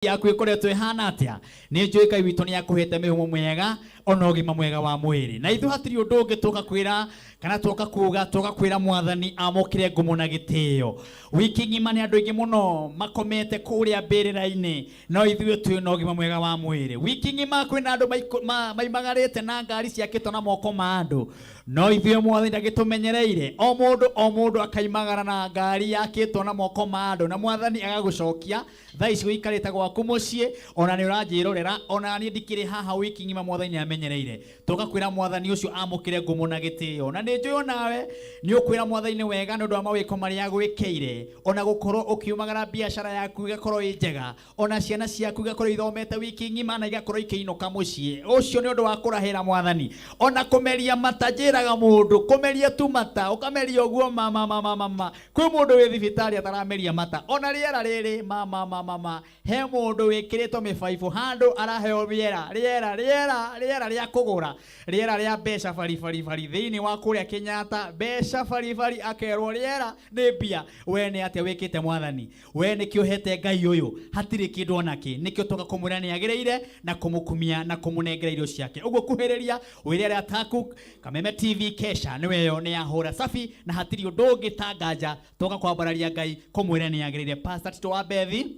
Yaku ĩkoretwo ĩhana atĩa? Nĩ njũĩ Ngai witũ nĩ akũhete mĩhũmũ mĩega ona ũgima mwega wa mwĩrĩ, na ithuĩ hatirĩ ũndũ ũngĩ tũka kwĩra kana tũka kuga, tũka kwĩra Mwathani amũkĩre ngumo na gĩtĩo. Wiki ng'ima nĩ andũ aingĩ mũno makomete kũrĩa mbĩrĩra-inĩ, no ithuĩ twĩ na ũgima mwega wa mwĩrĩ. Wiki ng'ima kwĩna andũ maimagarĩte na ngari ciakĩtwo na moko ma andũ, no ithuĩ Mwathani ndagĩtũmenyereire. O mũndũ o mũndũ akaimagara na ngari yakĩtwo na moko ma andũ, na Mwathani agagũcokia thaa ici ũikarĩte gwaku mũciĩ, ona nĩ ũranjĩrorera, ona niĩ ndikĩrĩ haha. Wiki ng'ima Mwathani nĩ amenyereire. Tũgakwĩra Mwathani ũcio amũkĩre ngumo na gĩtĩo, na nĩ njũĩ onawe nĩ ũkwĩra Mwathani nĩ wega nĩ ũndũ wa mawĩko marĩa agwĩkĩire, ona gũkorwo ũkiumagara, biacara yaku ĩgakorwo ĩ njega, ona ciana ciaku igakorwo ithomete wiki ng'ima na igakorwo ikĩinũka mũciĩ. Ũcio nĩ ũndũ wa kũrahĩra Mwathani. Ona kũmeria mata, njĩraga mũndũ kũmeria tu mata, ũkameria ũguo mama mama mama. Kwĩ mũndũ wĩ thibitarĩ atarameria mata. Ona rĩera rĩrĩ mama mama mama, he mũndũ wĩkĩrĩtwo mĩbaibũ handũ araheo rĩera, rĩera, rĩera, rĩera rĩa kũgũra, rĩera rĩa mbeca baribari bari thĩinĩ wa kũrĩa Kenyatta, mbeca baribari, akerwo rĩera nĩ mbia. We nĩ atĩa wĩkĩte Mwathani? We nĩkĩ ũhete Ngai ũyũ? Hatirĩ kĩndũ onakĩ. Nĩkĩo tũka kũmwĩra nĩ agĩrĩire na kũmũkumia na kũmũnengera irio ciake. Ũguo kuhĩrĩria wĩre arĩa ataku Kameme TV kesha nĩwe ĩyo nĩ yahũra safi, na hatirĩ ũndũ ũngĩ ta nganja tũka kwambararia Ngai kũmwĩra nĩ agĩrĩire. Pastor Tito wa Bethi,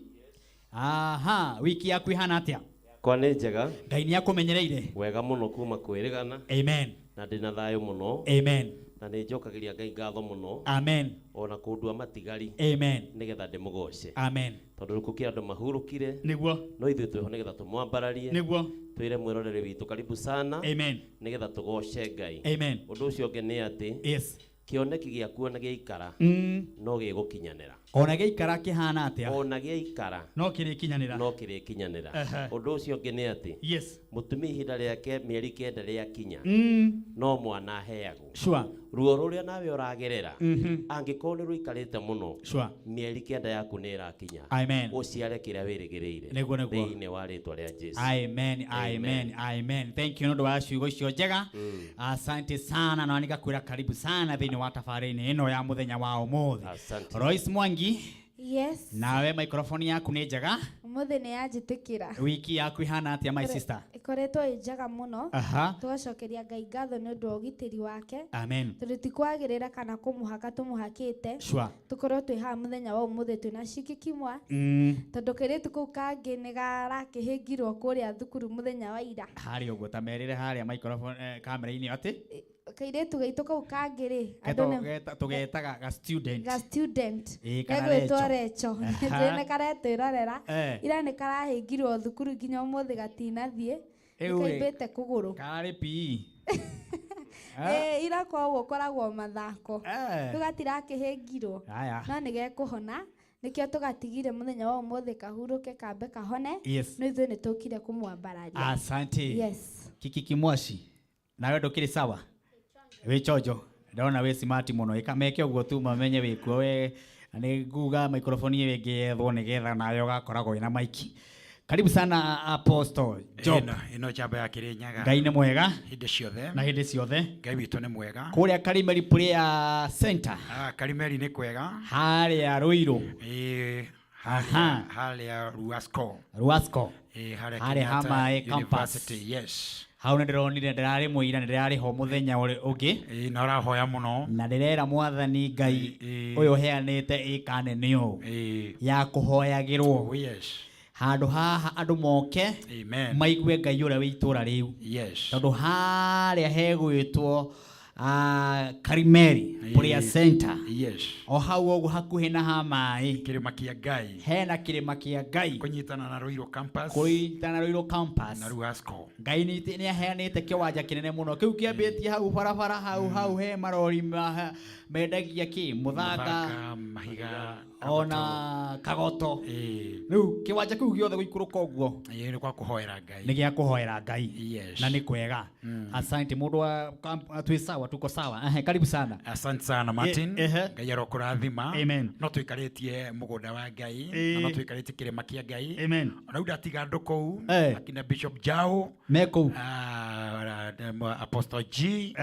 aha, wiki yaku ihana atĩa? Kwa nĩ njega. Ngai nĩ akũmenyereire wega mũno kuma kwĩrĩgana. Amen. Na ndĩna thayũ mũno. Amen. Na nĩ njokagĩria Ngai ngatho mũno. Amen. Ona kũndua matigari. Amen. Nĩgetha ndĩmũgoce. Amen. Tondũ rĩu gũkĩra andũ mahurũkire. Nĩguo. No ithuĩ twĩho nĩgetha tũmwambararie. Nĩguo. Twĩre mwĩroreri witũ karibu sana. Amen. Nĩgetha tũgoce Ngai. Amen. Ũndũ ũcio ũngĩ nĩ atĩ kĩoneki gĩaku ona gĩaikara no gĩgũkinyanĩra. Ona gĩaikara kĩhana atĩa? Ona gĩaikara no kĩrĩkinyanĩra. No kĩrĩkinyanĩra. Ũndũ ũcio ũngĩ nĩ atĩ mũtumia ihinda rĩake mĩeri 9 rĩakinya no mwana aheagwo. Ruo rũrĩa nawe ũragerera, angĩkorwo nĩ rũikarĩte mũno, mĩeri 9 yaku nĩ ĩrakinya. Amen. Ũciare kĩrĩa wĩrĩgĩrĩire. Nĩguo. Thĩinĩ wa rĩtwa rĩa Jesu. Amen, amen, amen. Thank you nĩ ũndũ wa ciugo icio njega. Asante sana, na nĩgakwĩra karibu sana thĩinĩ wa tabarĩra-inĩ ĩno ya mũthenya wa ũmũthĩ. Asante. Royce Mwangi. Yes. Nawe microphone yaku nĩ njega? Ũmũthĩ nĩ yanjĩtĩkĩra. Wiki yaku ihana atĩa, my sister? Ĩkoretwo ĩ njega mũno. Tũgacokeria Ngai ngatho nĩ ũndũ wa ũgitĩri wake. Amen. Tondũ ti kwagĩrĩra kana kũmũhaka tũmũhakĩte. Tũkorwo twĩ haha mũthenya wa ũmũthĩ twĩna Shiki Kimwa. Tondũ kairĩtu kau kangĩ nĩ karakĩhĩngirwo kũrĩa thukuru mũthenya wa ira. Harĩa ũguo ta merĩre harĩa microphone kamera-inĩ atĩ Kairĩtu gaitũ kau kangĩ rĩ, andũ Tũgetaga ga student. Ga student. Ĩĩ, kana gegwĩtwo Recho. Recho. Nĩ karetwĩrorera. Ira nĩ karahĩngirwo thukuru, nginya ũmũthĩ gatinathiĩ. Rĩu nĩ kaimbĩte kũgũrũ. Karĩ PE. Ĩĩ, ira koguo koragwo mathako. Rĩu gatirakĩhĩngirwo. Aya. No nĩ gekũhona, nĩkĩo tũgatigire mũthenya wa ũmũthĩ kahurũke kambe kahone. No ithuĩ nĩ tũkire kũmwambararia. Asante. Yes. Kiki Kimwashi, nawe ndũkĩrĩ sawa? Wĩ chonjo, ndona wĩ smart mũno. Ĩka meke ũguo tu mamenye wĩkuo we, na nĩ nguga microphone ĩyo ĩngĩ yethwo nĩgetha nawe ũgakoragwo wĩna mic. Karibu sana, Apostle Job. Ĩno njamba ya Kĩrĩnyaga. Ngai nĩ mwega hĩndĩ ciothe. Na hĩndĩ ciothe. Ngai witũ nĩ mwega. Kũrĩa Karimeli Prayer Center. Ah, Karimeli nĩ kwega. Harĩa Ruiru. Ĩĩ. Harĩa Ruasco. Ruasco. Ĩĩ, harĩa harĩa ha Kenyatta maĩ campus. University, yes. Hau nĩ ndĩronire ndĩrarĩ mũira, nĩ ndĩrarĩ ho mũthenya ũrĩ ũngĩ. Ĩĩ, na ũrahoya mũno. Na ndĩrera Mwathani Ngai ũyũ ũheanĩte ĩka nene ũũ ya kũhoyagĩrwo. Oh, yes. Handũ haha andũ moke Amen. maigue Ngai ũrĩa wĩ itũra rĩu. Yes. Tondũ harĩa hegwĩtwo Karimeli Prayer Center. Yes. O hau ũguo hakuhĩ na ha maĩ. Kĩrĩma kĩa Ngai. Hena kĩrĩma kĩa Ngai. Kũnyitana na Ruiru campus. Kũnyitana na Ruiru campus. Na Ruasco. Ngai nĩ aheanĩte kĩwanja kĩnene mũno. Kĩu kĩambĩtie hau barabara hau hau he marori mendagia kĩ? Mũthanga. Mũthanga, mahiga. Ona kagoto. Rĩu kĩwanja kĩu gĩothe gũikũrũka ũguo. Ĩĩ, nĩ gwa kũhoera Ngai. Nĩ gĩa kũhoera Ngai. Yes. Na nĩ kwega. Asante mũndũ wa twĩ sawa, tuko sawa. Ehe, karibu sana. Asante sana, Martin. Ehe. Ngai arokũrathima. Amen. No tũikarĩtie mũgũnda wa Ngai na no tũikarĩtie kĩrĩma kĩa Ngai. Amen. Ona rĩu ndatiga andũ kũu akina Bishop Jao me kũu. Ah, Apostle G,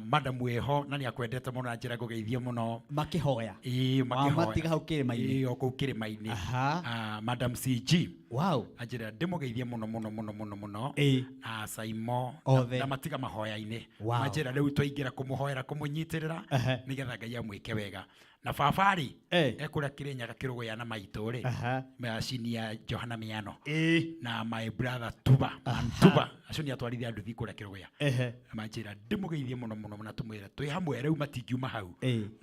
madam wĩho na nĩ akwendete mũno na njĩra ngũgeithie mũno. Makĩhoya. Ĩĩ, makĩhoya. Wamatiga hau kĩrĩma-inĩ. Ĩĩ, o kũu kĩrĩma-inĩ. Madam CG. Anjĩra ndĩmũgeithie mũno mũno mũno mũno mũno. Na Saimo Othe. na matiga mahoya-inĩ. Wow. Manjĩra rĩu twaingĩra kũmũhoera kũmũnyitĩrĩra nĩgetha Ngai amwĩke wega. Na baba rĩ, ekũrĩa Kĩrĩnyaga Kĩrũgũya na maitũ rĩ, macini ya Johana Miano na my brother Tuba Tuba acio nĩ atwarithia nduthi kũrĩa Kĩrũgũya. Manjĩra ndĩmũgeithie mũno mũno na tũmwĩre twĩ hamwe rĩu matingiuma hau,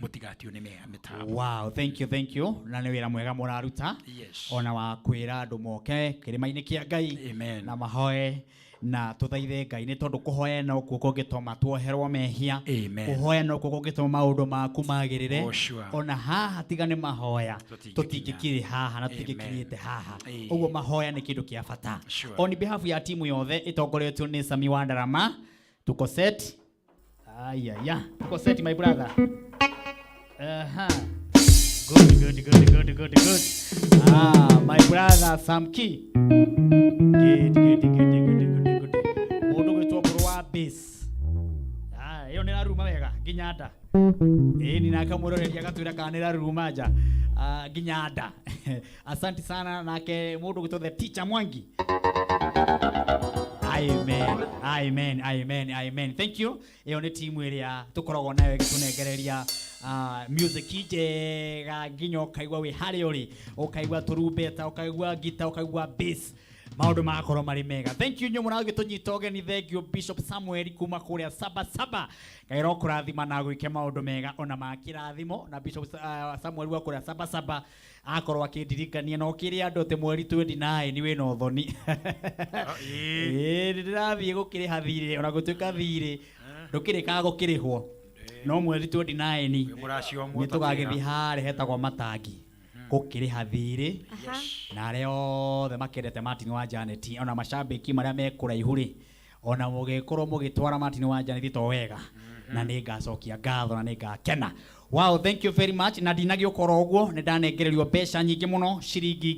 mũtigatio nĩ mĩtambo. Wow, thank you, thank you. Na nĩ wĩra mwega mũraruta. Ona wa kwĩra andũ moke kĩrĩma-inĩ kĩa Ngai. Amen. Na mahoe na tũthaithe Ngai nĩ tondũ kũhoya nokuo kũngĩtũma tuoherwo mehia. Amen. Kũhoya nokuo kũngĩtũma maũndũ maku magĩrĩre. Oh, sure. Ona haha tiga nĩ mahoya Tũtingĩkinya. tũtingĩkirĩ haha na Amen. tũtingĩkinyĩte haha. Ĩĩ. Ũguo mahoya nĩ kĩndũ kĩa bata. Sure. On behalf ya timu yothe ĩtongoretio nĩ Sami wa Ndarama, tuko set. Ayaya, tuko set, my brother. Aha. Good, good, good, good, good, good. Ah, my brother Samki. Good, good, good, good, good, good. Mũndũ gwĩtwo Mbũrũ wa bass. Ah, ĩyo nĩ ĩraruma wega nginya nda. Ĩĩ ni nake mwĩroreria agatwĩra kana nĩ ĩraruruma nja. Ah, nginya nda. Asante sana nake mũndũ gwĩtwo the teacher Mwangi. Amen. Amen. Amen. Amen. Thank you. Ĩyo nĩ timu ĩrĩa tũkoragwo nayo ĩgĩtũnengereria music njega nginya ũkaigua wĩ harĩa ũrĩ, ũkaigua tũrumbeta, ũkaigua ngita, ũkaigua bass, maũndũ magakorwo marĩ mega. Thank you inyuĩ mũragĩtũnyita ũgeni. Thank you Bishop Samuel kuma kũrĩa Saba Saba. Ngai arokũrathima na gwĩke maũndũ mega ona ma kĩrathimo. Na Bishop Samuel wa kũrĩa Saba Saba akorwo akĩndirikania na ũkĩrĩ andũ atĩ mweri 29 wĩna ũthoni. Ĩĩ, nĩ ndĩrathiĩ gũkĩrĩha thirĩ, ona gũtuĩka thirĩ ndũkĩrĩkaga gũkĩrĩhwo, no mweri 29 Wĩ mũracio. Nĩ tũgagĩthiĩ harĩa hetagwo Matangi gũkĩrĩha thirĩ. Na arĩa othe makĩendete Martin wa Janet, ona macambĩki marĩa me kũraihu rĩ, ona mũgĩkorwo mũgĩtwara Martin wa Janet to wega, na nĩ ngacokia ngatho na nĩ ngakena. Wow, thank you very much. Na ndinagĩũkora ũguo nĩ ndanengererio mbeca nyingĩ mũno, ciringi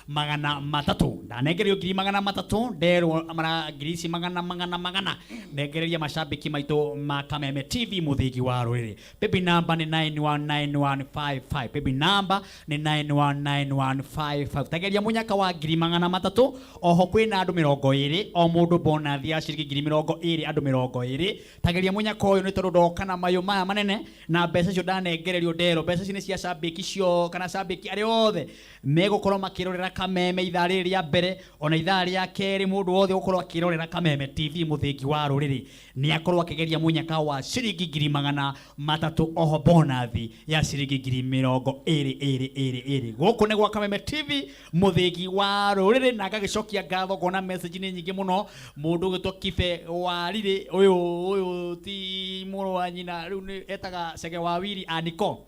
300,000. Ndanengererio 300,000, nderwo mara ngiri ici magana magana magana nengereria macambĩki maitũ ma Kameme TV mũthingi wa rũrĩrĩ. Paybill number nĩ 919155. Paybill number nĩ 919155. Tageria mũnyaka wa 300,000. Oho kwĩna andũ 20, o mũndũ bonathi ya ciringi 20,000, andũ 20. Tageria mũnyaka ũyũ nĩ tondũ ndoka na mayũ maya manene na mbeca icio ndanengererio, nderwo mbeca ici nĩ cia cambĩki cio kana cambĩki arĩa othe megũkorwo makĩrorera Kameme ithaa rĩrĩ rĩa mbere ona ithaa rĩa kerĩ. Mũndũ wothe ũgũkorwo akĩrorera Kameme TV mũthingi wa rũrĩrĩ nĩ akorwo akĩgeria mũnyaka wa ciringi 300,000, oho bonathi ya ciringi 20,000 ĩrĩ ĩrĩ ĩrĩ. Gũkũ nĩ gwa Kameme TV mũthingi wa rũrĩrĩ. Na ngagĩcokia ngatho, ngona message nĩ nyingĩ mũno. Mũndũ ũgwĩtwo Kibe wa Riri, ũyũ ũyũ ti mũrũ wa nyina, rĩu nĩ etaga Cege wa Wiri Aniko.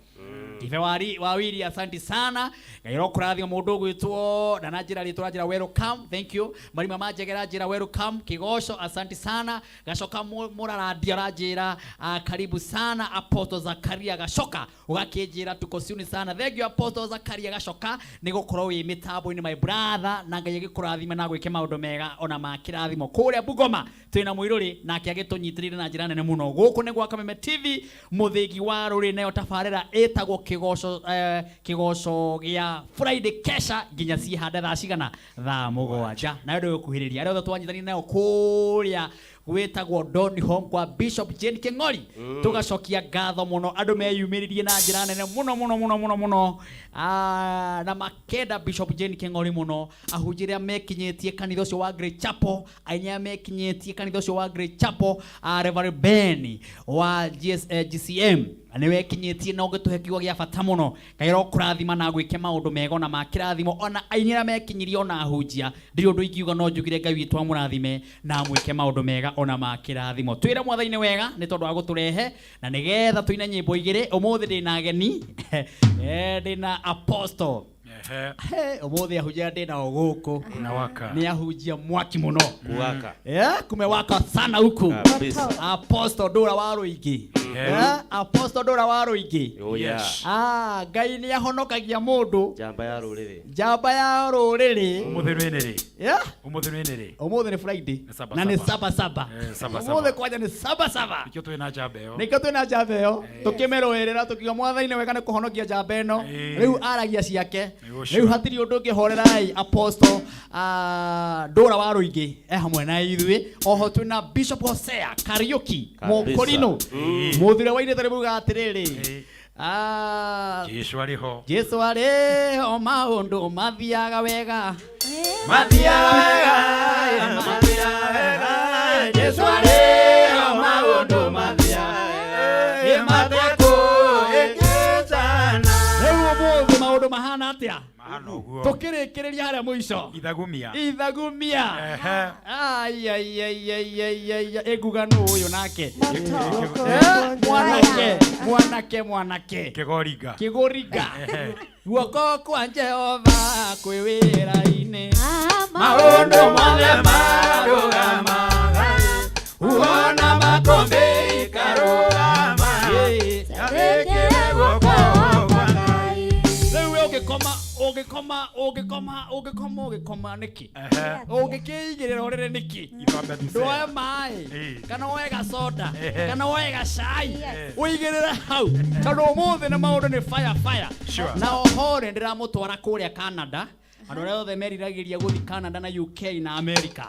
Kibe wa Wiri, asante sana, Ngai arokũrathima. Mũndũ ũgwĩtwo ndananjĩra rĩtwa, njĩra welcome, thank you. Marima manjegera njĩra welcome. Kigoco, asante sana. Gacoka mũrarandia aranjĩra karibu sana. Apostle Zakaria Gacoka ũgakĩnjĩra tuko siuni sana. Thank you, Apostle Zakaria Gacoka, nĩ gũkorwo wĩ mĩtambo-inĩ, my brother, na Ngai agĩkũrathime na gwĩke maũndũ mega ona ma kĩrathimo. Kũrĩa Bungoma twĩna mũirũrĩ nake agĩtũnyitĩrĩire na njĩra nene mũno. Gũkũ nĩ gwa Kameme TV mũthĩgi wa rũrĩrĩ, nayo tabarĩra ĩtagwo kĩgoco, kĩgoco gĩa Friday kesha nginya ciĩhande thaa cigana? Thaa 7. Nayo ndĩgũkuhĩrĩria arĩa othe twanyitanire nayo kũrĩa gwĩtagwo Don Home kwa Bishop Jane King'ori. Tũgacokia ngatho mũno, andũ meyumĩririe na njĩra nene mũno mũno mũno mũno mũno. Ah, na makenda Bishop Jane King'ori mũno, ahunjia arĩa mekinyĩtie kanitha ũcio wa Great Chapel, aini arĩa mekinyĩtie kanitha ũcio wa Great Chapel, Reverend Ben wa GCM nĩ wekinyĩtie na ũgĩtũhe kiugo gĩa bata mũno. Ngai arokũrathima na gwĩke maũndũ mega ona ma kĩrathimo. Ona aini arĩa mekinyirie, ona ahunjia, ndirĩ ũndũ ingiuga no njugire Ngai witũ amũrathime na amwĩke maũndũ mega ona ma kĩrathimo. Twĩre Mwathani wega nĩ tondũ wa gũtũrehe na nĩgetha tũine nyĩmbo igĩrĩ. Ũmũthĩ ndĩna ageni, ndĩna apostle. Ehe. He, ũmũthĩ ahunjia ndĩnao gũkũ Unawaka. nĩ ahunjia mwaki mũno. Kuwaka. Yeah, kumewaka sana huku. Kabisa. Apostle Ndũra wa Rũingĩ. Apostle Ndũra wa Rũingĩ. Oh, yeah. Yes. Ah, Ngai nĩ ahonokagia mũndũ. Njamba ya rũrĩrĩ. Njamba ya rũrĩrĩ. Ũmũthĩ nĩ rĩ? Yeah. Ũmũthĩ nĩ rĩ? Ũmũthĩ nĩ Friday. Nĩ saba Na nĩ saba. saba saba. Saba saba. Ũmũthĩ kwanja nĩ saba saba. Nĩkĩo twĩna njamba ĩyo. Nĩkĩo twĩna njamba ĩyo. Tũkĩmĩrũĩrĩra tũkiuga mwathani nĩ wega nĩ kũhonokia njamba ĩno. Rĩu aragia ciake. Nĩguo sure. Rĩu hatirĩ ũndũ ũngĩ horerai Apostle Ndũra wa Rũingĩ e hamwe na ithuĩ. Oho twĩna Bishop Hosea Kariuki Kabisa. Mũkũrinũ. Mũthuri wa irĩta rĩmuga atĩrĩrĩ. Jesu arĩ ho. Jesu arĩ ho maũndũ mathiaga wega. Mathiaga wega, mathiaga wega. Jesu arĩ ho maũndũ mathiaga wega. Matekũhĩngĩcana. Rĩu ũmũthĩ maũndũ mahana atĩa? Mahana ũguo. Tũkĩrĩkĩrĩria harĩa mũico. Ithagumia. Ithagumia. Ehe. Ai, ai, ai, ai, ai, ai, ai. Ĩnguga nũ ũyũ nake? Moto. Mwanake, mwanake, mwanake. Kĩgoringa. Kĩgũringa. Ehe. Guoko kwa Jehova kwĩ wĩra-inĩ. Maũndũ mothe marũgamaga, uona makũmbĩ ikarũgama. Ĩkĩre guoko kwa Ngai. Rĩu we ũngĩkoma, ũngĩkoma, ũngĩkoma, ũngĩkoma, ũngĩkoma nĩkĩ? Ehe. Ũngĩkĩigĩrĩra ũrĩrĩ nĩkĩ? Ithambe thutha. Ndwoe maĩ, kana woe gacoda, kana woe gacai, ũigĩrĩre hau. Tondũ ũmũthĩ nĩ maũndũ nĩ fire fire. Sure. Na oho rĩ ndĩramũtwara kũrĩa Canada. Andũ arĩa othe meriragĩria gũthiĩ Canada na UK na America.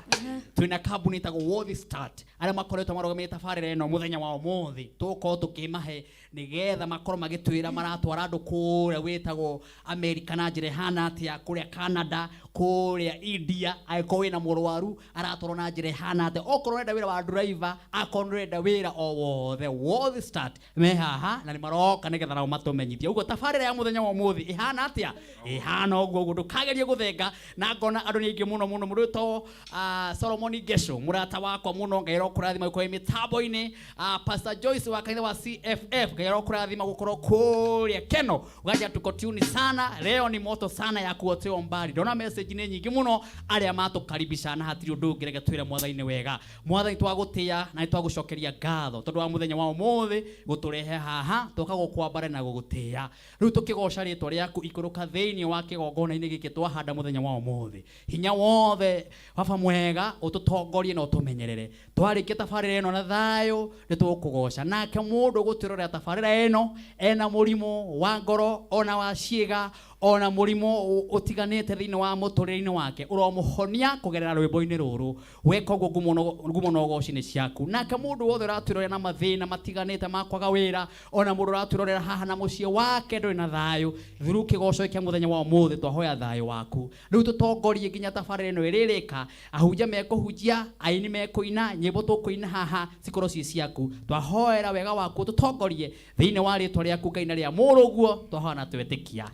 Twĩna kambuni ĩtagwo Worthy Start, arĩa makoretwo marũgamĩte tabarĩra ĩno mũthenya wa ũmũthĩ. Tũgũkorwo tũkĩmahe nĩgetha makorwo magĩtwĩra maratwara andũ kũrĩa wĩtagwo America na njĩra ĩhana atĩa, kũrĩa Canada, kũrĩa India, angĩkorwo wĩna mũrwaru aratwarwo na njĩra ĩhana atĩa. Okorwo ũrenda wĩra wa driver, akorwo ũrenda wĩra o wothe, Worthy Start me haha na nĩ maroka nĩgetha nao matũmenyithie. Ũguo tabarĩra ya mũthenya wa ũmũthĩ ĩhana atĩa? Ĩhana ũguo ũguo, ndũkagerie gũthenga. Na ngona andũ nĩ aingĩ mũno mũno. Mũndũ wĩtagwo Solomon Ngesho, mũrata wakwa mũno, Ngai arokũrathima gũkorwo mĩtambo-inĩ. Pastor Joyce wa kanitha wa CFF, Ngai arokũrathima gũkorwo kũrĩa Keno. Ugaja tuko tune sana, leo ni moto sana ya kuotewa mbali. Ndona message nĩ nyingĩ mũno arĩa matũkaribisha na hatirĩ ũndũ ũngĩ, reke twĩre mwathani nĩ wega. Mwathani twagũtĩa na nĩ twagũcokeria ngatho tondũ wa mũthenya wa ũmũthĩ gũtũrehe haha tũka gũkwambara na gũgũtĩa. Rĩu tũkĩgoca rĩtwa rĩaku ikũrũka thĩinĩ wa kĩgongona-inĩ gĩkĩ twahanda mũthenya wa ũmũthĩ. Hinya wothe baba mwega ũtũtongorie na ũtũmenyerere. Twarĩkia tabarĩra ĩno na thayũ nĩ tũkũgoca. Nake mũndũ ũgũtwĩrorera tabarĩra ĩno ena mũrimũ wa ngoro ona wa ciĩga ona mũrimũ ũtiganĩte thĩinĩ wa mũtũrĩre-inĩ wake, ũromũhonia kũgerera rwĩmbo-inĩ rũrũ. Weka ũguo ngumo na ũgoci nĩ ciaku. Nake mũndũ wothe ũratwĩrorera na mathĩna matiganĩte ma kwaga wĩra, ona mũndũ ũratwĩrorera haha na mũciĩ wake ndũrĩ na thayũ, through kĩgoco kĩa mũthenya wa ũmũthĩ twahoya thayũ waku. Rĩu tũtongorie nginya tabarĩra ĩno ĩrĩrĩka, ahunjia mekũhunjia, aini mekũina, nyĩmbo tũkũina haha cikorwo ciĩ ciaku. Twahoera wega waku tũtongorie thĩinĩ wa rĩtwa rĩaku Ngai na rĩa mũrũguo, twahoya na twetĩkia.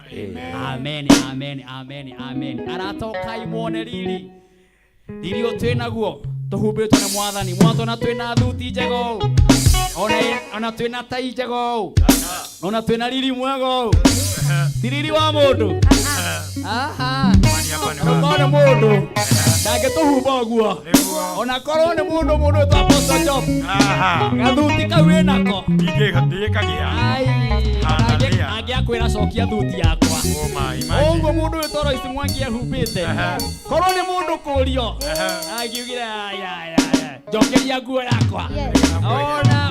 Amen, amen, amen, amen. Aratokai muone riri. Riri ũyũ twĩ naguo, tũhumbĩtwo nĩ mwathani. Mwatona twĩna thuti njega ũũ. Ona twĩna tai njega ũũ. Ona twĩna riri mwega ũũ. Ti riri wa mũndũ. Aha. Okorwo nĩ mũndũ, ndangĩtũhumba ũguo. Ona korwo nĩ mũndũ, mũndũ wĩtwo Apostle Job. Gathuti kau wĩnako. Ndingĩkagĩa. Ai, Hallelujah. angĩakwĩra cokia thuti yakwa. Oh my, imagine. Ũguo mũndũ wĩtwo Royce Mwangi ehumbĩte. Korwo nĩ mũndũ kũrio, angiugire, ai, ai, ai, ai, njokeria nguo yakwa.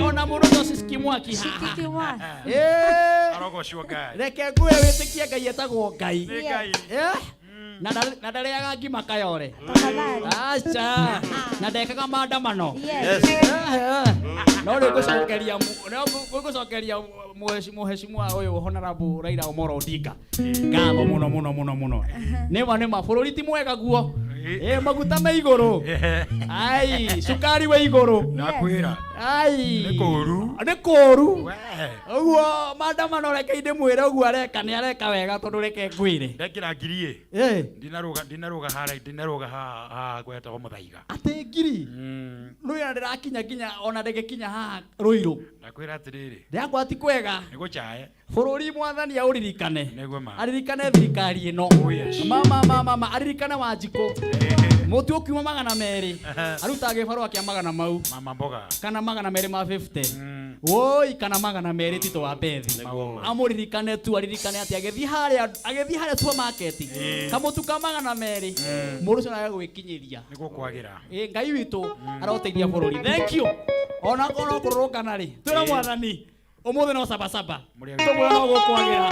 Ona mũndũ ũcio Shiki Mwaki haha. Shiki Mwaki. Arogocwo Ngai. Reke nguo wĩtĩkie Ngai etagwo Ngai. Nĩ Ngai. Na ndarĩaga ngima kayore. Tafadhali. Aca. Na ndekaga maandamano. Yes. No rĩu ngũcokeria no ngũcokeria mũheshimiwa ũyũ Honorable Raila Amolo Odinga. Ngatho mũno mũno mũno mũno. Nĩma nĩma bũrũri ti mwega guo. Maguta me igũrũ. Ai, cukari we igũrũ. Ndakwĩra. Ai. Nĩ kũũru. Nĩ kũũru. We. Ũguo maandamano reke ndĩmwĩre ũguo areka nĩ areka wega tondũ reke ngwĩre. Ndekĩra ngiri ĩ. Ndinarũga harĩa, ndinarũga haha gwetagwo Mũthaiga. Atĩ ngiri? Rũira ndĩrakinya nginya ona ndĩgĩkinya haha Rũirũ. Ndakwĩra atĩrĩrĩ. Ndĩrakwa ti kwega. Nĩ gũchae. Bũrũri mwathani aũririkane. Nĩguo ma. Aririkane thirikari ĩno. Oh, yes. Mama, mama, mama, aririkane Wanjikũ. Mũtu ũkiuma magana merĩ. Arutaga gĩbarũa kĩa magana mau. Mama mboga. Kana magana merĩ ma 50. Woi kana 200 Tito wa Bethi. Amuririkane tu aririkane ati agĩthiĩ harĩa supermarket kamũtu ka 200 mũndũ ũcio nĩ gwĩkinyĩria. Nĩguo kwagĩra. Ngai witũ aroteithia bũrũri. Thank you. Ona korwo kũrũrũngana rĩ, twĩra mwathani ũmũthĩ no sabasaba. Tũmwĩra no gũkwagĩra.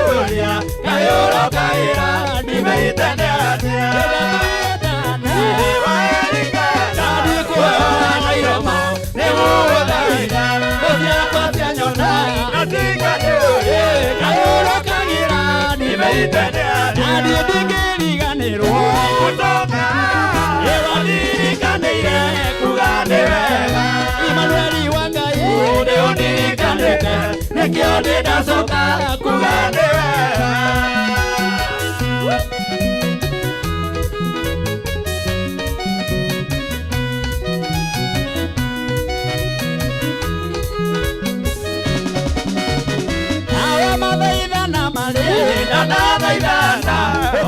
Ndingĩkũria kayũrũkaĩra ndimeite nĩ atĩa Nĩkĩo ndĩndacoka kuga nĩ wega. Aya mathaithana marĩ na ndathaithana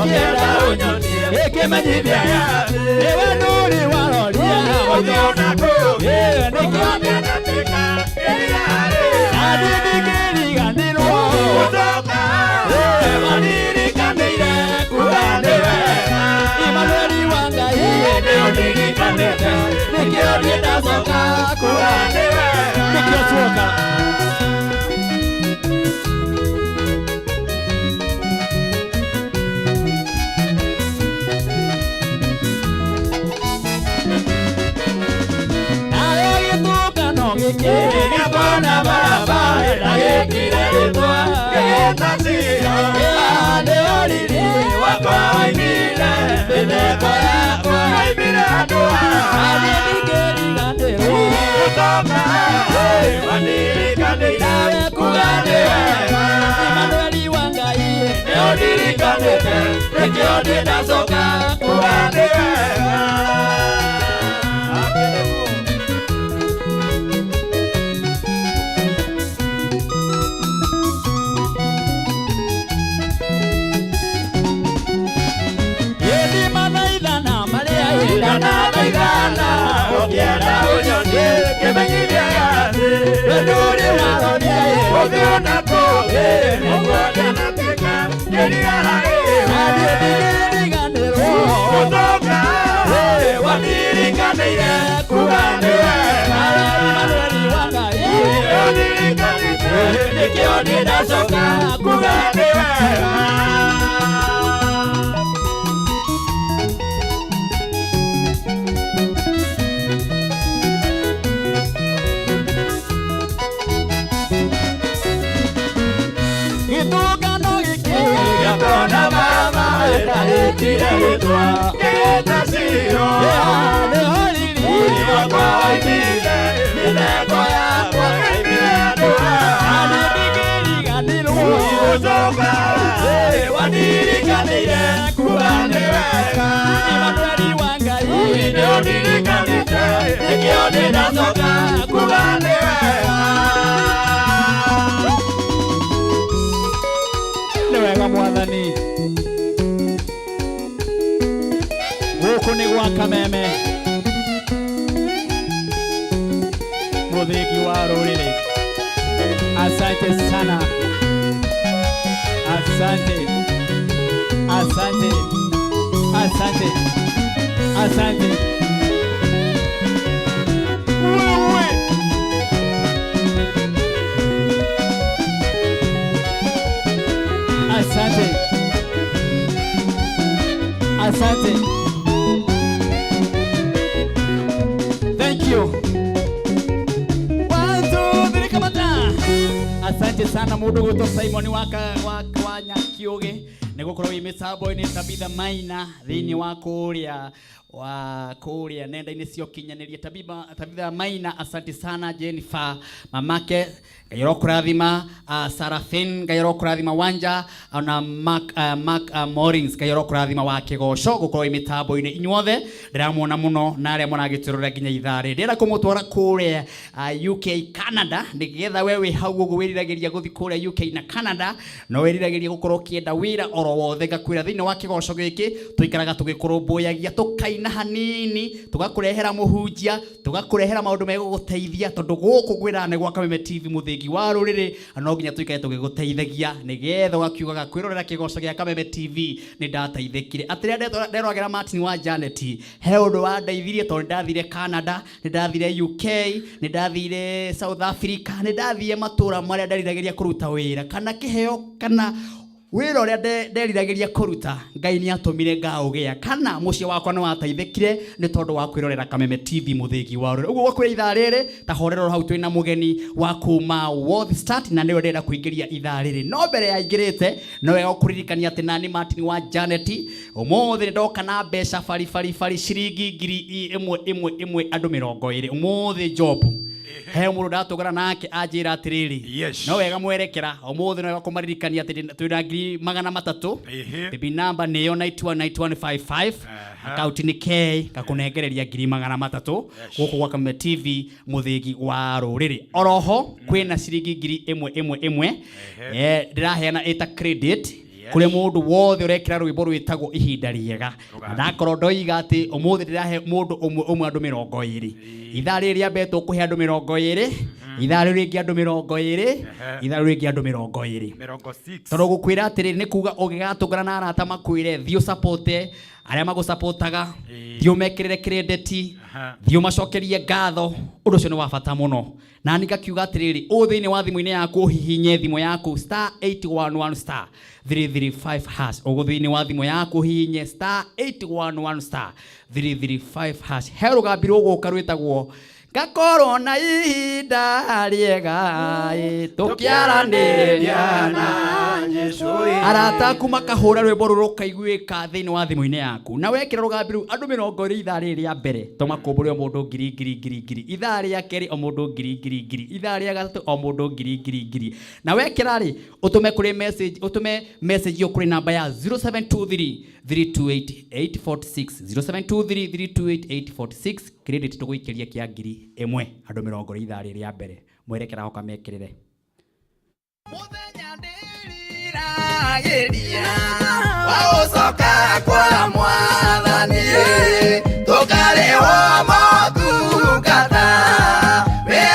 ũkĩenda ũnyonie gĩkĩmenyithia nĩwe ndũrĩ waroria ũthiũ na kũngĩ nĩkĩo ndĩndatĩka naniĩ ndingĩriganĩrwo wanirikanĩire kuga nĩ wega Imanueli wa Ngai nĩ ũndirikanĩte nĩkĩo niĩ ndacoka kuga nĩ wega nĩkĩo coka. Nayo gĩtũngano gĩkĩ gĩakwana baba na gĩkire rĩtwa gĩgĩta Ciro nĩ ũriri wakwa waimire mĩtheko yakwa waimire andũ aya ndingĩriganĩrwo gũcoka wanirikanĩire kuga nĩ wega Imanueli wa Ngai nĩ ũndirikanĩte nĩkĩo ndĩndacoka kuga nĩ wega. Ĩndĩ mathaithana marĩa ndathaithana ũkĩenda ũnyonie kĩmenyithia gĩathĩ ndũrĩ waroria ũthiũ na kũngĩ nĩguo ndanatuĩka kĩrigaragĩra ndingĩriganĩrwo gũcoka wanirikanĩire kuga nĩ wega Imanueli wa Ngai ũndirikanĩte nĩkĩo ndĩndacoka kuga nĩ wega. Gĩtũngano gĩkĩ gĩakona baba ndagĩtire rĩtwa gĩgĩta Ciro nĩ ũriri wakwa waimire mĩtheko yakwa waimire andũ aya ndingĩriganĩrwo gũcoka wanirikanĩire kuga nĩ wega Imanueli wa Ngai nĩ ũndirikanĩte nĩkĩo ndĩndacoka kuga nĩ wega. Nĩ wega mwathani gũkũ nĩ gwa Kameme mũthĩgi wa rũrĩrĩ. Asante sana, asante, asante, asante, asante. Wewe asante, asante. Thank you. One, two, three, kamata. Asante sana mundu gwitwo Simon wa wa wa Nyakiuge nĩ gũkorwo wĩ mĩtambo-inĩ Tabitha Maina thĩinĩ wa kũrĩa wa kũrĩa nenda-inĩ cia ũkinyanĩria. Tabitha Maina, asante sana. Jennifer mamake Ngai arokũrathima, Sarafin Ngai arokũrathima, Wanja ona Mark Morings Ngai arokũrathima wa kĩgoco gũkorwo wĩ mĩtambo-inĩ. Inyuothe ndĩramuona mũno na arĩa mũragĩtũrora nginya ithaa rĩrĩ ndĩrenda kũmũtwara kũrĩa UK Canada nĩgetha we wĩ hau ũguo wĩriragĩria gũthiĩ kũrĩa UK na Canada no wĩriragĩria gũkorwo ũkĩenda wĩra oro wothe ngakwĩra thĩinĩ wa kĩgoco gĩkĩ tũikaraga tũgĩkũrũmbũyagia tũkaina hanini tũgakũrehera mũhunjia tũgakũrehera maũndũ megũgũteithia tondũ gũkũ ngwĩraga nĩ gwa Kameme TV mũthĩgi wa rũrĩrĩ no nginya tũikare tũgĩgũteithagia nĩgetha ũgakiugaga kwĩrorera kĩgoco gĩa Kameme TV nĩ ndateithĩkire. Atĩrĩa nderogera Martin wa Janet he ũndũ wandeithirie tondũ nĩ ndathire Canada, nĩ ndathire UK, nĩ ndathire South Africa, nĩ ndathire matũra marĩa nderiragĩria kũruta wĩra kana kĩheo kana Wĩra ũrĩa nderiragĩria kũruta Ngai nĩ atũmire ngaũgĩa, kana mũciĩ wakwa nĩ wateithĩkire nĩ tondũ wa kwĩrorera Kameme TV mũthĩgi wa rũrĩrĩ. Ũguo gwakwĩra ithaa rĩrĩ ta horera hau twĩna mũgeni wa kuma World Start, na nĩwe ndĩrenda kũingĩria ithaa rĩrĩ. No mbere ya aingĩrĩte no wega gũkũririkania atĩ nani Martin wa Janet ũmũthĩ nĩ ndoka na mbeca bari bari bari ciringi 1,000 1 1 andũ 20 ũmũthĩ. Job he mũndũ ndatũngana nake anjĩra atĩrĩrĩ, no wega mwerekera ũmũthĩ, no wega kũmaririkania atĩ twĩna 300,000. Bibi namba nĩyo 919155, akaunti nĩ K ngakũnengereria 300,000 gũkũ gwa Kameme TV mũthĩgi wa rũrĩrĩ. Oroho kwĩna ciringi 1,000 1 ndĩraheana ĩta credit kũrĩ mũndũ wothe ũrekĩra rwĩmbo rwĩtagwo Ihinda Rĩega. Na ndakorwo ndoiga atĩ ũmũthĩ ndĩrahe mũndũ ũmwe ũmwe andũ 20. Ithaa rĩrĩ rĩa mbere tũkũhe andũ 20, ithaa rĩu rĩngĩ andũ 20, ithaa rĩu rĩngĩ andũ 20. 60. Tondũ gũkwĩra atĩrĩrĩ, nĩ kuga ũngĩgatũngana na arata makwĩre thiĩ ũcapote arĩa magũcapotaga, thiĩ ũmekĩrĩre credit, thiĩ ũmacokerie ngatho, ũndũ ũcio nĩ wa bata mũno. Na ni ngakiuga atĩrĩrĩ, ũ thĩinĩ wa thimũ-inĩ yaku ũhihinye thimũ yaku star 811 star 335 hash. Ũguo thĩinĩ wa thimũ yaku ũhihinye star 811 star 335 hash, he rũgambi rũgũka rwĩtagwo Ngakorwo na Ihinda Rĩega ĩ, tũkĩaranĩria na arata aku makahũra rwĩmbo rũrũ rũkaiguĩka thĩinĩ wa thimũ-inĩ yaku. Na wekĩra rũgambi rũu andũ 20 ithaa rĩrĩ rĩa mbere tũmakũmbũre o mũndũ ngiri ngiri ngiri ngiri, ithaa rĩa kerĩ o mũndũ ngiri ngiri ngiri, ithaa rĩa gatatũ o mũndũ ngiri ngiri ngiri. Na wekĩra rĩ, ũtũme kũrĩ message, ũtũme message ĩyo kũrĩ namba ya 0723 328 846, 0723 328 846. Credit tũgũikĩria kĩa 1,000 andũ 20 ithaa rĩrĩ rĩa mbere. Mwerekera hoka mekĩrĩre. Mũthenya ndĩriragĩria wa gũcoka kwa Mwathani, tũkarĩhwo motungata wĩ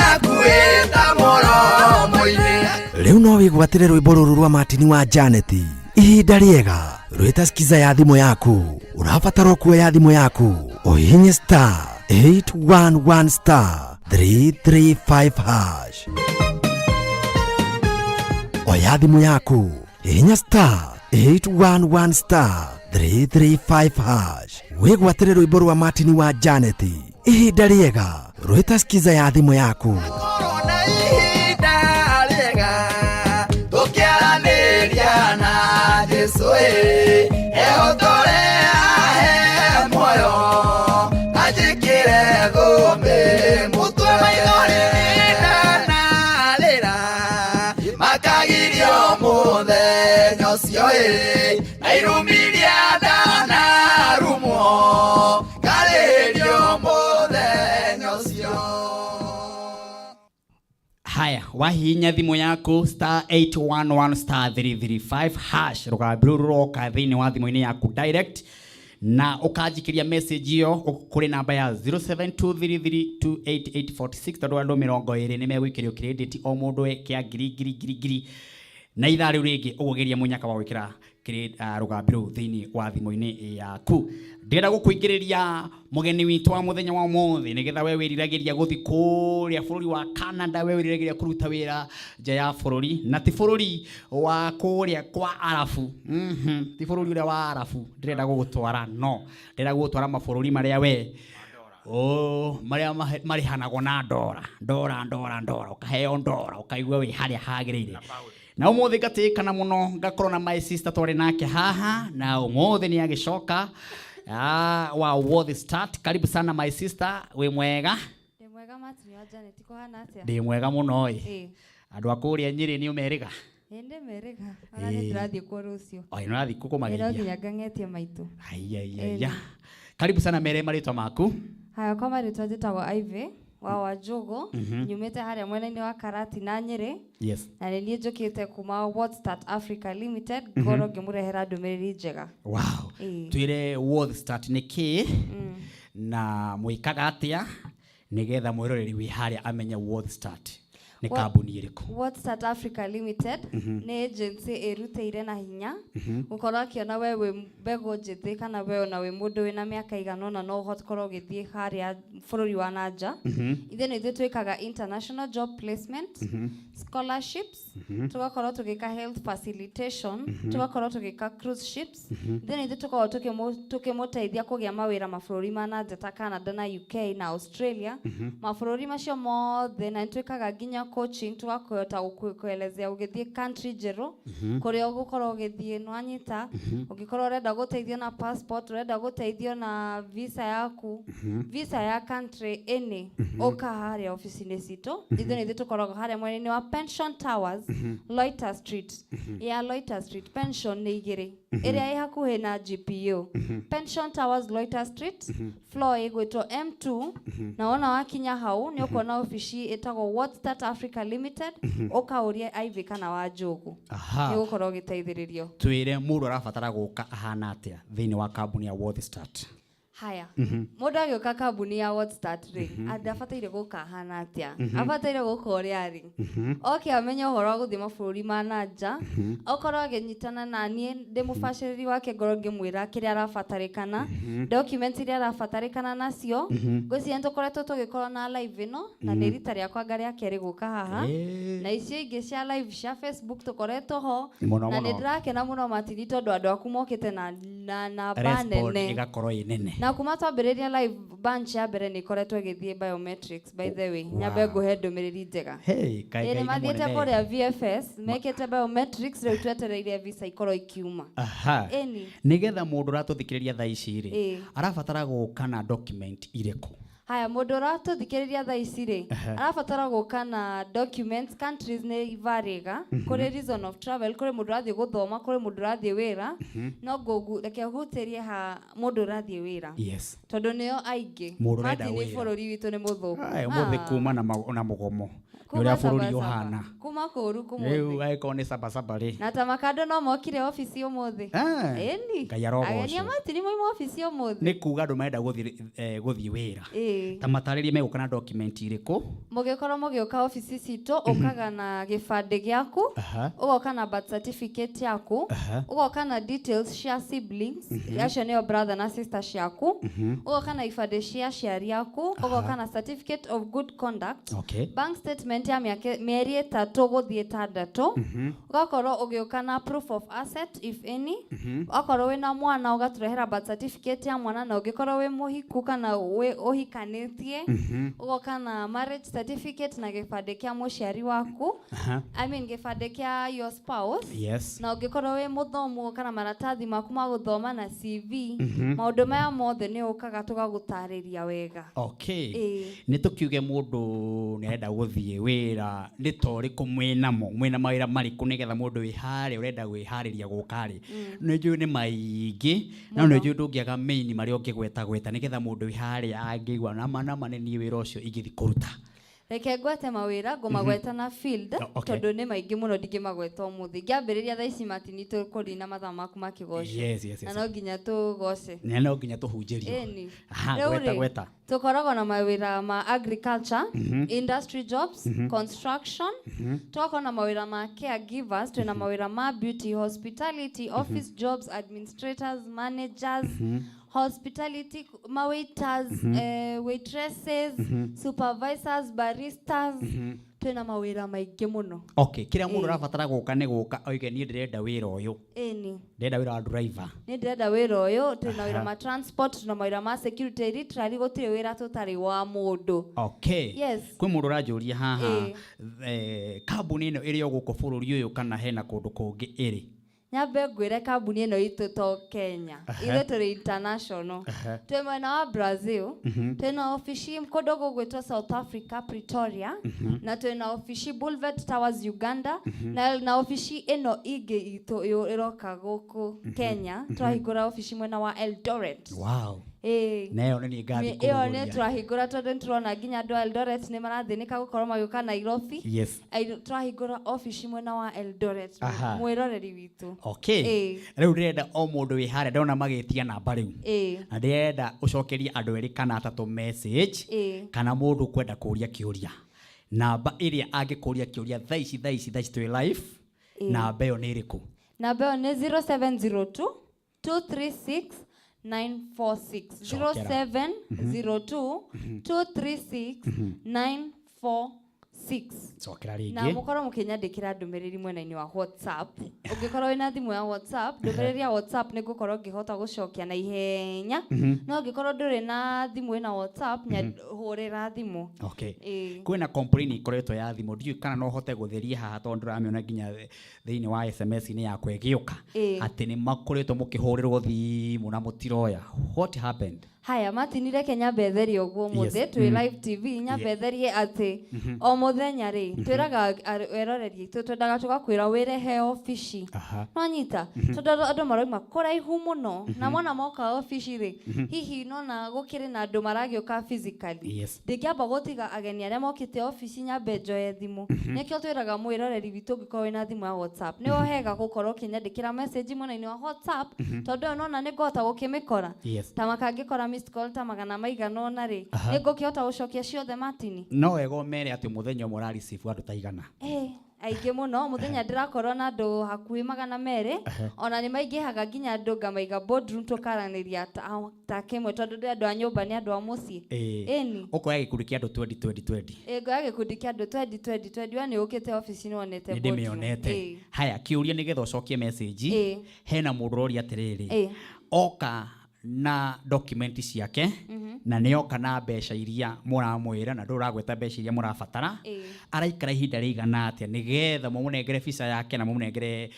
ta mũromo-inĩ. Rĩu no wĩgwatĩre rwĩmbo rũrũ rwa Martin wa Janet, Ihinda Rĩega, rwĩta skiza ya thimũ yaku. Ũrabatara kuoya thimũ yaku ũhihinye star 811 star 335 hash. Oya thimũ yaku, hihinya star 811 star 335 hash, wĩgwatĩre rwĩmbo rwa Martin wa Janet, Ihinda Rĩega, rwĩta skiza ya thimũ yaku. Korwo na ihinda rĩega tũkĩaranĩria na Jesũ ĩ, ehotore ahe muoyo anjĩkĩre thũmbĩ mũtwe. Maithori ndanarĩra makagirio mũthenya ũcio ĩ, na irumiria ndanarumwo ngarĩrio mũthenya ũcio. Haya, wahihinya thimũ yaku star 811 star 335 hash, rũgambi rũu rũroka thĩinĩ wa thimũ-inĩ yaku direct, na ũkanjikĩria message ĩyo kũrĩ namba ya 0723328846, tondũ andũ 20 nĩ megũikĩrio credit o mũndũ kĩa ngiri ngiri ngiri ngiri. Na ithaa rĩu rĩngĩ ũgũgeria mũnyaka wa gwĩkĩra rũgambi rũu thĩinĩ wa thimũ-inĩ yaku. Ndĩrenda gũkũingĩrĩria mũgeni witũ wa mũthenya wa ũmũthĩ, nĩgetha we wĩriragĩria gũthiĩ kũrĩa bũrũri wa Canada, we wĩriragĩria kũruta wĩra nja ya bũrũri, na ti bũrũri wa kũrĩa kwa Arabu, ti bũrũri ũrĩa wa Arabu ndĩrenda gũgũtwara, no ndĩrenda gũgũtwara mabũrũri marĩa we oh, marĩa marĩhanagwo na ndora ndora ndora ndora, ũkaheo ndora ũkaigua wĩ harĩa hagĩrĩire. Na ũmũthĩ ngatĩkana mũno ngakorwo na my sister twarĩ nake haha, na ũmũthĩ nĩ agĩcoka wa World Start. Karibu sana my sister, wĩ mwega? Ndĩ mwega, Martin wa Janet, kũhana atĩa? Ndĩ mwega mũno ĩ. Andũ a kũrĩa Nyĩrĩ nĩ ũmerĩga? Ĩ, ndĩmerĩga. Ona nĩ ndĩrathiĩ kuo rũciũ. Oi, nĩ ũrathiĩ Ĩ, no kũmageithia? nginya ngang'etie maitũ. Aiya iya, karibu sana, mere marĩtwa maku. Haya, kwa marĩtwa njĩtagwo Ivy wa Wanjũgũ, nyumĩte harĩa mwena-inĩ wa Karati na Nyĩrĩ, na nĩ niĩ njũkĩte kuma World Start Africa Limited ngorwo ngĩmũrehera ndũmĩrĩri njega. Twĩre World Start nĩ kĩĩ na mwĩkaga atĩa, nĩgetha mwĩroreri wĩ harĩa amenye World Start. Nĩ kambuni ĩrĩkũ? Whatstart Africa Limited nĩ agency ĩrutĩire na hinya gũkorwo akĩona we wĩ mbegũ njĩthĩ kana we ona wĩ mũndũ wĩna mĩaka igana ũna no ũkorwo ũgĩthiĩ harĩa bũrũri wa na nja. Ithuĩ nĩ ithuĩ twĩkaga international job placement, scholarships, tũgakorwo tũgĩka health facilitation, tũgakorwo tũgĩka cruise ships. Ithuĩ nĩ ithuĩ tũkoragwo tũkĩmũteithia kũgĩa mawĩra mabũrũri ma na nja ta Canada na UK na Australia, mabũrũri macio mothe. Na nĩ twĩkaga nginya coaching, tũgakũhota gũkũelezea ũgĩthiĩ country njerũ kũrĩa ũgũkorwo ũgĩthiĩ nĩwanyita. Ũngĩkorwo ũrenda gũteithio na passport, ũrenda gũteithio na visa yaku, visa ya country any, ũka harĩa ofici-inĩ citũ. Ithuĩ nĩ ithuĩ tũkoragwo harĩa mwena-inĩ wa Pension Towers, Loiter Street ya Loiter Street. Pension nĩ igĩrĩ, ĩrĩa ĩ hakuhĩ na GPU. Pension Towers, Loiter Street, floor ĩgwĩtwo M2. Na wona wakinya hau nĩ ũkuona ofici ĩtagwo Whatstart Africa Limited. Ũkaũrie Ivy kana wa Njogu, nĩ ũgũkorwo ũgĩteithĩrĩrio. Twĩre mũndũ arabatara gũka ahana atĩa thĩinĩ wa kambuni ya Worthstart? Haya, mũndũ agĩũka kambuni ya Whatstart rĩ, ndabataire gũka ahana atĩa? Abataire gũka ũrĩa arĩ. Oke amenye ũhoro wa gũthiĩ mabũrũri ma na nja, okorwo agĩnyitana na niĩ ndĩ mũbacĩrĩri wake, ngorwo ngĩmwĩra kĩrĩa arabatarĩkana, documents iria arabatarĩkana nacio. Ngwĩciria nĩ tũkoretwo tũgĩkorwo na live ĩno, na nĩ rita rĩakwa anga rĩa kerĩ gũka haha, na icio ingĩ cia live cia Facebook tũkoretwo ho. Mũno. Na nĩ Mũno. ndĩrakena mũno, Matini, tondũ andũ aku mokĩte na namba Respond nene. ĩgakorwo ĩ nene. Na kuma twambĩrĩria live, bunch ya mbere nĩ ĩkoretwo ĩgĩthiĩ biometrics. By the way, nyambe ngũhe ndũmĩrĩri njega. Hey, kaĩ Ĩ, Ngai nĩ nĩ mathiĩte mũnene. kũrĩa VFS mekĩte biometrics, rĩu twetereire visa ikorwo ikiuma. Ĩni. Nĩgetha mũndũ ũratũthikĩrĩria thaa ici rĩ, arabatara gũka na document irĩkũ? Haya, mũndũ ũratũthikĩrĩria thaa ici rĩ, arabatara gũka na documents. Countries nĩ ivarĩga, kũrĩ reason of travel, kũrĩ mũndũ ũrathiĩ gũthoma, kũrĩ mũndũ ũrathiĩ wĩra. No ngũgu reke hutĩrie ha mũndũ ũrathiĩ wĩra, tondũ nĩo aingĩ. Mũndũ ũrenda Martin, wĩra. bũrũri witũ nĩ mũthũku. Ai, ũmũthĩ kuma na mũgomo nĩ ũrĩa bũrũri ũhana. Kuma kũũru Rĩu kũmũthĩ. Angĩkorwo nĩ sabasaba rĩ. Na ta makando no mokire ofici ũmũthĩ. Ĩni. Ngai arogocwo. Ageni a Martin moima ofici ũmũthĩ. Nĩ kuga andũ marenda gũthiĩ wĩra, ta matarĩrie megũka na document irĩkũ? Mũgĩkorwo mũgĩũka ofici citũ, ũkaga na gĩbandĩ gĩaku, ũgoka na birth certificate yaku, ũgoka na details cia siblings, acio nĩo brother na sister ciaku, ũgoka na ibandĩ cia aciari aku, ũgoka na certificate of good conduct, bank statement ya mĩeri 3 gũthiĩ 6, ũgakorwo ũgĩũka na proof of asset if any. Wakorwo wĩna mwana, ũgatũrehera birth certificate ya mwana. Na ũngĩkorwo wĩ mũhiku kana wĩ ũhikanĩtie, ũgoka na marriage certificate na gĩbandĩ kĩa mũciari waku, I mean gĩbandĩ kĩa your spouse. Na ũngĩkorwo wĩ mũthomu, ũgoka na maratathi maku ma gũthoma na CV. Maũndũ maya mothe nĩ ũkaga tũgagũtarĩria wega. Ĩĩ. Nĩ tũkiuge mũndũ nĩ arenda gũthiĩ wĩra, nĩ ta ũrĩkũ mwĩnamo? Mwĩna mawĩra marĩkũ, nĩgetha mũndũ wĩ harĩa ũrenda kwĩharĩria gũka rĩ? Nĩ njũĩ nĩ maingĩ, no nĩ njũĩ ndũngĩaga main marĩa ũngĩgweta gweta, nĩgetha mũndũ wĩ harĩa angĩigua nama nama nĩ niĩ wĩra ũcio ingĩthiĩ kũruta. Reke ngwete mawĩra, ngũmagweta na field, tondũ nĩ maingĩ mũno, ndingĩmagweta ũmũthĩ. Ngĩambĩrĩria thaa ici, Matini, tũkũrina mathaa maku ma kĩgoco. Na no nginya tũgoce. Na no nginya tũhunjĩrio. Ĩni. Aha, Rĩu gweta rĩ, gweta. Tũkoragwo na mawĩra ma agriculture, industry jobs, construction, tũgakorwo na mawĩra ma caregivers, twĩna mawĩra ma beauty, hospitality, office jobs, administrators, managers, hospitality, ma waiters, waitresses, supervisors, baristas. Twĩna mawĩra maingĩ mũno. Okay, kĩrĩa mũndũ arabatara gũka nĩ gũka oige, niĩ ndĩrenda wĩra ũyũ, Ĩni. Ndĩrenda wĩra wa driver. Nĩ ndĩrenda wĩra ũyũ. Twĩna wĩra ma transport, twĩna mawĩra ma security, literally gũtirĩ wĩra tũtarĩ wa mũndũ. Yes. Kwĩ mũndũ ũranjũria haha, kambuni ĩno ĩrĩ o gũkũ bũrũri ũyũ kana hena kũndũ kũngĩ ĩrĩ? Nyambe ngwĩre, kambuni ĩno itũ to Kenya, ithuĩ tũrĩ international. Twĩ mwena wa Brazil, twĩna obici kũndũ gũgwĩtwo South Africa, Pretoria, na twĩna obici Boulevard Towers, Uganda, na obici ĩno ingĩ itũ ĩroka gũkũ Kenya, twahingũra obici mwena wa Eldoret. Ĩĩ. Na ĩyo nĩ niĩ ngathiĩ Ĩyo nĩ kũrugũria. Tũrahingũra tondũ nĩ tũrona nginya andũ a Eldoret nĩ marathĩnĩka gũkorwo magĩũka Nairobi. Tũrahingũra obici mwena wa Eldoret, mwĩroreri witũ. Rĩu ndĩrenda o mũndũ wĩ harĩa, ndona magĩtia namba rĩu, na ndĩrenda ũcokerie andũ erĩ kana atatũ message, kana mũndũ ũkwenda kũria kĩũria. Namba ĩrĩa angĩkũria kĩũria thaa ici thaa ici thaa ici twĩ live, namba ĩyo nĩ ĩrĩkũ? Namba ĩyo nĩ 0702 236 946. Cokera. 0702 236 946. Cokera Na rĩngĩ. Mũkorwo mũkĩnyandĩkĩra ndũmĩrĩri mwena-inĩ wa WhatsApp. Ũngĩkorwo wĩna thimũ ya WhatsApp, ndũmĩrĩri ya WhatsApp nĩ ngũkorwo ngĩhota gũcokia na ihenya, no ũngĩkorwo ndũrĩ na thimũ ĩna WhatsApp, hũrĩra thimũ. Okay. Ĩĩ. Kwĩna complain ikoretwo ya thimũ, ndiũĩ kana no hote gũtheria haha tondũ ndĩramĩona nginya thĩinĩ wa SMS-inĩ yakwa ĩgĩũka, atĩ nĩ makoretwo mũkĩhũrĩrwo thimũ na mũtiroya. What happened? Haya, Martin, reke nyambe therie ũguo mũthĩ twĩ live TV, nyambe therie atĩ o mũthenya rĩ twĩraga eroreri aitũ, twendaga tũgakwĩra wĩrehe obici. Nwanyita, tondũ andũ marauma kũraihu mũno, na mona moka obici rĩ, hihi nona gũkĩrĩ na andũ maragĩũka physically. Ndingĩamba gũtiga ageni arĩa mokĩte obici nyambe njoye thimũ. Nĩkĩo twĩraga mwĩroreri witũ, ũngĩkorwo wĩna thimũ ya WhatsApp, nĩho hega gũkorwo ũkĩnyandĩkĩra message mwena-inĩ wa WhatsApp, tondũ ĩyo nona nĩ ngũhota gũkĩmĩkora. Ta makangĩkora missed call ta magana maigana ũna rĩ, nĩ ngũkĩhota gũcokia ciothe, Martin? No wega ũmere atĩ mũthenya ũmwe ũra receive andũ ta igana? Eh, aingĩ mũno. Mũthenya ndĩrakorwo na andũ hakuhĩ 200. Ona nĩ maingĩhaga nginya andũ ngamaiga boardroom, tũkaranĩria ta kĩmwe, tondũ ndĩ andũ a nyũmba, nĩ andũ a mũciĩ. Ĩni. Ũkoya gĩkundi kĩa andũ 20 20 20? Ĩ, ngoya gĩkundi kĩa andũ 20 20 20. We nĩ ũkĩte obici, nĩ wonete Nĩ boardroom. ndĩmĩonete. Haya, kĩũria nĩgetha ũcokie message. Hena mũndũ ũroria atĩrĩrĩ, oka na document ciake na nĩ oka na mbeca iria mũramwĩra na ndũragweta mbeca iria mũrabatara, araikara ihinda rĩigana atĩa nĩgetha mũmũnengere visa yake na mũmũnengere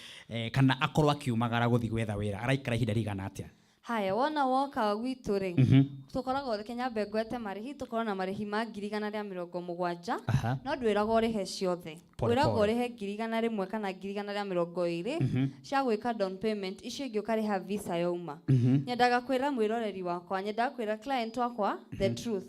kana akorwo akiumagara gũthiĩ gwetha wĩra? Araikara ihinda rĩigana atĩa? Haya, wona woka gwitũ rĩ, tũkoragwo, reke nyambe ngwete marĩhi, tũkorwo na marĩhi ma 170,000. No ndwĩragwo ũrĩhe ciothe. Pole Wĩragwo pole. ũrĩhe 100,000 kana 120,000 cia gwĩka down payment, icio ingĩ ũkarĩha visa yauma. Nyendaga kwĩra mwĩroreri wakwa, nyendaga kwĩra client wakwa the truth,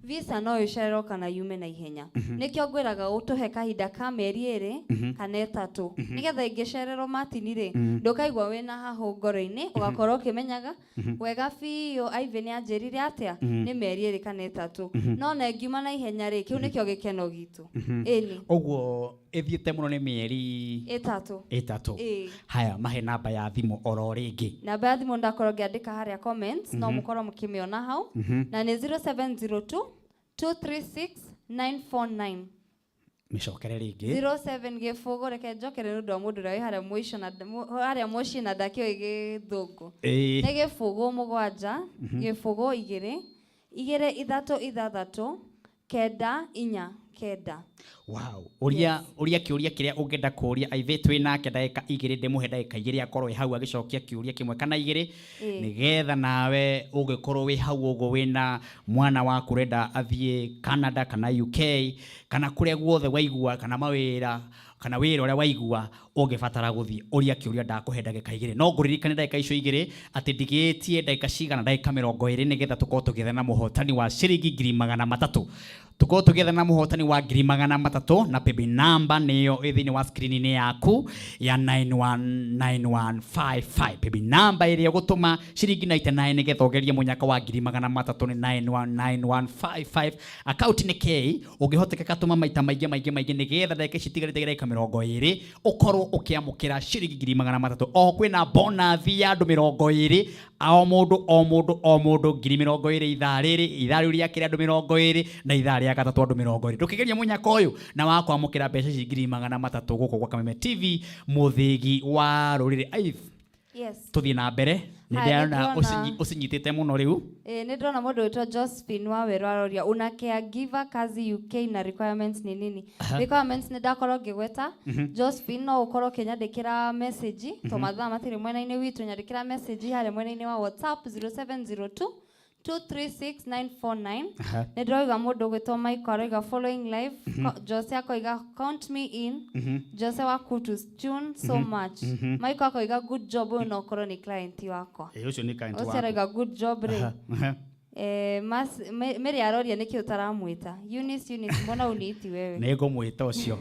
visa no ĩcererwo kana yume na ihenya. Nĩkĩo ngwĩraga ũtũhe kahinda ka mĩeri 2 kana 3, nĩgetha ĩngĩcererwo, Martin rĩ, ndũkaigua wĩna hahũ ngoro-inĩ, ũgakorwo ũkĩmenyaga wega biũ Ivy nĩ anjĩrire atĩa, nĩ mĩeri 2 kana 3. No na ĩngiuma na ihenya rĩ, kĩu nĩkĩo gĩkeno gitũ. Ĩni. Ũguo ĩthiĩte mũno nĩ mĩeri 3. 3. Ĩĩ. Haya, mahe namba ya thimũ oro rĩngĩ. Namba ya thimũ ndakorwo ngĩandĩka harĩa comments, no mũkorwo mũkĩmĩona hau, na nĩ 0702 236 949. Mĩcokere rĩngĩ. 07 gĩbũgũ, reke njokere nĩ ũndũ wa mũndũ ũrĩa wĩ harĩa mũico na harĩa mũciĩ na ndakĩũĩ gĩthũngũ. Nĩ 0 7 0 2 2 3 6 9 4 9. Wow. Ũria, ũria kĩũria kĩrĩa ũngĩenda kũria Ivy. Twĩ nake ndagĩka 2, ndĩmũhe ndagĩka 2 akorwo ĩ hau agĩcokia kĩũria kĩmwe kana 2, nĩgetha nawe ũgĩkorwo wĩ hau ũguo wĩna mwana waku ũrenda athiĩ Canada kana UK kana kũrĩa guothe waigua, kana mawĩra kana wĩra ũrĩa waigua ũngĩbatara gũthiĩ, ũria kĩũria. Ndakũhe ndagĩka 2, no ngũririkane ndagĩka icio 2 atĩ ndigĩtie ndagĩka cigana, ndagĩka 20, nĩgetha tũkorwo tũgĩetha na mũhotani wa ciringi 300,000, tũkorwo tũgĩetha na mũhotani wa 300,000, na paybill number nĩyo ĩ thĩinĩ wa screen-inĩ yaku ya 919155. Paybill number ĩrĩa ũgũtũma ciringi 99 nĩgetha ũgerie mũnyaka wa 300,000 nĩ 919155. Account nĩ K. Ũngĩhotekeka tũma maita maingĩ maingĩ maingĩ nĩgetha ndagĩka ici itigarĩte, ndagĩka 20, ũkorwo ũkĩamũkĩra ciringi 300,000. Oho kwĩna bonus ya andũ 20, o mũndũ o mũndũ o mũndũ 20,000 ithaa rĩrĩ, ithaa rĩu rĩa kerĩ andũ 20, na ithaa rĩa gatatũ andũ 20. Ndũkĩgeria mũnyaka ũyũ na wa kwamũkĩra mbeca ici 300,000 gũkũ gwa Kameme TV, mũthĩgi wa rũrĩrĩ. Aith, tũthiĩ na mbere, nĩ Haya, ndĩrona ũcinyitĩte mũno rĩu. Ĩ, nĩ ndĩrona mũndũ wĩtwo Josephine Wawerũ aroria, una caregiver kazi UK na requirements ni nini? Requirements nĩ ndakorwo ngĩgweta. Josephine, no ũkorwo ũkĩnyandĩkĩra message, to mathaa matirĩ mwena-inĩ witũ. Nyandĩkĩra message harĩa mwena-inĩ wa WhatsApp 0702 236 949. Nĩ ndĩroiga mũndũ ũgwĩtwo Michael aroiga following live. Jose akoiga count me in. Jose wa Kutus tune so much. Michael akoiga good job. Ũyũ no ũkorwo nĩ client wakwa. Ĩ, ũcio nĩ client Ũcio waku. Aroiga good job rĩ. Eh, mas, Mary aroria nĩkĩ ũtaramwĩta. Eunice, Eunice, mbona uniiti wewe? Nĩ ngũmwĩta ũcio,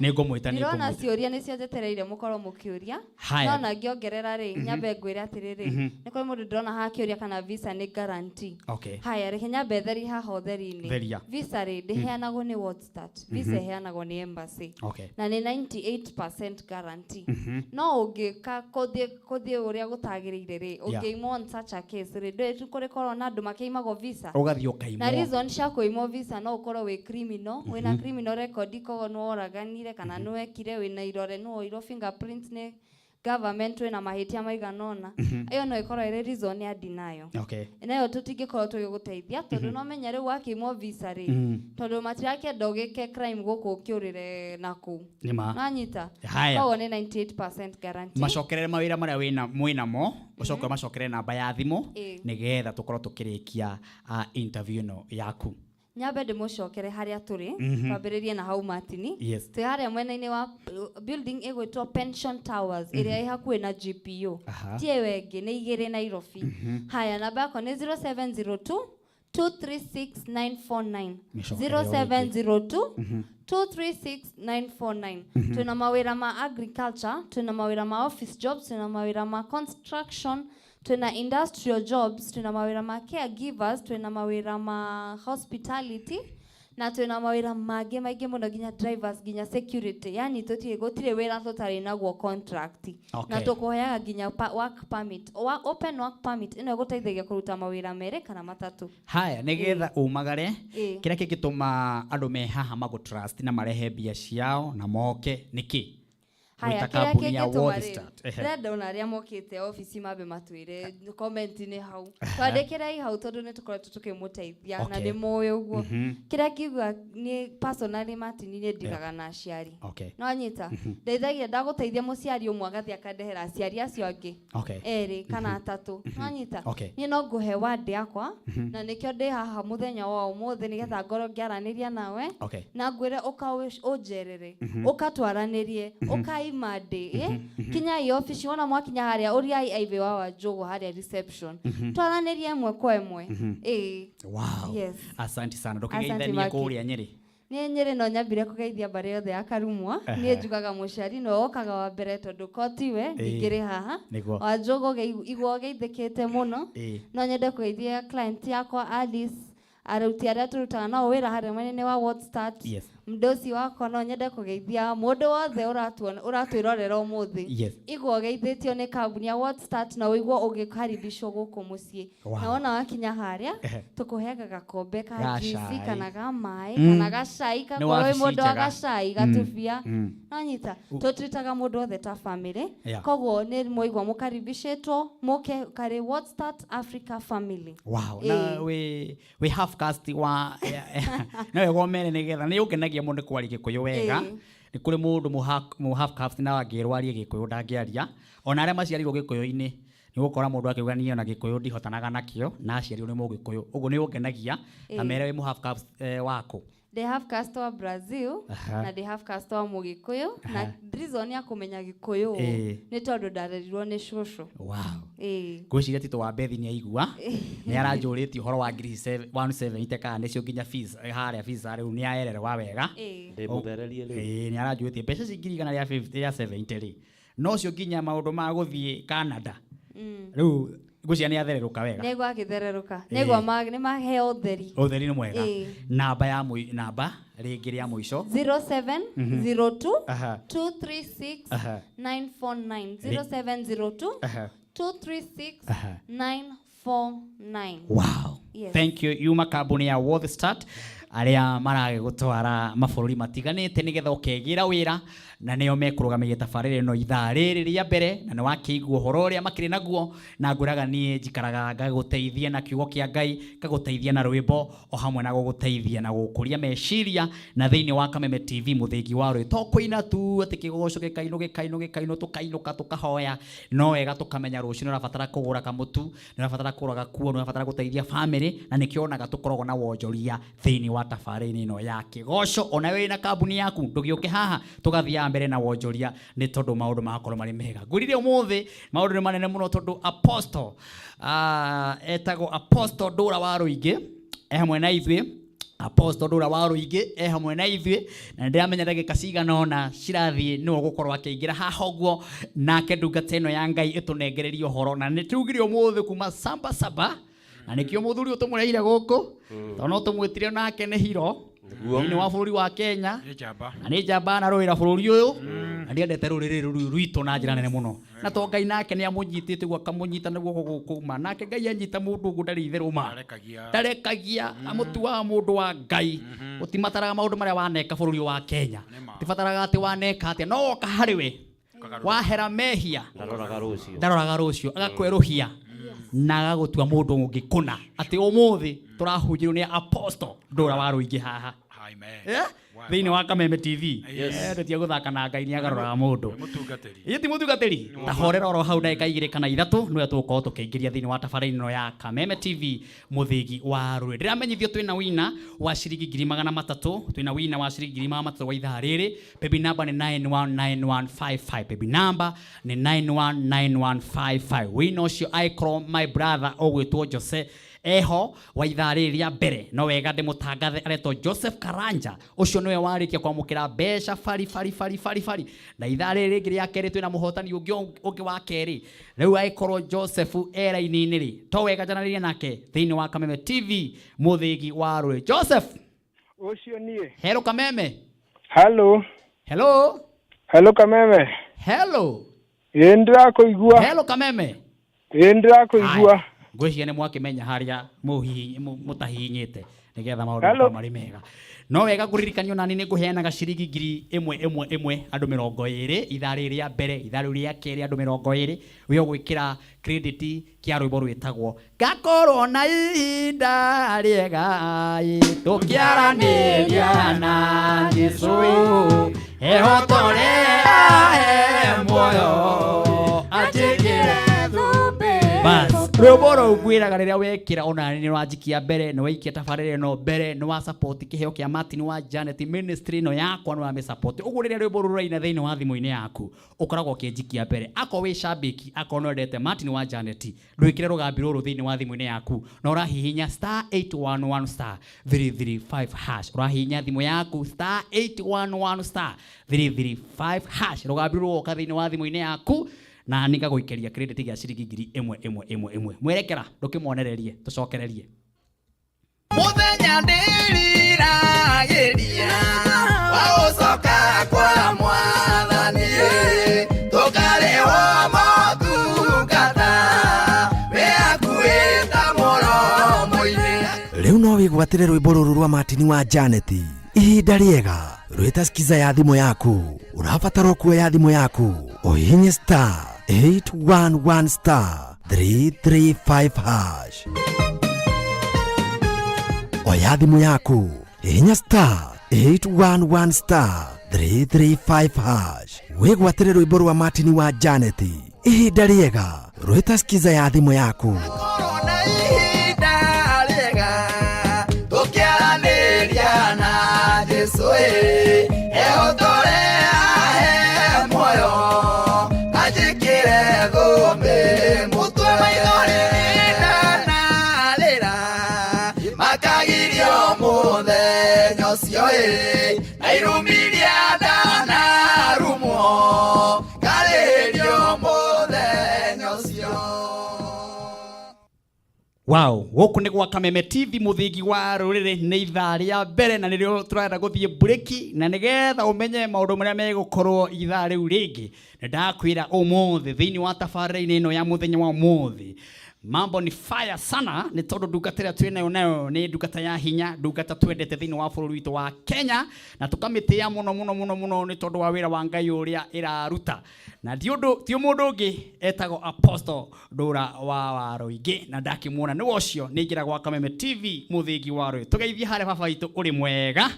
nĩ ngũmwĩta, nĩ Ndĩrona ngũmwĩta. Ciũria nĩcio njetereire mũkorwo mũkĩũria. Haya. No na ngĩongerera rĩ, nyambe ngwĩre atĩrĩrĩ, nĩ kũrĩ mũndũ ndĩrona haha akĩũria kana visa nĩ guarantee. Haya, reke nyambe therie haha ũtheri-inĩ. Theria. Visa rĩ, ndĩheanagwo nĩ WordStart. Visa ĩheanagwo nĩ embassy. Na nĩ 98% guarantee. No ũngĩka kũthiĩ ũrĩa gũtagĩrĩire rĩ, ũngĩimwo on such a case rĩ, ndũĩ kũrĩ korwo na andũ makĩimagwo visa. Ũgathiĩ ũkaimwo. Na reason cia kũimwo visa no ũkorwo wĩ criminal, wĩna criminal record, koguo nĩ woraganire kana nĩ wekire, wĩna irore, nĩ woirwo fingerprint nĩ government, wĩna mahĩtia maigana ũna. Ĩyo no ĩkorwo ĩrĩ reason ya denial. Nayo tũtingĩkorwo tũgĩgũteithia tondũ no menya rĩu wakĩimwo visa rĩ, tondũ matirakĩenda ũgĩke crime gũkũ ũkĩũrĩre nakũu. Nĩ ma. Nwanyita? Haya. Koguo nĩ 98% guarantee. Macokerere mawĩra marĩa wĩna mwĩnamo, ũcoke ũmacokerere namba ya thimũ, nĩgetha tũkorwo tũkĩrĩkia interview ĩno yaku. Nyambe ndĩmũcokere harĩa tũrĩ, twambĩrĩrie na hau Martini. Twĩ harĩa mwena-inĩ wa building ĩgwĩtwo Pension Towers, ĩrĩa ĩ hakuhĩ na GPO. Ti ĩyo ĩngĩ, nĩ igĩrĩ Nairobi. Haya, namba yakwa nĩ 0702 236 949. Mĩcokerere o rĩngĩ. 0702 236 949. Twĩna mawĩra ma agriculture, twĩna mawĩra ma office jobs, twĩna mawĩra ma construction, twĩna industrial jobs, twĩna mawĩra ma caregivers, twĩna mawĩra ma hospitality, na twĩna mawĩra mangĩ maingĩ mũno, nginya drivers, nginya security. Yani tũtirĩ, gũtirĩ wĩra tũtarĩ naguo contract. Na tũkũheaga nginya work permit. Open work permit ĩno ĩgũteithagia kũruta mawĩra merĩ kana matatũ. Haya, nĩgetha umagare, kĩrĩa kĩngĩtũma andũ me haha magũ trust na marehe mbia ciao na moke nĩkĩ? Haya, Gwĩta kĩrĩa kambuni ya kĩngĩtũma World rĩ, Start. Ehe. ndĩrenda ona arĩa mokĩte obici mambe matwĩre comment-inĩ hau. Twandĩkĩrei hau tondũ nĩ tũkoretwo tũkĩmũteithia na nĩ mũĩ ũguo. Kĩrĩa ngiuga nĩ personally Martin, nĩ ndiraga na aciari. No anyita? Ndeithagia, ndagũteithia mũciari ũmwe agathiĩ akandehera aciari acio angĩ. Erĩ kana atatũ. No anyita? Niĩ no ngũhe word yakwa na nĩkĩo ndĩ haha mũthenya wa ũmũthĩ nĩgetha ngorwo ngĩaranĩria nawe. Na ngwĩre ũka ũnjerere, ũka twaranĩrie, ũka imande, eh? Kinyai obici, wona mwakinya harĩa ũriai Ivy wa Wanjũgũ harĩa reception. Twaranĩrie ĩmwe kwa ĩmwe. Ĩĩ. Wow. Yes. Asante sana. Asante, Ndũkĩgeithanie Maki. kũrĩa Nyĩrĩ. Niĩ Nyĩrĩ no nyambire kũgeithia mbarĩ yothe ya Karumwa. Niĩ njugaga mũciari nĩwe wokaga wa mbere tondũ ko tiwe ndingĩrĩ haha. Wanjũgũ igua ũgeithĩkĩte mũno. No nyende kũgeithia client yakwa Alice, aruti arĩa tũrutaga nao wĩra harĩa mwena-inĩ wa World Start. Mdosi wakwa, no nyende kũgeithia mũndũ wothe ũratwĩrorera ũmũthĩ. Igua ũgeithĩtio nĩ kambuni ya World Start na ũigua ũgĩkaribishwo gũkũ mũciĩ. Na wona wakinya harĩa, tũkũheaga gakombe ka Ga juice cai. kana ga maĩ, kana gacai, Nĩ gakorwo wĩ wabici mũndũ wa njega. gacai, gatubia. No nyita, tũtritaga mũndũ wothe ta family. Koguo nĩ mwaigua mũkaribishĩtwo mũke karĩ World Start Africa Family. Wow. Na wĩ half caste wa no wega ũmere nĩgetha nĩ ũngenagia mũno nĩ kwaria Gĩkũyũ wega. Nĩ kũrĩ mũndũ mũ half caste na angĩrwo arie Gĩkũyũ ndangĩaria. Ona arĩa maciarirwo Gĩkũyũ-inĩ nĩ ũgũkora mũndũ akiuga niĩ ona Gĩkũyũ ndihotanaga nakĩo na aciarirwo nĩ Mũgĩkũyũ. Ũguo nĩ ũngenagia na mere wĩ mũ half caste wakũ. Ndĩ half caste wa Brazil na ndĩ half caste wa Mũgĩkũyũ, na reason ya kũmenya Gĩkũyũ nĩ tondũ ndarerirwo nĩ cũcũ. Wow. Ĩĩ. Ngwĩciria Tito wa Bethi nĩ aigua, nĩ aranjũrĩtie ũhoro wa ngiri 170 kana nĩcio nginya fees, harĩa fees rĩu nĩ aererwa wega. Ndĩ mũthererie rĩu. Ĩĩ, nĩ aranjũrĩtie mbeca ici ngiri igana rĩa fifty, rĩa 70 rĩ, nocio nginya maũndũ ma gũthiĩ Canada. Rĩu ngwĩciria nĩ athererũka wega. Nĩguo agĩthererũka. Nĩguo nĩ maheo ũtheri. Ũtheri nĩ mwega. Namba ya namba rĩngĩ rĩa mũico. 0702 236 949. 0702 236 949. Wow. Yes. Thank you. Yuma kambuni ya World Start arĩa maragĩgũtwara mabũrũri matiganĩte nĩgetha ũkegĩra wĩra, na nĩo mekũrũgamĩria tabarĩra ĩno ithaa rĩrĩ rĩa mbere, na nĩ wakĩigua ũhoro ũrĩa makĩrĩ naguo, na ngwĩraga niĩ njikaraga ngagũteithia na kiugo kĩa Ngai, ngagũteithia na rwĩmbo o hamwe na gũgũteithia na gũkũria meciria, na thĩinĩ wa Kameme TV mũthĩgi wa rwĩ to kũina tu atĩ kĩgoco gĩkainũ gĩkainũ gĩkainũ tũkainũka tũkahoya, no wega tũkamenya rũciũ nĩ ũrabatara kũgũra kamũtu, nĩ ũrabatara kũgũra gakuo, nĩ ũrabatara gũteithia family. Nyĩrĩ, na nĩkĩo onaga tũkoragwo na wonjoria thĩinĩ wa tabarĩra ĩno ya kĩgoco. Ona wĩ na kambuni yaku ndũgĩũke haha, tũgathiaga mbere na wonjoria nĩ tondũ maũndũ magakorwo marĩ mega. Ngwĩrire ũmũthĩ maũndũ nĩ manene mũno tondũ apostle etagwo Apostle Ndũra wa Rũingĩ e hamwe na ithuĩ. Apostle Ndũra wa Rũingĩ e hamwe na ithuĩ, na nĩndĩramenya ndagĩka cigana ũna cirathiĩ nĩwe ũgũkorwo akĩingĩra haha ũguo, nake ndungata ĩno ya Ngai ĩtũnengererie ũhoro. Na nĩ tugire ũmũthĩ kuma saba saba, na nĩkĩo mũthuri ũyũ tũmũreheire gũkũ, tondũ no tũmwĩtire nake nĩ hiro thĩinĩ wa bũrũri wa Kenya. Nĩ njamba. Na nĩ njamba na rũĩra bũrũri ũyũ, na ndiendete rũrĩrĩ rũrũ rwitũ na njĩra nene mũno. Na to Ngai nake nĩ amũnyitĩte ũguo, akamũnyita na guoko gũkũ ma. Nake Ngai anyita mũndũ ũguo ndarĩ itherũ ma. Ndarekagia. Ndarekagia, amũtuaga mũndũ wa Ngai. Ũtimataraga maũndũ marĩa waneka bũrũri wa Kenya. Nĩ ma. Ũtibataraga atĩ waneka atĩa, no woka harĩ we. Wahera mehia. Ndaroraga rũciũ. Ndaroraga rũciũ, agakwerũhia na agagũtua mũndũ ũngĩ kũna. Atĩ ũmũthĩ tũrahunjĩrio nĩ Apostle Ndũra wa Rũingĩ haha. Amen. Thĩinĩ wa Kameme TV. Yes. Tũtige gũthaka na Ngai, nĩ agaroraga mũndũ. Nĩ mũtungatĩri. Ĩ ti mũtungatĩri? Ta horera oro hau ndagĩka igĩrĩ kana ithatũ, nĩwe tũgũkorwo tũkĩingĩria thĩinĩ wa tabarĩra ĩno ya Kameme TV mũthĩgi wa rũrĩrĩ. Ndĩramenyithio twĩna wina wa ciringi ngiri magana matatũ, twĩna wina wa ciringi ngiri magana matatũ wa ithaa rĩrĩ. Baby number nĩ 919155. Baby number nĩ 919155. Wina ũcio angĩkorwo my brother ũgwĩtwo Jose eho wa ithaa rĩrĩ rĩa mbere, no wega ndĩmũtangathe, aretwo Joseph Karanja. Ũcio nĩwe warĩkia kwamũkĩra mbeca bari bari bari bari bari. Na ithaa rĩrĩ rĩngĩ rĩa kerĩ twĩna mũhotani ũngĩ wa kerĩ. Rĩu angĩkorwo Joseph e raini-inĩ rĩ, to wega njaranĩrie nake thĩinĩ wa Kameme TV mũthĩgi wa rũrĩrĩ. Joseph! Ũcio niĩ. Hello Kameme. Hello. Hello. Hello Kameme. Hello. Ĩ ndĩrakũigua. Hello Kameme. Ĩ ndĩrakũigua. Haya. Ngwĩciria nĩ mwakĩmenya harĩa mũtahihinyĩte nĩgetha maũndũ Hello. makorwo marĩ mega. No wega ngũririkanio nani nĩ ngũheanaga ciringi ngiri ĩmwe ĩmwe ĩmwe andũ mĩrongo ĩrĩ, ithaa rĩrĩ rĩa mbere, ithaa rĩu rĩa kerĩ andũ mĩrongo ĩrĩ. We ũgwĩkĩra credit kĩa rwĩmbo rwĩtagwo Ngakorwo na ihinda rĩega, tũkĩaranĩria na Jesũ, ehotore ahe muoyo, anjĩkĩre thũmbĩ. Bas, rwĩmbo rũu ngwĩraga rĩrĩa wekĩra ona nĩ ũranjikia mbere, nĩ waikia tabarĩra ĩno mbere, nĩ wa support kĩheo kĩa Martin wa Janet ministry ĩno yakwa, nĩ wa mĩ support. Ũguo rĩrĩa rwĩmbo rũu rũraina thĩinĩ wa thimũ-inĩ yaku, ũkoragwo ũkĩnjikia mbere. Akorwo wĩ shabiki, akorwo nĩ wendete Martin wa Janet, ndwĩkĩre rũgambi rũrũ thĩinĩ wa thimũ-inĩ yaku, na ũrahihinya star eight one one star three three five hash. Ũrahihinya thimũ yaku star eight one one star three three five hash. Rũgambi rũrũ rũgoka thĩinĩ wa thimũ-inĩ yaku, na nĩ ngagũikĩria credit gĩa ciringi ngiri ĩmwe ĩmwe ĩmwe ĩmwe. Mwerekera ndũkĩmonererie, tũcokererie. Mũthenya ndĩriragĩria wa gũcoka kwa Mwathani, tũkarĩhwo motungata wĩ hakuhĩ ta mũromo-inĩ. Rĩu no wĩgwatĩre rwĩmbo rũrũ rwa Martin wa Janet, ihinda rĩega rwĩta skiza ya thimũ yaku. Ũrabatara kuoya thimũ yaku ũhihinye star eight one one star three three five hash. Oya thimũ yaku hihinya star eight one one star three three five hash, wĩgwatĩre rwĩmbo rwa Martin wa Janet, ihinda rĩega rwĩta skiza ya thimũ yaku. Korona ihinda rĩega tũkĩaranĩria na Jesũ, ĩ ehotore ahe muoyo, anjĩkĩre thũmbĩ mũtwe, maithori ndanarĩra makagirio mũthenya ũcio, ĩ na irumiria ndanarumwo ngarĩrio mũthenya ũcio. Wow, gũkũ nĩ gwa Kameme TV mũthĩgi wa rũrĩrĩ, nĩ ithaa rĩa mbere na nĩrĩo tũrenda gũthiĩ break, na nĩgetha ũmenye maũndũ marĩa megũkorwo ithaa rĩu rĩngĩ. Nĩ ndakwĩra ũmũthĩ thĩinĩ wa tabarĩra-inĩ ĩno ya mũthenya wa ũmũthĩ, mambo ni fire sana, nĩ tondũ ndungata ĩrĩa twĩnayo nayo nĩ ndungata ya hinya, ndungata twendete thĩinĩ wa bũrũri witũ wa Kenya, na tũkamĩtĩĩa mũno mũno mũno mũno nĩ tondũ wa wĩra wa Ngai ũrĩa ĩraruta. Na ti ũndũ, ti mũndũ ũngĩ etagwo Apostle Ndũra wa Waruingĩ, na ndakĩmuona nĩwe ũcio nĩ ingĩra gwa Kameme TV mũthĩgi wa rũĩ. Tũgeithie harĩa baba witũ ũrĩ mwega.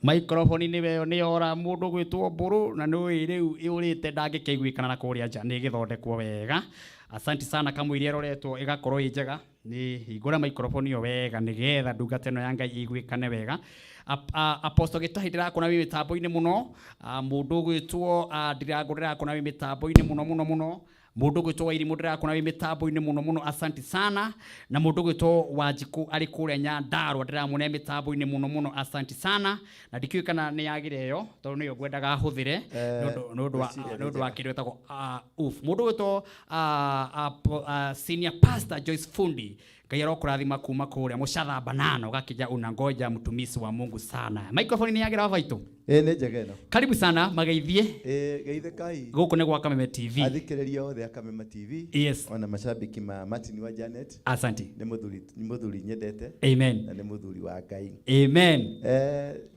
Microphone nĩ weyo nĩ yora mũndũ gwĩtwo Mbũrũ, na nĩ ũĩ rĩu ĩũrĩte ndangĩkĩiguĩkana na kũrĩa nja, nĩ ĩgĩthondekwo wega. Asante sana kamũiria ĩroretwo ĩgakorwo ĩ njega. Nĩ hingũra microphone ĩyo wega nĩgetha ndungata ĩno ya Ngai ĩiguĩkane wega. Apostle Gĩtahi ndĩrakona wĩ mĩtambo-inĩ mũno. Mũndũ ũgwĩtwo Ndirango ndĩrakona wĩ mĩtambo-inĩ mũno mũno mũno. Mũndũ ũgwĩtwo Wairimũ ndĩrakona wĩ mĩtambo-inĩ mũno mũno, asanti sana. Na mũndũ ũgwĩtwo Wanjikũ arĩ kũrĩa Nyandarua ndĩramuona mĩtambo-inĩ mũno mũno, asanti sana. Na ndikĩũĩ kana nĩ yagĩra ĩyo tondũ nĩyo ngwendaga hũthĩre nĩ ũndũ wa kĩndũ gĩtagwo oof. Mũndũ ũgwĩtwo senior pastor Joyce Fundi, Ngai arokũrathima kuma kũrĩa Mũcatha Banano gakija unangoja mtumishi wa Mungu sana. Microphone nĩ yagĩra baitũ. Ĩĩ, nĩ njega ĩno. Karibu sana, mageithie. Ĩĩ, geithĩkai. Gũkũ nĩ gwa Kameme TV. Athikĩrĩria othe a Kameme TV. Yes. Ona macambĩki ma Martin wa Janet. Asante. Nĩ mũthuri nyendete. Amen. Na nĩ mũthuri wa Ngai. Amen.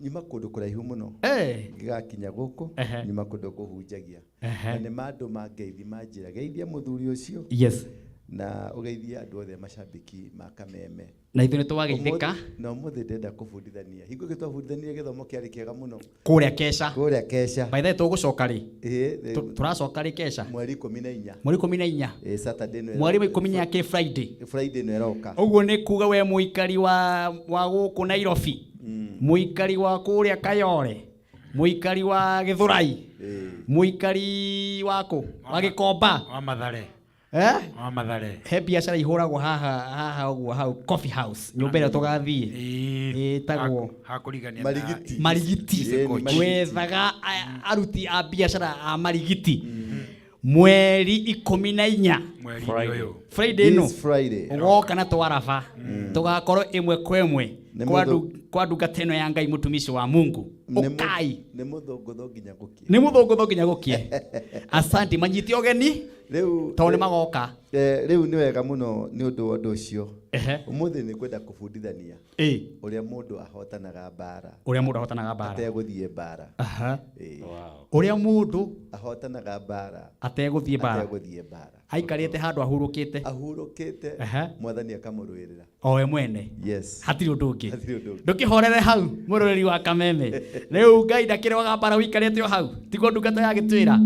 Nyuma kũndũ kũraihu mũno. Ngĩgakinya gũkũ. Nyuma kũndũ kũhunjagia. Na nĩ mandũ mangeithi manjĩra geithia mũthuri ũcio. Yes. Na ũgeithie andũ othe macambĩki ma Kameme. Na ithuĩ nĩ twageithĩka. Na ũmũthĩ ndĩrenda kũbundithania. Hingo ĩngĩ twabundithanirie gĩthomo kĩarĩ kĩega mũno. Kũrĩa Kesha. Kũrĩa Kesha. By the way, tũgũcoka rĩ? Ĩĩ. Tũracoka rĩ Kesha? Mweri 14. Mweri 14. Ĩĩ, Saturday ĩno. Mweri wa 14 kĩ Friday. Friday ĩno ĩroka. Ũguo nĩ kuga we mũikari wa gũkũ Nairobi, mũikari wa kũrĩa Kayole, mũikari wa Gĩthũrai, mũikari wa kũ? Wa Gĩkomba. Wa Mathare. Eh? Wa Mathare. He biacara ihũragwo haha haha ũguo hau coffee house, nyũmba ĩrĩa tũgathiĩ ĩtagwo Hakũrigania. Marigiti. Marigiti. Ĩĩ, nĩ Marigiti. Twethaga aruti a biacara a Marigiti mweri 14. Mweri ũyũ. Friday ĩno. This Friday. Ũgoka na twaraba tũgakorwo ĩmwe kwa ĩmwe Nĩ kwa ndungata ĩno ya Ngai, mũtumishi wa Mungu. Ũkai. Nĩ mũthũngũtho nginya gũkie. Nĩ mũthũngũtho nginya gũkie. Asanti, manyite ũgeni rĩu tondũ nĩ magoka. Rĩu nĩ wega mũno nĩ ũndũ wa ũndũ ũcio. Ũmũthĩ nĩ kwenda kũbundithania ũrĩa mũndũ ahotanaga mbara. Ũrĩa mũndũ ahotanaga mbara. Ategũthiĩ mbara. Ĩĩ. Ũrĩa mũndũ ahotanaga mbara ategũthiĩ mbara. Ategũthiĩ mbara. Aikarĩte handũ ahurũkĩte. Ahurũkĩte. Mwathani akamũrũĩrĩra. O we mwene. Yes. Hatirĩ ũndũ ũngĩ. Hatirĩ ũndũ ũngĩ. Ndũkĩhorere hau, mũroreri wa Kameme. Rĩu Ngai ndakĩrwaga mbara ũikarĩte o hau, tiguo ndungata ya gĩtwĩra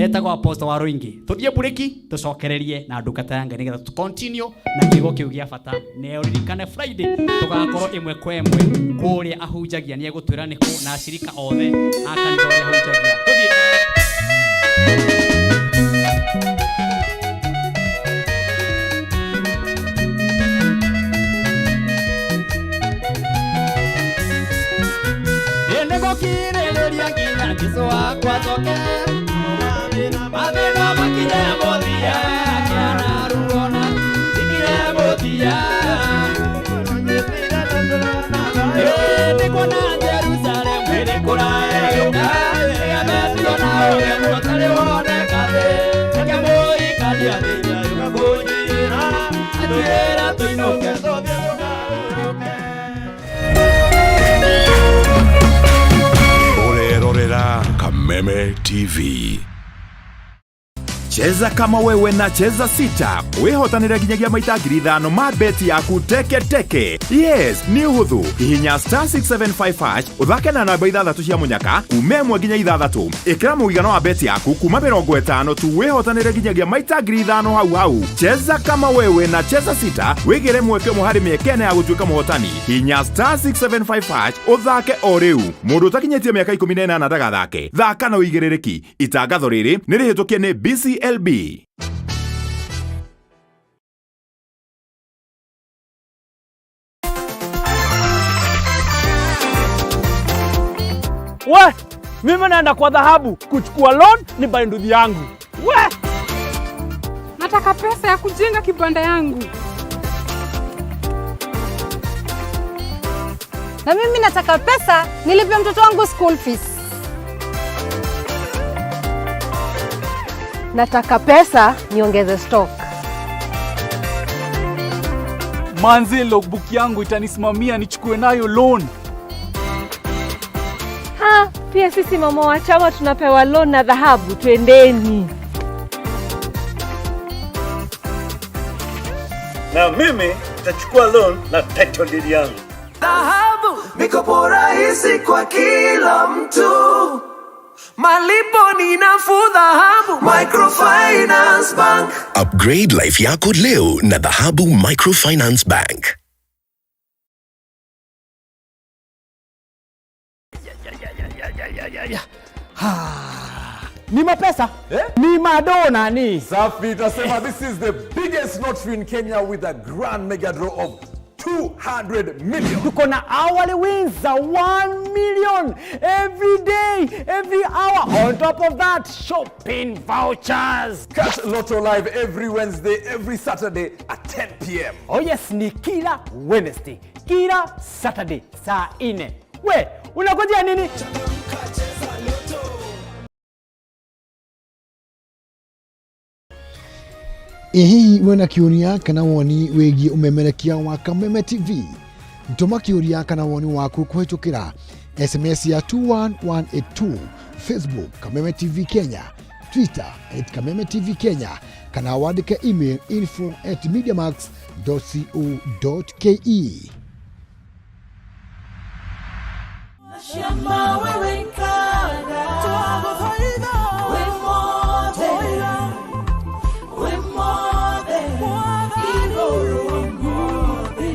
etagwo Apostle wa Rũingĩ. Tũthiĩ mburĩki, tũcokererie na ndungata ya Ngai nĩgetha tũ continue na kiugo kĩu gĩa bata. Na ũririkane Friday tũgakorwo ĩmwe kwa ĩmwe kũrĩa ahunjagia, nĩ egũtwĩra nĩkũ, na acirika othe a kanitha ũrĩa ahunjagia. Tũthiĩ. Nĩgũkirĩrĩria nginya Jesũ wakwa acoke, mathĩna makinye mũthia, kĩana ruona ikinye mũthia. Nĩkuona Jerusalemu ĩrĩ kũraya ĩgĩũka, ĩgemetio na ũremu ũtarĩ woneka thĩ. Reke mũikaria thĩinĩ agĩũka kũnjĩra, atwĩra tũinũke tũthiĩ tũkahurũke. Ũrerorera Kameme TV. Cheza kama wewe na Cheza Sita wĩhotanĩre nginyagia maita 5,000 ma beti yaku teke teke. Yes, nĩ ũhũthũ. Hihinya *675 hash, ũthake na namba ithathatũ cia mũnyaka kuma 1 nginya 6. Ĩkĩra mũigana wa beti yaku kuma 50 tu, wĩhotanĩre nginyagia maita 5,000 hau hau. Cheza kama wewe na Cheza Sita, wĩgĩre mweke ũmwe harĩ mĩeke ĩna ya gũtuĩka mũhotani. Hihinya *675 hash ũthake o rĩu. Mũndũ ũtakinyĩtie mĩaka 18 ndagathake. Thaka na ũigĩrĩrĩki. Itangatho rĩrĩ nĩ rĩhĩtũkie nĩ BCLB. We, mimi naenda kwa Dhahabu kuchukua loan ni buy nduthi yangu. We! Nataka pesa ya kujenga kibanda yangu. Na mimi nataka pesa nilipe mtoto wangu school fees. Nataka pesa niongeze stock. Manze, logbook yangu itanisimamia nichukue nayo loan. Ha, pia sisi mama wa chama tunapewa loan na Dhahabu, twendeni. Na mimi nitachukua loan na title deed yangu. Dhahabu, mikopo rahisi kwa kila mtu. Malipo ni nafuu Dhahabu Microfinance Bank. Upgrade life yako leo na Dhahabu Microfinance Bank. Ni mapesa eh? Ni madona ni Safi, tunasema this is the biggest lottery in Kenya with a grand mega draw of 200 million. Tuko na hourly wins za 1 million every day, every hour. On top of that, shopping vouchers. Catch Lotto Live every Wednesday, every Saturday at 10 p.m. Oh yes, ni kila Wednesday, kila Saturday saa 4. We, unangojea nini? Ĩ hihi wĩna kĩũria kana woni wĩgiĩ ũmemerekia wa Kameme TV? Tũma kĩũria kana woni waku kũhĩtũkĩra SMS ya 21182, Facebook Kameme TV Kenya, Twitter at Kameme TV Kenya, kana wandĩke email info@mediamax.co.ke. Shamba wewe nkana we mothe we mothe igũrũ mothe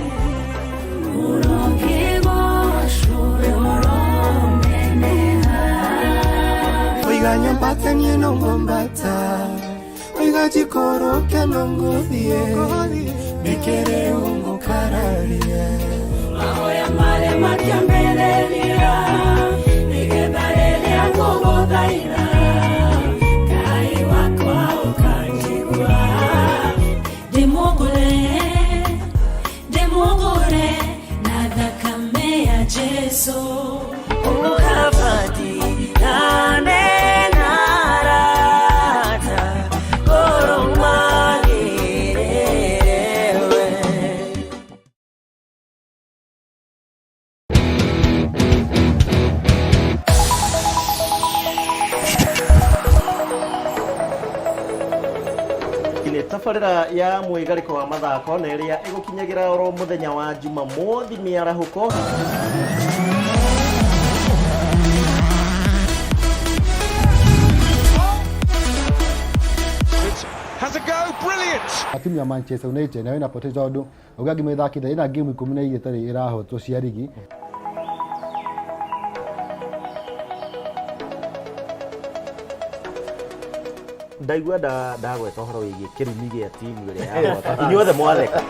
Oiga nyambata niĩ no ngwambata Oiga njikũrũke no ngũthiĩ Nĩkĩrĩ ũngũkararia mahoya marĩa matiambĩrĩria nĩgetha rĩrĩa ngũgũthaitha Ngai wakwa ũkanjigua ndĩmũgũre ndĩmũgũre na thakame ya Jesu ũkabati nane narata ngoro magĩrĩrewe. Nĩ tabarĩra ya mwĩgarĩko wa mathako na ĩrĩa ĩgũkinyagĩra oro mũthenya wa Jumamothi mĩarahũko. Has a go, brilliant! Timu ya Manchester United nayo inapoteza tondu uga ngima ithakite ina game 12 itarĩ ĩrahotwo cia rigi. Ndaigua ndagweta ũhoro wĩgiĩ kĩrumi gĩa timu ĩrĩa yahota inyuothe mwatheka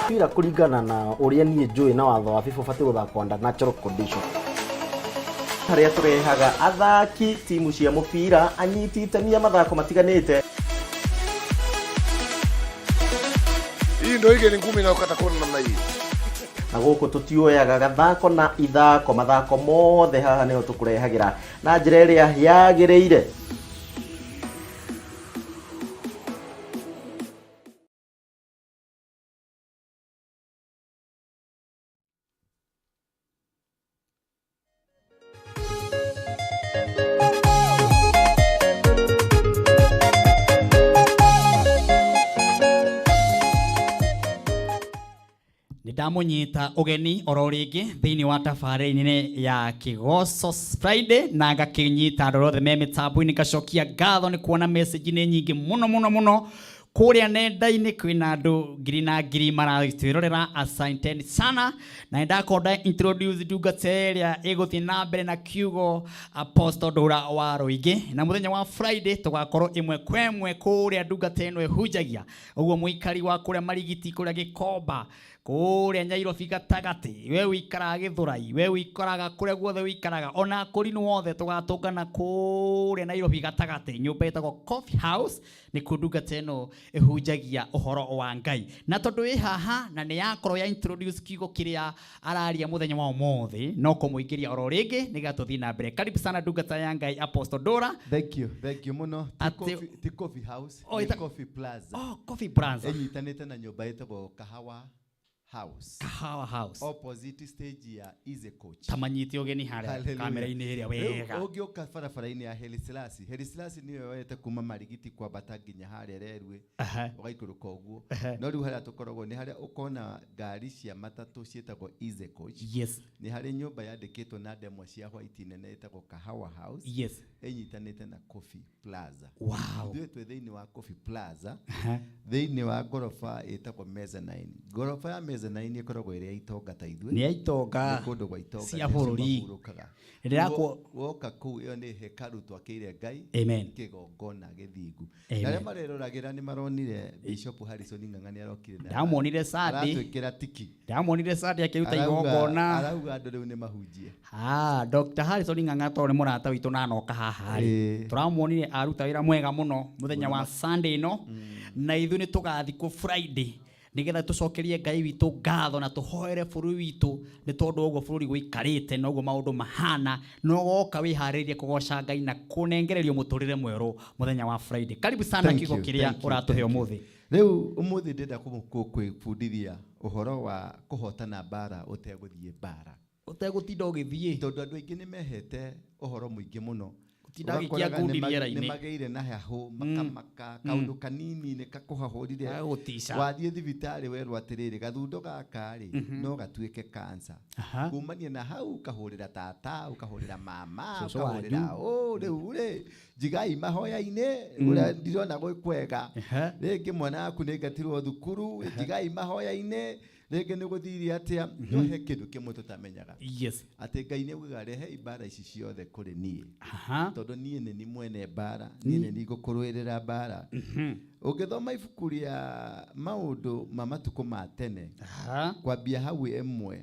mpira kũringana na ũrĩa niĩ njũĩ na watho wa FIFA ũbatiĩ gũthakwo under natural condition harĩa tũrehaga athaki timu cia mũbira anyiti itemi a mathako matiganĩte. Hii ndio ile ni ngumi inayokata kona namna hii. Na gũkũ tũtioyaga gathako na ithako mathako mothe haha nĩho tũkũrehagĩra na njĩra ĩrĩa yagĩrĩire. Ndamunyita ũgeni oro rĩngĩ thĩinĩ wa tabarĩra-inĩ ya Kĩgoco Friday na ngakĩnyita andũ othe me mĩtambo-inĩ ngacokia ngatho nĩ kuona message nĩ nyingĩ mũno mũno mũno kũrĩa nenda-inĩ kwĩna andũ ngiri na ngiri maratwĩrorera, asanteni sana. Na nĩndakorwo nda introduce ndungata ĩrĩa ĩgũthiĩ na mbere na kiugo Apostle Ndũra wa Rũingĩ, na mũthenya wa Friday tũgakorwo ĩmwe kwa ĩmwe kũrĩa ndungata ĩno ĩhunjagia. Ũguo mũikari wa kũrĩa Marigiti, kũrĩa Gĩkomba, kũrĩa Nyairobi gatagatĩ, we wĩikaraga Gĩthũrai, we wĩikaraga kũrĩa guothe wĩikaraga, ona kũrinũ wothe tũgatũngana kũrĩa Nairobi gatagatĩ, nyũmba ĩtagwo Coffee House, nĩkuo ndungata ĩno ĩhunjagia ũhoro wa Ngai. Na tondũ ĩ haha na nĩ yakorwo ya introduce kiugo kĩrĩa araria mũthenya wa ũmũthĩ, no kũmũingĩria oro rĩngĩ nĩgetha tũthiĩ na mbere. Karibu sana ndungata ya Ngai Apostle Ndũra. Thank you, thank you mũno. Ti Coffee House, Oh, ni Coffee Plaza. Oh, Coffee Plaza. Ĩnyitanĩte na nyũmba ĩtagwo Kahawa House. Kahawa House. Opposite stage ya Easy Coach. Ta manyite ũgeni harĩa Hallelujah. kamera-inĩ ĩrĩa Rĩu wega. Ũngĩũka barabara-inĩ ya Haile Selassie, Haile Selassie nĩyo yoete kuma Marigiti kwambata nginya harĩa Rerwe ũgaikũrũka ũguo. No rĩu harĩa tũkoragwo nĩ harĩa ũkona ngari cia matatũ ciĩtagwo Easy Coach. Nĩ harĩ nyũmba yandĩkĩtwo na ndemwa cia white nene ĩtagwo Kahawa House. Ĩnyitanĩte na Coffee Plaza. Ithuĩ twĩ thĩinĩ wa Coffee Plaza, thĩinĩ wa ngoroba ĩtagwo mezzanine. Ngoroba ya mezzanine ĩkoragwo ĩrĩ ya itonga ta ithuĩ. Nĩ ya itonga Nĩ kũndũ gwa itonga cia nĩ acio bũrũri. mahurũkaga. Rĩrakwo- Woka kũu ĩyo nĩ hekaru twakĩire Ngai Amen. kĩgongona gĩthingu. Amen. Na arĩa mareroragĩra nĩ maronire Bishop Harrison Ng'ang'a nĩ arokire na Ndamuonire Sunday. aratwĩkĩra tiki. Ndamuonire Sunday akĩruta Arauga- igongona. Arauga andũ rĩu nĩ mahunjie. Ah, Dr. Harrison Ng'ang'a tondũ nĩ mũrata witũ na anoka haha rĩ. Tũramuonire aruta wĩra mwega mũno mũthenya wa Sunday ĩno na ithuĩ nĩ tũgathikwo Friday nĩgetha tũcokerie Ngai witũ ngatho na tũhoere bũrũri witũ nĩ tondũ ũguo bũrũri gũikarĩte na ũguo maũndũ mahana na ũgoka wĩharĩirie kũgoca Ngai na kũnengererio mũtũrĩre mwerũ mũthenya wa Friday. Karibu sana Thank kiugo you, kĩrĩa thank you, ũratũhe thank you. ũmũthĩ. Rĩu ũmũthĩ ndĩrenda kwĩbundithia ũhoro wa kũhotana mbara ũtegũthiĩ mbara. Ũtegũtinda ũgĩthiĩ. Tondũ andũ aingĩ nĩ mehete ũhoro mũingĩ mũno. Gũtinda agĩikia Ũgakoraga ngundi rĩera-inĩ. nĩ magĩire na heho makamaka kaũndũ kanini nĩ kakũhahũrire. Gagũtica. Wathiĩ thibitarĩ werwo atĩrĩrĩ gathundo gaka rĩ no gatuĩke cancer. Kumania na hau ũkahũrĩra tata ũkahũrĩra mama Cũcũ ũkahũrĩra wanyu. ũ rĩu rĩ njigai mahoya-inĩ ũrĩa ndirona gwĩ kwega. Rĩngĩ mwana waku nĩ aingatirwo thukuru njigai mahoya-inĩ rĩngĩ nĩ gũthire atĩa no he kĩndũ kĩmwe tũtamenyaga. Atĩ Ngai nĩ augaga rehe mbara ici ciothe kũrĩ niĩ. Tondũ niĩ nĩ niĩ mwene mbara, niĩ nĩ niĩ ngũkũrũĩrĩra mbara. Ũngĩthoma ibuku rĩa maũndũ ma matukũ ma tene, kwambia hau ĩmwe,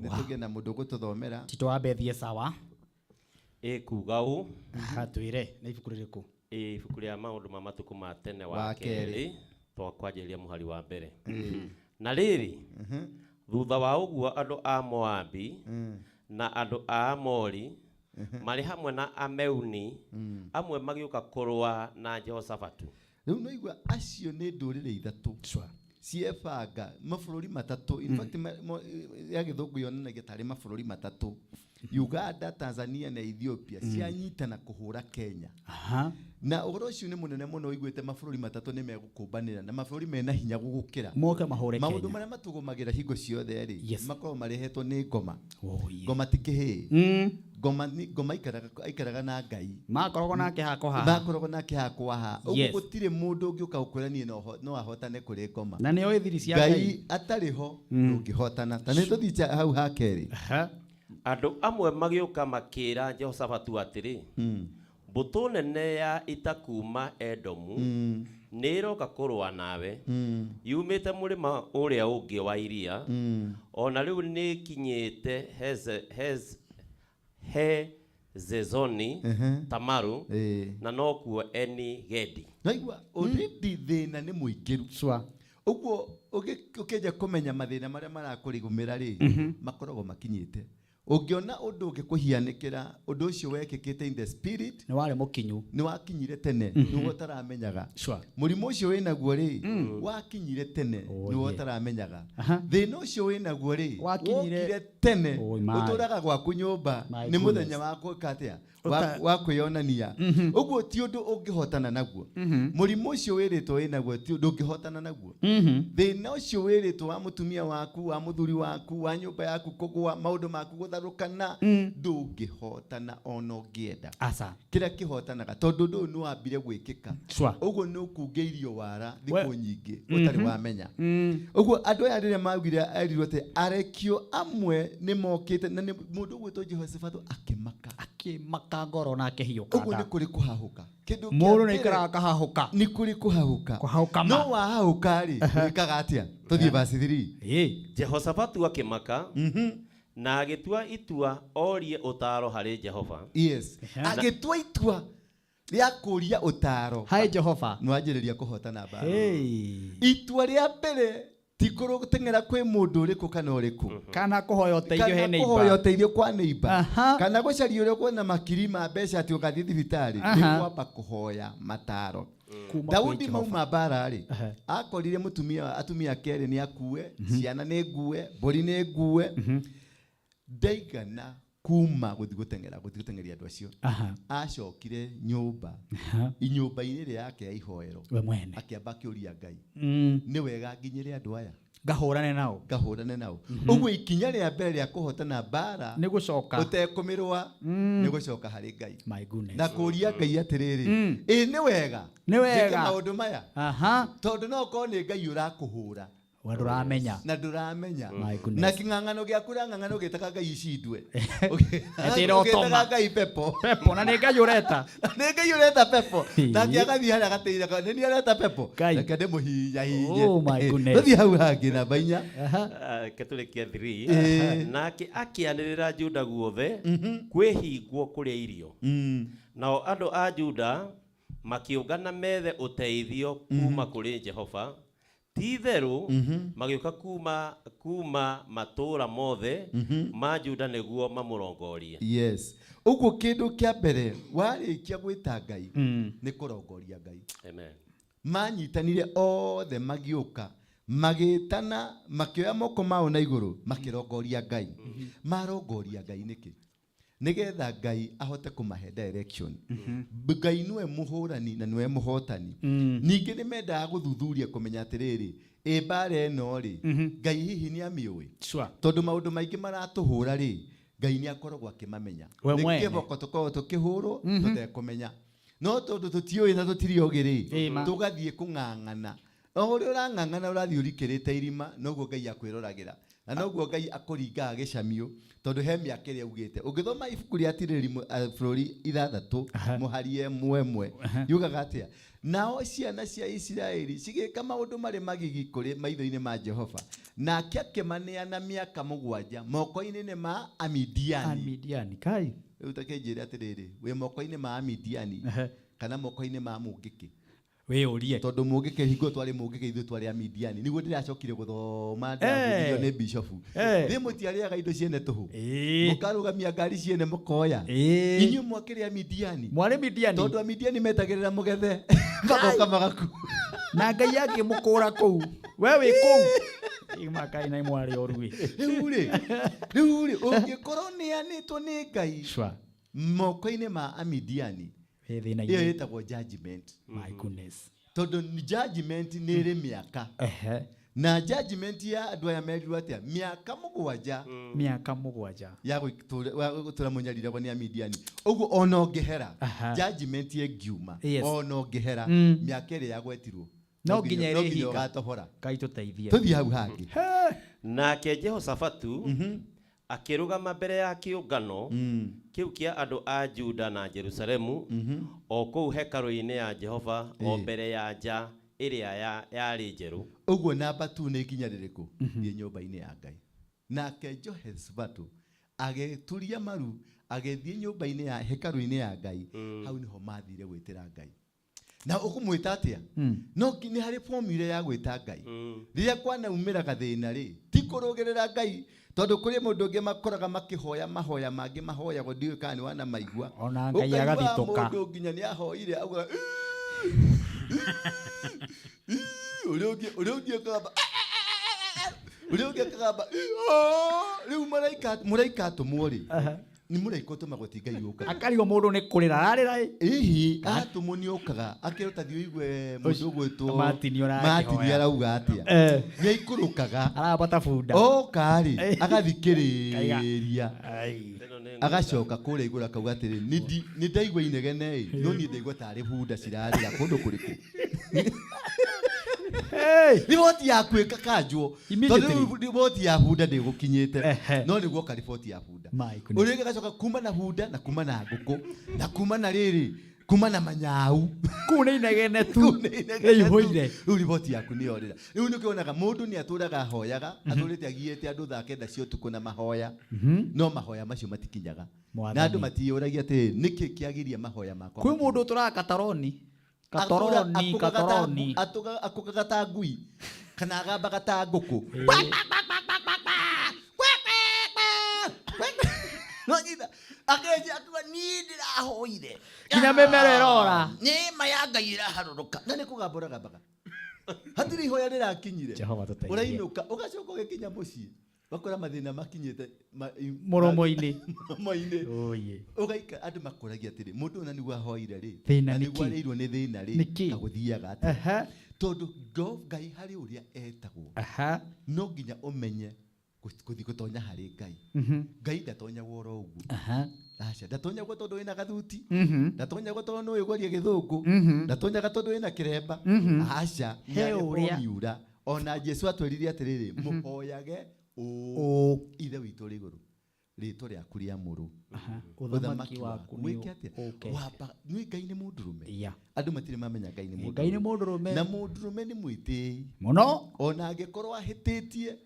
nĩ tũgĩe na mũndũ ũgũtũthomera. Tito wa Bethie sawa. Ĩkuga ũũ. Twĩre nĩ ibuku rĩrĩkũ? Ĩ ibuku rĩa maũndũ ma matukũ ma tene wa Wa kerĩ. kerĩ, twakwanjĩrĩria mũhari wa mbere. Na rĩrĩ, thutha wa ũguo andũ a Moabi na andũ a Amori marĩ hamwe na Ameuni amwe magĩũka kũrũa na Jehoshafatu. Rĩu no igua acio nĩ ndũrĩrĩ ithatũ ciebanga mabũrũri matatũ. In fact, ya gĩthũngũ yonanagia tarĩ mabũrũri matatũ. Uganda, Tanzania na Ethiopia cianyitana kũhũra Kenya. Na ũhoro ũcio nĩ mũnene mũno ũiguĩte mabũrũri matatũ nĩ megũkũmbanĩra na mabũrũri mena hinya gũgũkĩra. Moke mahũre Maũndũ Kenya. marĩa matũgũmagĩra hingo ciothe rĩ, makoragwo marehetwo nĩ ngoma. Oh, yeah. Ngoma ti kĩhĩĩ. Ngoma ni ngoma aikaraga na Ngai. Makoragwo nake hakwa haha. Makoragwo nake hakwa haha. Ũguo gũtirĩ mũndũ ũngĩũka gũkwĩra niĩ no ahotane kũrĩ ngoma. Na nĩoĩ thiri cia Ngai Ngai. atarĩ ho ndũngĩhotana. Ta nĩ tũthiĩ hau ha kerĩ. Andũ amwe magĩũka makĩĩra Jehoshafatu atĩrĩ, mbũtũ nene ya ita kuma Edomu nĩ ĩroka kũrũa nawe yumĩte mũrĩma ũrĩa ũngĩ wa iria ona rĩu nĩ ĩkinyĩte Hezezoni Tamaru na nokuo Eni Gedi. Naigua already thĩna nĩ mũingĩru. Ũguo ũkĩanjia kũmenya mathĩna marĩa marakũrigũmĩra rĩ, makoragwo makinyĩte. Ũngĩona ũndũ ũngĩkũhianĩkĩra, ũndũ ũcio wekĩkĩte in the spirit, Nĩ warĩ mũkinyu. Nĩ wakinyire tene, nĩguo ũtaramenyaga. Mũrimũ ũcio wĩnaguo rĩ, wakinyire tene, nĩguo ũtaramenyaga. Thĩna ũcio wĩnaguo rĩ, Wakinyire wokire tene, Oi, my. ũtũraga gwaku nyũmba, My nĩ goodness. mũthenya wa gwĩka atĩa? Wa kwĩyonania. Ũguo ti ũndũ ũngĩhotana naguo. Mũrimũ ũcio wĩrĩtwo wĩnaguo ti ũndũ ũngĩhotana naguo. Thĩna ũcio wĩrĩtwo wa mũtumia waku, wa mũthuri waku, wa nyũmba yaku kũgũa, maũndũ maku gũtharũkana, ndũngĩhotana ona ũngĩenda. Aca. Kĩrĩa kĩhotanaga, tondũ ũndũ ũyũ nĩ wambire gwĩkĩka. Ũguo nĩ ũkungĩirio wara thikũ nyingĩ ũtarĩ wamenya. Ũguo andũ aya rĩrĩa maugire erirwo atĩ arekio amwe nĩ mokĩte na nĩ mũndũ ũgwĩtwo Jehoshafatu akĩmaka. Akĩmaka ngoro na akĩhiũka Ũguo nda. nĩ kũrĩ kũhahũka. Kĩndũ kĩa Mũndũ nĩ mbere aikaraga akahahũka. Nĩ kũrĩ kũhahũka. Kũhahũka ma. No wahahũka rĩ, wĩkaga atĩa? Tũthiĩ verse 3. Jehoshafatu akĩmaka na agĩtua itua orie ũtaaro harĩ Jehova. Yes. Agĩtua itua rĩa kũria ũtaaro harĩ Jehova. Nĩ wanjĩrĩria kũhotana mbaara. Hey. Itua rĩa mbere Ti kũrũteng'era kwĩ mũndũ ũrĩkũ kana ũrĩkũ. Kana kũhoya ũteithio he Kana neighbor. kũhoya ũteithio kwa neighbor. Aha. Kana gũcaria ũrĩa ũkuona makiri ma mbeca atĩ ũgathiĩ thibitarĩ. Nĩ Aha. kwamba kũhoya mataro. Kuma kwĩ Daudi Jehova. mauma mbara rĩ, akorire mũtumia atumia ake erĩ nĩ akue, ciana nĩ ngue, mbũri nĩ ngue. Ndaigana kuma gũthiĩ gũteng'era gũthiĩ gũteng'eria andũ acio. Aha. Acokire nyũmba Aha. nyũmba-inĩ ĩrĩa yake ya ihoero We mwene. akĩamba akĩũria Ngai Mm. nĩ wega nginyĩre andũ aya Ngahũrane nao. ngahũrane nao. Ũguo ikinya rĩa mbere rĩa kũhotana mbara Nĩ gũcoka. ũtekũmĩrũa Mm. nĩ gũcoka harĩ Ngai My goodness. na kũria Ngai atĩrĩrĩ Mm. ĩ nĩ wega Nĩ wega. njĩke maũndũ maya Aha. tondũ no ũkorwo nĩ Ngai ũrakũhũra We ndũramenya. na ndũramenya My goodness. na kĩng'ang'ano gĩaku ũrang'ang'ana ũgĩtaga Ngai icindwe Atĩ ĩrotoma. ũgĩtaga Ngai pepo Pepo na nĩ Ngai ũreta. nĩ Ngai ũreta pepo nake agathiĩ harĩa gatĩire nĩ niĩ areta pepo Ngai. reke ndĩmũhinyahinye Oh my goodness. tũthiĩ hau hangĩ namba inya Reke tũrĩkie 3 Ĩĩ. Nake akĩanĩrĩra Juda guothe kwĩhingwo kũrĩa irio. Nao andũ a Juda makĩũngana methe ũteithio kuma kũrĩ Jehova. Ti-itherũ magĩũka kuma kuma matũũra mothe ma Juda nĩguo mamũrongorie. Yes, ũguo kĩndũ kĩa mbere warĩkia gwĩta Ngai Mm. nĩ kũrongoria Ngai. Amen. Manyitanire othe magĩũka magĩtana makĩoya moko mao na igũrũ makĩrongoria Ngai. Marongoria Ngai nĩkĩ? Nĩgetha Ngai ahote kũmahe direction. Ngai nĩwe mũhũrani na nĩwe mũhotani. Ningĩ nĩ mendaga gũthuthuria kũmenya atĩrĩrĩ, ĩ mbara ĩno rĩ, Ngai hihi nĩ amĩũĩ? Sure. Tondũ maũndũ maingĩ maratũhũra rĩ, Ngai nĩ akoragwo akĩmamenya. We Nĩ mwene. kĩboko tũkoragwo tũkĩhũrwo tũtekũmenya. No tondũ tũtiũĩ na tũtirĩ ogĩ rĩ, Ĩma. tũgathiĩ kũng'ang'ana. O ũrĩa ũrang'ang'ana ũrathiĩ ũrikĩrĩte irima, noguo Ngai akwĩroragĩra. Na noguo Ngai akũringaga gĩcamio, tondũ he mĩaka ĩrĩa augĩte. Ũngĩthoma ibuku rĩa Atirĩrĩri bũrũri ithathatũ, mũhari ĩmwe ĩmwe, yugaga atĩa? Nao ciana cia Isiraeli cigĩka maũndũ marĩ magigi kũrĩ maitho-inĩ ma Jehova, nake akĩmaneana mĩaka mũgwanja moko-inĩ nĩ ma Amidiani. Amidiani, kai. Rĩu ta kĩnjĩre atĩrĩrĩ, wĩ moko-inĩ ma Amidiani kana moko-inĩ ma Mũngĩkĩ? Wĩyũrie. Tondũ Mũngĩkĩ hingo twarĩ Mũngĩkĩ ithuĩ twarĩ Amidiani. Nĩguo ndĩracokire gũthoma ndĩrabundithio nĩ bishofu. Thĩ mũtiarĩaga indo ciene tũhũ. Mũkarũgamia ngari ciene mũkoya. Inyuĩ mwakĩrĩ Amidiani. Mwarĩ Midiani. Tondũ Amidiani metagĩrĩra mũgethe. Magoka magaku. Na Ngai akĩmũkũra kũu. We wĩ kũu. Imakai na mwarĩ oru ĩ. Rĩu rĩ, rĩu rĩ, ũngĩkorwo nĩanĩtwo nĩ Ngai Sure. moko-inĩ ma Amidiani, Wĩ thĩna-inĩ. ĩyo ĩtagwo judgment. My goodness. Tondũ judgment nĩ ĩrĩ mĩaka. Ehe. Na judgment ya andũ aya merirwo atĩa? Mĩaka mũgwanja. Mĩaka mũgwanja. Ya gũtũra mũnyariragwo nĩ Amidiani. Ũguo ona ũngĩhera, Aha. judgment ĩngiuma, Yes. ona ũngĩhera, Mm. mĩaka ĩrĩa yagwetirwo, No nginya no nginya ĩrĩhinga. ũgatohora. Ngai tũteithie. Tũthiĩ hau hangĩ. Nake Jehoshafatu akĩrũgama mbere ya kĩũngano kĩu kĩa andũ a Juda na Jerusalemu o kũu hekarũ-inĩ ya Jehova o mbere ya nja ĩrĩa yarĩ njerũ. Ũguo namba 2 nĩ ikinya rĩrĩkũ? Thiĩ nyũmba-inĩ ya Ngai. Nake Jehoshafatu agĩturia maru agĩthiĩ nyũmba-inĩ ya hekarũ-inĩ ya Ngai. Hau nĩho mathire gwĩtĩra Ngai. Na ũkũmwĩta atĩa? No nĩ harĩ formula ya gwĩta Ngai. Rĩrĩa kwanaumĩra gathĩna rĩ, ti kũrũgĩrĩra Ngai, tondũ kũrĩ mũndũ ũngĩ makoraga makĩhoya mahoya mangĩ mahoyagwo ndiũĩ kana nĩ wanamaigua. Ona Ngai Ũkaigua agathitũka. mũndũ nginya nĩ ahoire auga, ũrĩa ũngĩ, ũrĩa ũngĩ akagamba, ũrĩa ũngĩ akagamba, rĩu mũraika, mũraika atũmwo rĩ, nĩ mũraika ũtũmagwo ti Ngai ũkaga. Akarigwo mũndũ nĩ kũrĩra ararĩra ĩ. Ĩhi, atũmwo nĩ ũkaga, akĩrwo ta thiĩ ũigue mũndũ ũgwĩtwo Martin ũrakĩhoya. Martin arauga atĩa. Nĩ aikũrũkaga. Arambata bunda. Oka rĩ, agathikĩrĩria. Ai. Agacoka kũrĩa igũrũ akauga atĩrĩ, nĩ ndaigua inegene ĩ, no niĩ ndaigua tarĩ bunda cirarĩra kũndũ kũrĩkũ. Riboti yaku ĩkakanjwo. Immediately. Tondũ rĩu riboti ya bunda ndĩgũkinyĩte. No nĩguo riboti ya bunda. My goodness. Ũrĩa ũngĩ agacoka kuma na bunda na kuma na ngũkũ na kuma na rĩrĩ kuma na manyau. Kũu nĩ inegene tu. Kũu nĩ inegene tu. Ĩihũire. Rĩu riboti yaku nĩ yorĩra. Rĩu nĩkĩo wonaga mũndũ nĩ atũraga ahoyaga, atũrĩte agiĩte andũ thaa kenda cia ũtukũ na mahoya. No mahoya macio matikinyaga. Mwathani. Na andũ matiyũragia atĩrĩ, nĩkĩ kĩagiria mahoya makwa Kwĩ makinye? mũndũ ũtũraga kataroni. Katoroni, Atũra- katoroni. akũgaga ta ngui. Kana agambaga ta ngũkũ. No nyita akenjia akiuga niĩ ndĩrahoire. Nginya mĩmera ĩrora. Nĩ ma ya Ngai ĩraharũrũka. Na nĩ kũgamba ũragambaga. Hatirĩ ihoya rĩrakinyire. Jehova tũteithie. Ũrainũka ũgacoka ũgĩkinya mũciĩ ũgakora mathĩna makinyĩte Mũromo-inĩ. Mũromo-inĩ. Oye. Ũgaikara andũ makũragia atĩrĩ mũndũ ũyũ na nĩguo ahoire rĩ Thĩna na nĩ nĩguo kĩ? arĩirwo nĩ thĩna rĩ Nĩ kĩ? na gũthiaga atĩa? Tondũ Ngai harĩ ũrĩa etagwo. No nginya ũmenye gũthiĩ gũtonya harĩ Ngai. Ngai ndatonyagwo oro ũguo. Aca, ndatonyagwo tondũ wĩna gathuti. Ndatonyagwo tondũ nĩũĩ kwaria gĩthũngũ. Ndatonyaga tondũ wĩna kĩremba. Aca, He nĩ harĩ ũrĩa. formula. Ona Jesu atwĩrire atĩrĩrĩ, mũhoyage ũũ. Ũũ. Ithe witũ ũrĩ igũrũ, rĩtwa rĩaku rĩamũrwo. Ũthamaki waku nĩ Wĩke atĩa? ũũke. Wamba, nĩ Ngai nĩ mũndũrũme. Yeah. Andũ matirĩ mamenya Ngai nĩ mũndũrũme. Ngai nĩ mũndũrũme. Na mũndũrũme nĩ mwĩtĩi. Mũno. Ona angĩkorwo ahĩtĩtie,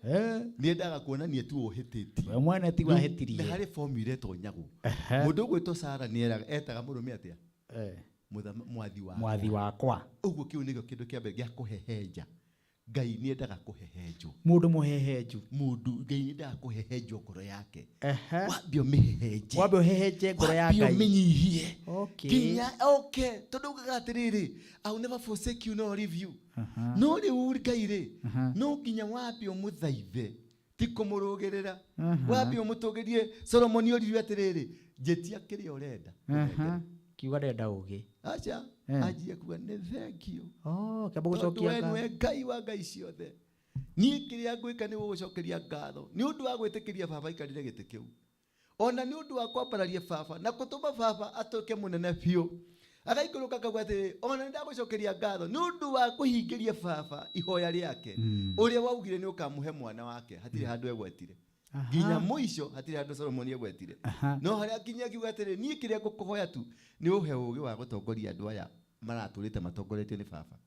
nĩ endaga kuonania tu ũhĩtĩtie. We mwene ti Rĩu, wahĩtirie. Nĩ harĩ formula ĩtonyagwo. Mũndũ ũgwĩtwo Sarah nĩ eraga, etaga mũrũme atĩa? Mwathi wakwa. Mwathi wakwa. Ũguo kĩu nĩkĩo kĩndũ kĩa mbere gĩa kũhehenja. Ngai nĩ endaga kũhehenjwo. Mũndũ mũhehenju. Mũndũ, Ngai nĩ endaga kũhehenjwo ngoro yake. Wambe ũmĩhehenje. Wambe ũhehenje ngoro ya Wambe Ngai. ũmĩnyihie. Okay. Nginya oke, tondũ ugaga atĩrĩrĩ, I will never forsake you nor leave you. No rĩu Ngai rĩ, no nginya wambe ũmũthaithe, ti kũmũrũgĩrĩra. Wambe ũmũtũgĩrie. Solomoni oririo atĩrĩrĩ, njĩtia kĩrĩa ũrenda. Kiuga ndenda ũgĩ. Aca, anjie kuga nĩ thank you. Oh, kĩamba Tondũ gũcokia we ngatho. nĩwe Ngai wa ngai ciothe. Niĩ kĩrĩa ngwĩka nĩ gũgũcokeria ngatho nĩ ũndũ wa gwĩtĩkĩria baba aikarĩre gĩtĩ kĩu. Ona nĩ ũndũ wa kwambararia baba na gũtũma baba atuĩke mũnene biũ. Agaikũrũka akauga atĩrĩ, ona nĩ ndagũcokeria ngatho nĩ ũndũ wa kũhingĩria baba ihoya rĩake. Ũrĩa waugire nĩ ũkamũhe mwana wake, hatirĩ handũ egwetire. Nginya mũico hatirĩ handũ Solomoni egwetire. No harĩa akinyia akiuga atĩrĩ, niĩ kĩrĩa ngũkũhoya tu nĩ ũhe ũũgĩ wa gũtongoria andũ aya maratũrĩte matongoretio nĩ baba.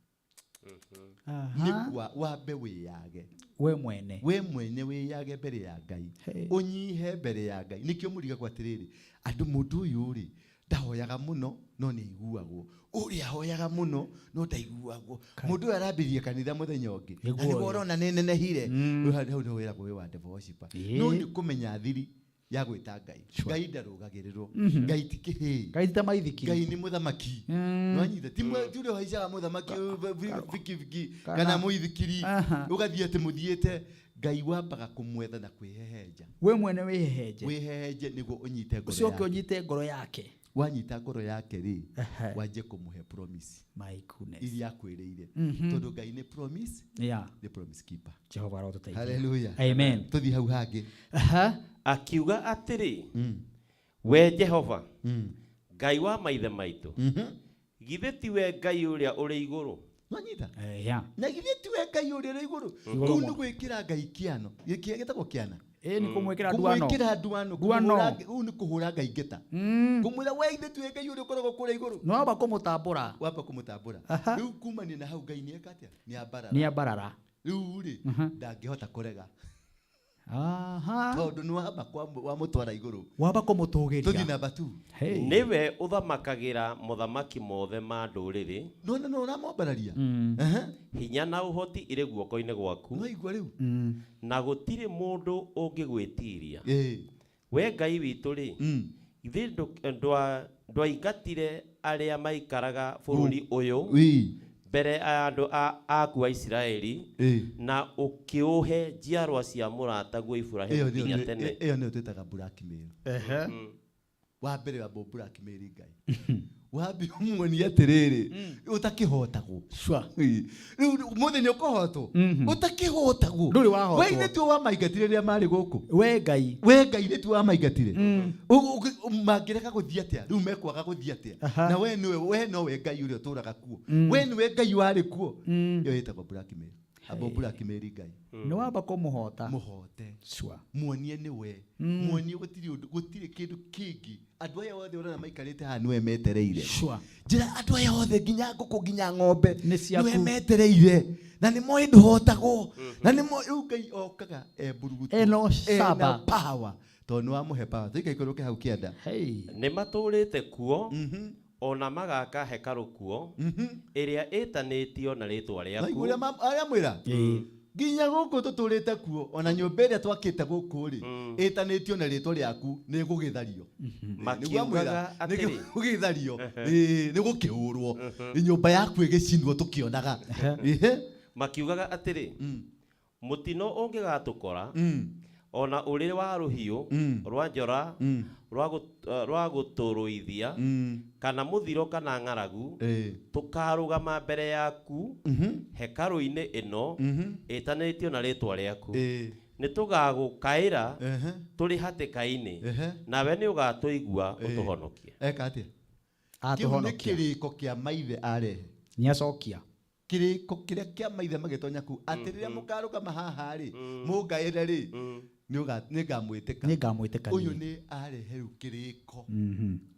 Nĩ wambe wĩyage. We mwene. We mwene wĩyage mbere ya Ngai. Ũnyihe mbere ya Ngai. Nĩkĩo mũrigagwo atĩrĩrĩ, andũ mũndũ ũyũ rĩ, ndahoyaga mũno no nĩ aiguagwo. Ũrĩa ahoyaga mũno no ndaiguagwo. Mũndũ ũyũ arambĩrĩria kanitha mũthenya ũngĩ. Na Nĩguo nĩguo ũyũ. ũrona nĩ nenehire. Rĩu hau nĩho wĩragwo wĩ wa devil worshiper. No nĩ kũmenya thiri ya gwĩta Ngai. Ngai ndarũgagĩrĩrwo. Ngai ti kĩhĩĩ. Ngai ti ta maithikiri. Ngai nĩ mũthamaki. Nĩwanyita? Ti ti ũrĩa ũhaicaga mũthamaki, bikibiki, kana mũithikiri. Ũgathiĩ atĩ mũthiĩte. Ngai wambaga kũmwetha na kwĩhehenja. We mwene wĩhehenje. Wĩhehenje nĩguo ũnyite ngoro Ũcoke yake. ũnyite ngoro yake. Wanyita ngoro yake rĩ, wanjie kũmũhe promise. My goodness. Iria akwĩrĩire. Tondũ Ngai nĩ promise, nĩ promise keeper. Jehova arotũteithia. Hallelujah. Amen. Tũthiĩ hau hangĩ. Akiuga atĩrĩ, we Jehova, Ngai wa maithe maitũ, githĩ tiwe Ngai ũrĩa ũrĩ igũrũ? Nwanyita? Yeah. Na githĩ tiwe Ngai ũrĩa ũrĩ igũrũ? Igũrũ Kũu mũno. nĩ gwĩkĩra Ngai kĩano. Gĩkĩ gĩtagwo kĩana. Nĩ kũmwĩkĩra nduano. Kũmwĩkĩra nduano, Nduano. kũmũhũra Ngai, ũũ nĩ kũhũra Ngai ngeta. Kũmwĩra we ithe tiwe Ngai ũrĩa ũkoragwo kũrĩa igũrũ. Nĩ wamba kũmũtambũra. Wamba kũmũtambũra. Rĩu kumania na hau Ngai nĩ eka atĩa? Nĩ ambarara. Nĩ ambarara. Rĩu rĩ, ndangĩhota kũrega. Tondũ nĩ wamba wamũtwara igũrũ. Wamba kũmũtũgĩria. Tũthiĩ namba 2. Hey. Nĩwe ũthamakagĩra mothamaki mothe ma ndũrĩrĩ. No, no, no, ũramwambararia. Hinya na ũhoti irĩ guoko-inĩ gwaku. Nĩwaigua rĩu? Na gũtirĩ mũndũ ũngĩgwĩtiria. We Ngai witũ rĩ, githĩ ndwaingatire arĩa maikaraga bũrũri ũyũ mbere ya andũ aku a Isiraeli, na ũkĩũhe njiarwa cia mũrataguo Iburahĩmu nginya tene. Ĩyo nĩyo twĩtaga blackmail. Wa mbere wamba blackmail Ngai. Wambe ũmuonie atĩrĩrĩ, ũtakĩhotagwo. Sure. Rĩu mũthĩ nĩ ũkũhotwo. Ũtakĩhotagwo. Ndũrĩ wahotwo. We ithe tiwe wamaingatire rĩrĩa marĩ gũkũ. We Ngai. We Ngai ithe tiwe wamaingatire. Mangĩrega gũthiĩ atĩa? Rĩu mekwaga gũthiĩ atĩa? Na we nĩwe, we nowe Ngai ũrĩa ũtũũraga kuo. We nĩwe Ngai warĩ kuo. Ĩyo ĩtagwo blackmail. Amba blackmail Ngai. Nĩ wamba kũmũhota. Mũhote. Sure. Muonie nĩwe. Muonie gũtirĩ ũndũ, gũtirĩ kĩndũ kĩngĩ. Andũ aya othe ũrona maikarĩte haha nĩwe metereire. Sure. Njĩra andũ aya othe nginya ngũkũ nginya ng'ombe Nĩ ciaku. nĩwe metereire. Na nĩ moĩ ndũhotagwo. Na nĩ moĩ rĩu Ngai okaga e mburugutu. Eno Ena saba. power. Tondũ nĩ wamũhe power. Tũikaikũrũke hau kĩanda. Hey. Nĩ matũũrĩte kuo, ona magaka hekarũ kuo, ĩrĩa ĩtanĩtio na rĩĩtwa rĩaku. Naigua ũrĩa aramwĩra? Nginya gũkũ tũtũrĩte kuo ona nyũmba ĩrĩa twakĩte gũkũ rĩ ĩtanĩtio na rĩtwa rĩaku nĩ gũgĩthario. Makiugaga atĩrĩ. Gũgĩthario nĩ gũkĩhũrwo nyũmba yaku ĩgĩcinwo tũkĩonaga. Ehe. Makiugaga atĩrĩ, mũtino ũngĩgatũkora ona ũrĩ wa rũhiũ rwa njora rwa gũtũrũithia kana mũthiro kana ng'aragu, tũkarũgama mbere yaku hekarũ-inĩ ĩno ĩtanĩtio na rĩtwa rĩaku, nĩ tũgagũkaĩra tũrĩ hatĩka-inĩ, nawe nĩ ũgatũigua ũtũhonokie. Eka atĩa? Kĩu nĩ kĩrĩko kĩa maithe arehe. Nĩ acokia. Kĩrĩko kĩrĩa kĩa maithe magĩtonya kũu atĩ rĩrĩa mũkarũgama haha rĩ mũngaĩre rĩ nĩngamwĩtĩka. Nĩngamwĩtĩka Ũyũ nĩ arehe rĩu kĩrĩko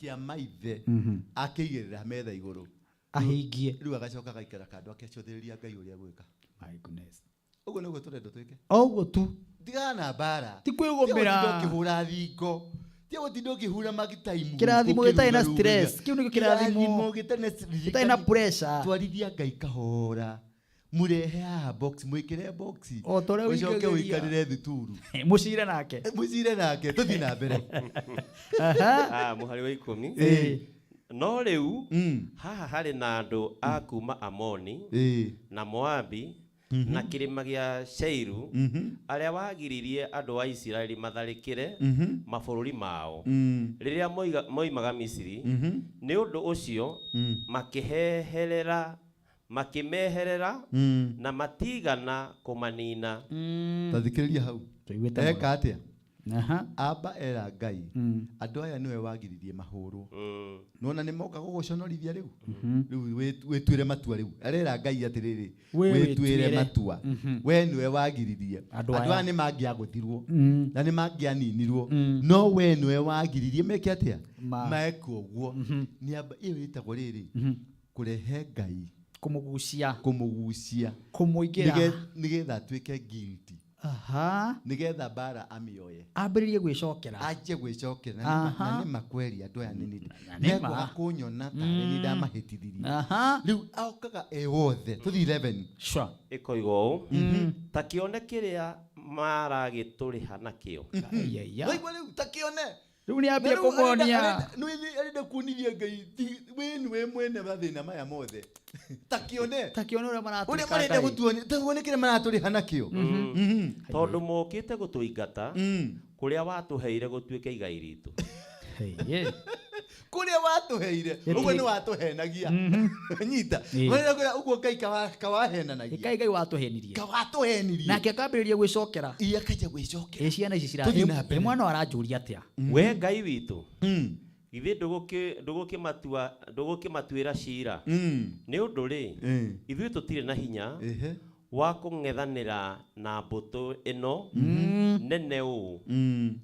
kĩa maithe akĩigĩrĩra metha igũrũ. Ahingie. Rĩu agacoka agaikara kando akĩcũthĩrĩria Ngai ũrĩa egwĩka. My goodness. Ũguo nĩguo tũrenda twĩke. O ũguo tu. Tigana na mbara. Ti kwĩgũmĩra. Tiga gũtinda ũkĩhũra thingo. Tiga gũtinda ũkĩhura magitaimu. Kĩrathimo gĩtarĩ na stress. Kĩu nĩkĩo kĩrathimo. Kĩrathimo gĩtarĩ na stress. Gĩtarĩ na pressure. Twarithia Ngai kahora. Mũrehe haha box, mwĩkĩre box. O ta ũrĩa Ũcoke ũingagĩria. ũikarĩre thituru. Mũcire nake. Mũcire nake, tũthiĩ na mbere. Mũhari wa 10. No rĩu haha harĩ na andũ a kuma Amoni na Moabi na kĩrĩma gĩa Seiru, arĩa wagiririe andũ a Isiraeli matharĩkĩre mabũrũri mao rĩrĩa moimaga Misiri. Nĩ ũndũ ũcio makĩmeherera na matigana kũmanina. Ta thikĩrĩria hau. Tũiguĩte mũno. Eka atĩa? Amba era Ngai. Andũ aya nĩwe wagiririe mahũrwo. Nĩwona nĩ moka gũgũconorithia rĩu? Rĩu wĩtuĩre matua rĩu. Arera Ngai atĩrĩrĩ, We wĩtuĩre wĩtuĩre. matua. We nĩwe wagiririe. Andũ Andũ aya. aya nĩ mangĩagũthirwo na nĩ mangĩaninirwo. No we nĩwe wagiririe meke atĩa? Meke ũguo. Nĩ amba ĩyo ĩtagwo rĩrĩ, kũrehe Ngai. Kũmũgucia. Kũmũgucia. Kũmũingĩra. Nĩgetha atuĩke guilty. Nĩgetha mbara amĩoye. Ambĩrĩrie gwĩcokera. Anjie gwĩcokera. Na nĩ makweri andũ aya nĩ nĩ. Na nĩ ma. Mekwaga kũnyona tarĩ nĩ ndamahĩtithirie. Rĩu okaga e wothe. Tũthiĩ 11. Sure. Ĩkoiga ũũ, ta kĩone kĩrĩa maragĩtũrĩha nakĩo. Waigua rĩu, ta kĩone. Rĩu nĩ ambia Na rĩu kũmonia. arenda kuonithia Ngai we nĩwe mwene mathĩna maya mothe. Ta kĩone. Ta kĩone ũrĩa maratwĩka Ũrĩa marenda Ngai. gũtuonia, ta tuone kĩrĩa maratũrĩha nakĩo. Tondũ mokĩte gũtũingata kũrĩa watũheire gũtuĩke igai ritũ. Kũrĩa watũheire, ũguo nĩ watũhenagia. Nyita. Marenda kwĩra ũguo Ngai kawahenanagia. Ngai Ngai watũhenirie. Kawatũhenirie. Nake akambĩrĩria gwĩcokera. Ĩ, akanja gwĩcokera. Ĩ, ciana ici cira- Tũthiĩ na mbere. Ĩ, mwana aranjũria atĩa? We Ngai witũ, githĩ ndũgũkĩmatuĩra cira? Nĩ ũndũ rĩ, ithuĩ tũtirĩ na hinya wa kũng'ethanĩra na mbũtũ ĩno nene ũũ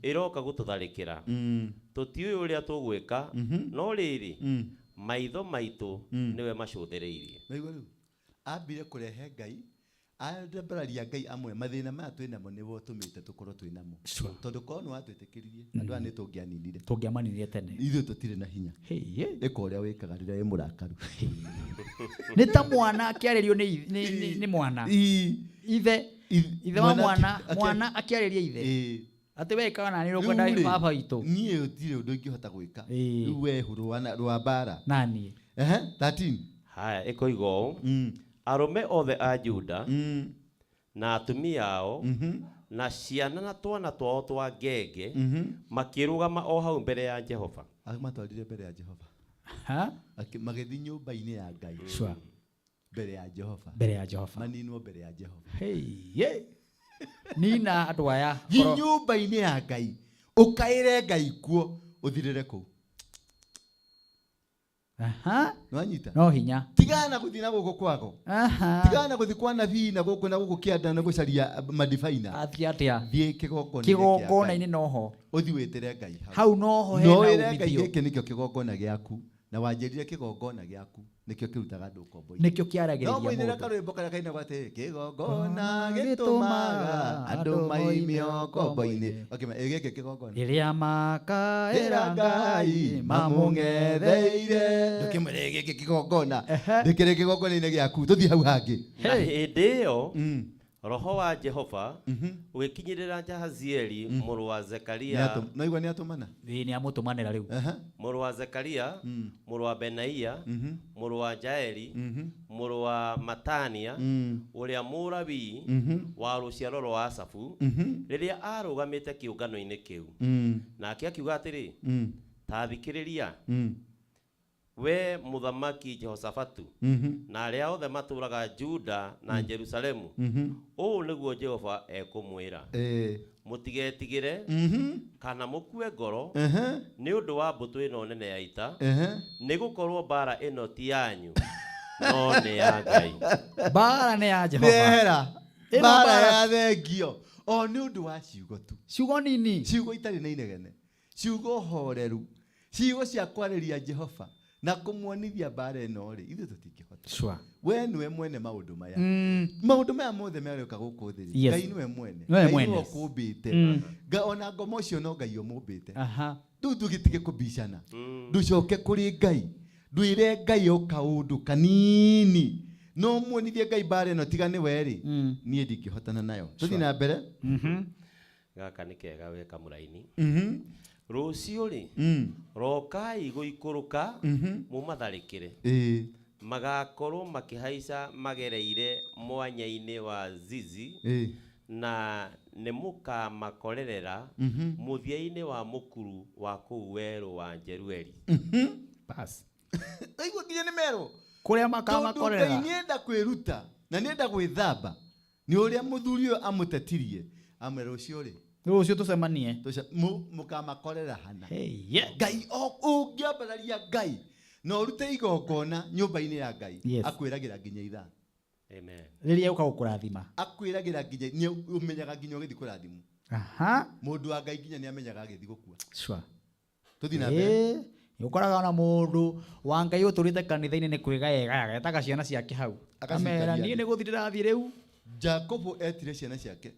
ĩroka gũtũtharĩkĩra. Tũtiũĩ ũrĩa tũgwĩka, no rĩrĩ, maitho maitũ nĩwe macũthĩrĩirie. Waigua rĩu? Ambire kũrehe Ngai, andambararia Ngai amwe mathĩna maya twĩ namo nĩwe ũtũmĩte tũkorwo twĩ namo. Tondũ korwo nĩ watwĩtĩkĩririe, andũ aya nĩ tũngĩaninire. Tũngĩamaninire tene. Ithuĩ tũtirĩ na hinya. Ĩka ũrĩa wĩkaga rĩrĩa wĩ mũrakaru. Nĩ ta mwana akĩarĩrio nĩ mwana. Ithe, ithe wa mwana, mwana akĩarĩria ithe. Atĩ we ĩkaga na nĩ ũkwenda Rĩu rĩ, baba witũ. Niĩ gũtirĩ ũndũ ingĩhota gwĩka. Rĩu we rũa mbara. Na niĩ. 13. Haya, ĩkoiga ũũ, arũme othe a Juda na atumia ao na ciana na twana twao twa ngenge makĩrũgama o hau mbere ya Jehova. Amatwarire mbere ya Jehova. Magĩthiĩ nyũmba-inĩ ya Ngai. Sure. Mbere ya Jehova. Mbere ya Jehova. Maninwo mbere ya Jehova. Hey, yeah. Nina andũ aya. Thiĩ nyũmba-inĩ ya Ngai. Ũkaĩre Ngai kuo, ũthirĩre kũu. Nĩwanyita? No hinya. Tigana na gũthiĩ na gũkũ kwago. Tigana na gũthiĩ kwa nabii na gũkũ na gũkũ kĩanda na gũcaria madivaina. Athiĩ atĩa? Thiĩ kĩgongona-inĩ kĩa Ngai. Kĩgongona-inĩ noho. Ũthiĩ wĩtĩre Ngai hau. Hau noho hena No wĩre Ngai umithio. gĩkĩ nĩkĩo kĩgongona gĩaku. Na wanjĩrire kĩgongona gĩaku nĩkĩo kĩrutaga andũ ũkombo-inĩ. Nĩkĩo kĩaragĩrĩria No mũinĩre mũndũ. karwĩmbo karĩa kainagwo atĩrĩ, kĩgongona gĩtũmaga andũ moime ũkombo-inĩ. Okay, ĩ gĩkĩ kĩgongona. Rĩrĩa makaĩra Ĩra Ngai mamũng'etheire. Ndũkĩmwĩre gĩkĩ kĩgongona. Ndĩkĩrĩ kĩgongona-inĩ gĩaku. Tũthiĩ hau hangĩ. Na hĩndĩ ĩyo Roho wa Jehova ũgĩkinyĩrĩra Jahazieli mũrũ wa Zekaria Naigua nĩ atũmana. Ĩĩ nĩ amũtũmanĩra rĩu. Mũrũ wa Zekaria mũrũ wa Benaia mũrũ wa Jaeli mũrũ wa Matania ũrĩa Mũlawii wa rũciaro rwa Asafu rĩrĩa aarũgamĩte kĩũngano-inĩ kĩu. Nake akiuga atĩrĩ, Ta thikĩrĩria, wee Mũthamaki Jehoshafatu, na arĩa othe matũũraga Juda na Jerusalemu, ũũ nĩguo Jehova ekũmwĩra, Mũtigetigĩre kana mũkue ngoro nĩ ũndũ wa mbũtũ ĩno nene ya ita, nĩ gũkorũo mbaara ĩno ti yanyu, no nĩ ya Ngai. Mbaara nĩ ya Jehova. Nĩehera. Ĩno Mbaara mbaara- ya thengio. O nĩ ũndũ wa ciugo tu. Ciugo nini. Ciugo itarĩ na inegene. Ciugo horeru. Ciugo cia kwarĩria Jehova na kũmuonithia mbaara ĩno rĩ, ithuĩ tũtingĩhota. Sure. We nĩwe mwene maũndũ maya. Maũndũ maya mothe mareka gũkũ thĩ rĩ, Yes. Ngai nĩwe mwene. Nĩwe Ngai mwene. nĩwe ũkũmbĩte. Ona ngoma ũcio no Ngai ũmũmbĩte. Rĩu tũgĩtige kũbicana. Ndũcoke kũrĩ Ngai. Ndwĩre Ngai o kaũndũ kanini. No muonithie Ngai mbaara ĩno tiga nĩwe rĩ, niĩ ndingĩhotana nayo. Tũthiĩ na mbere. Gaka nĩ kega we kamũraini. Rũciũ rĩ, rokai gũikũrũka mũmatharĩkĩre. Magakorwo makĩhaica magereire mwanya-inĩ wa Zizi na nĩmũkamakorerera mũthia-inĩ wa mũkuru wa kũu werũ wa Jerueli. Bas. Aigua nginya nĩ merwo. Kũrĩa Tondũ makamakorerera. Ngai nĩenda kwĩruta na nĩenda gwĩthamba nĩ ũrĩa mũthuri ũyũ amũtetirie amwĩra rũciũ rĩ Rũciũ tũcemanie. Mũkamakorera hana. Hey, yeah. Ngai ũngĩambararia Ngai na ũrute igongona nyũmba-inĩ ya Ngai Yes. akwĩragĩra nginya ithaa. Amen. Rĩrĩa ũka gũkũrathima. Akwĩragĩra nginya nĩ ũmenyaga nginya ũgĩthiĩ kũrathimwo. Aha. Mũndũ wa Ngai nginya nĩ amenyaga agĩthiĩ gũkua. Sure. Tũthiĩ na mbere. Ĩĩ, nĩ ũkoraga ona mũndũ wa Ngai ũtũrĩte kanitha-inĩ nĩ kwĩgayaga etaga ciana ciake hau. Agacikaria Amera niĩ thĩ. nĩ gũthiĩ ndĩrathiĩ rĩu. Jakubu etire ciana ciake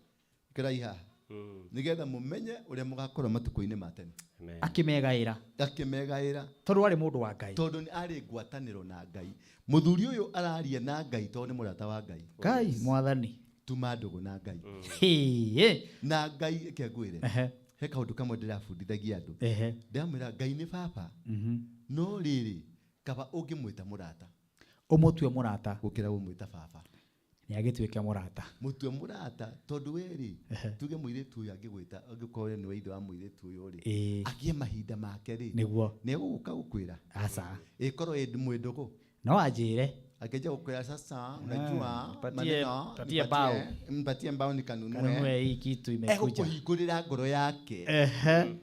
ikarai haha nĩgetha mũmenye ũrĩa mũgakorwo matukũ-inĩ ma tene. Akĩmegaĩra. Akĩmegaĩra. Tondũ arĩ mũndũ wa Ngai. Tondũ nĩ arĩ ngwatanĩro na Ngai. Mũthuri ũyũ araria na Ngai tondũ nĩ mũrata wa Ngai. Ngai mwathani. Tuma ndũgũ na Ngai. Hĩĩ. Na Ngai reke ngwĩre. He kaũndũ kamwe ndĩrabundithagia andũ. Ndĩramwĩra Ngai nĩ baba. No rĩrĩ kaba ũngĩmwĩta mũrata. Ũmũtue mũrata. Gũkĩra ũmwĩta baba. Nĩ agĩtuĩke mũrata. Mũtue mũrata tondũ we rĩ, tuge mũirĩtu ũyũ angĩgwĩta, angĩkorwo nĩwe ithe wa mũirĩtu ũyũ rĩ, agĩe mahinda make rĩ, Nĩguo. nĩ egũgũka gũkwĩra. Aca. Ĩkorwo ĩ mwĩ ndũgũ. No anjĩre. Akija kukwira sasa, unajua, maneno, nipatie mbao. Nipatie mbao nikanunue. Kanunue hii kitu imekuja. Egũkũhingũrĩra ngoro yake.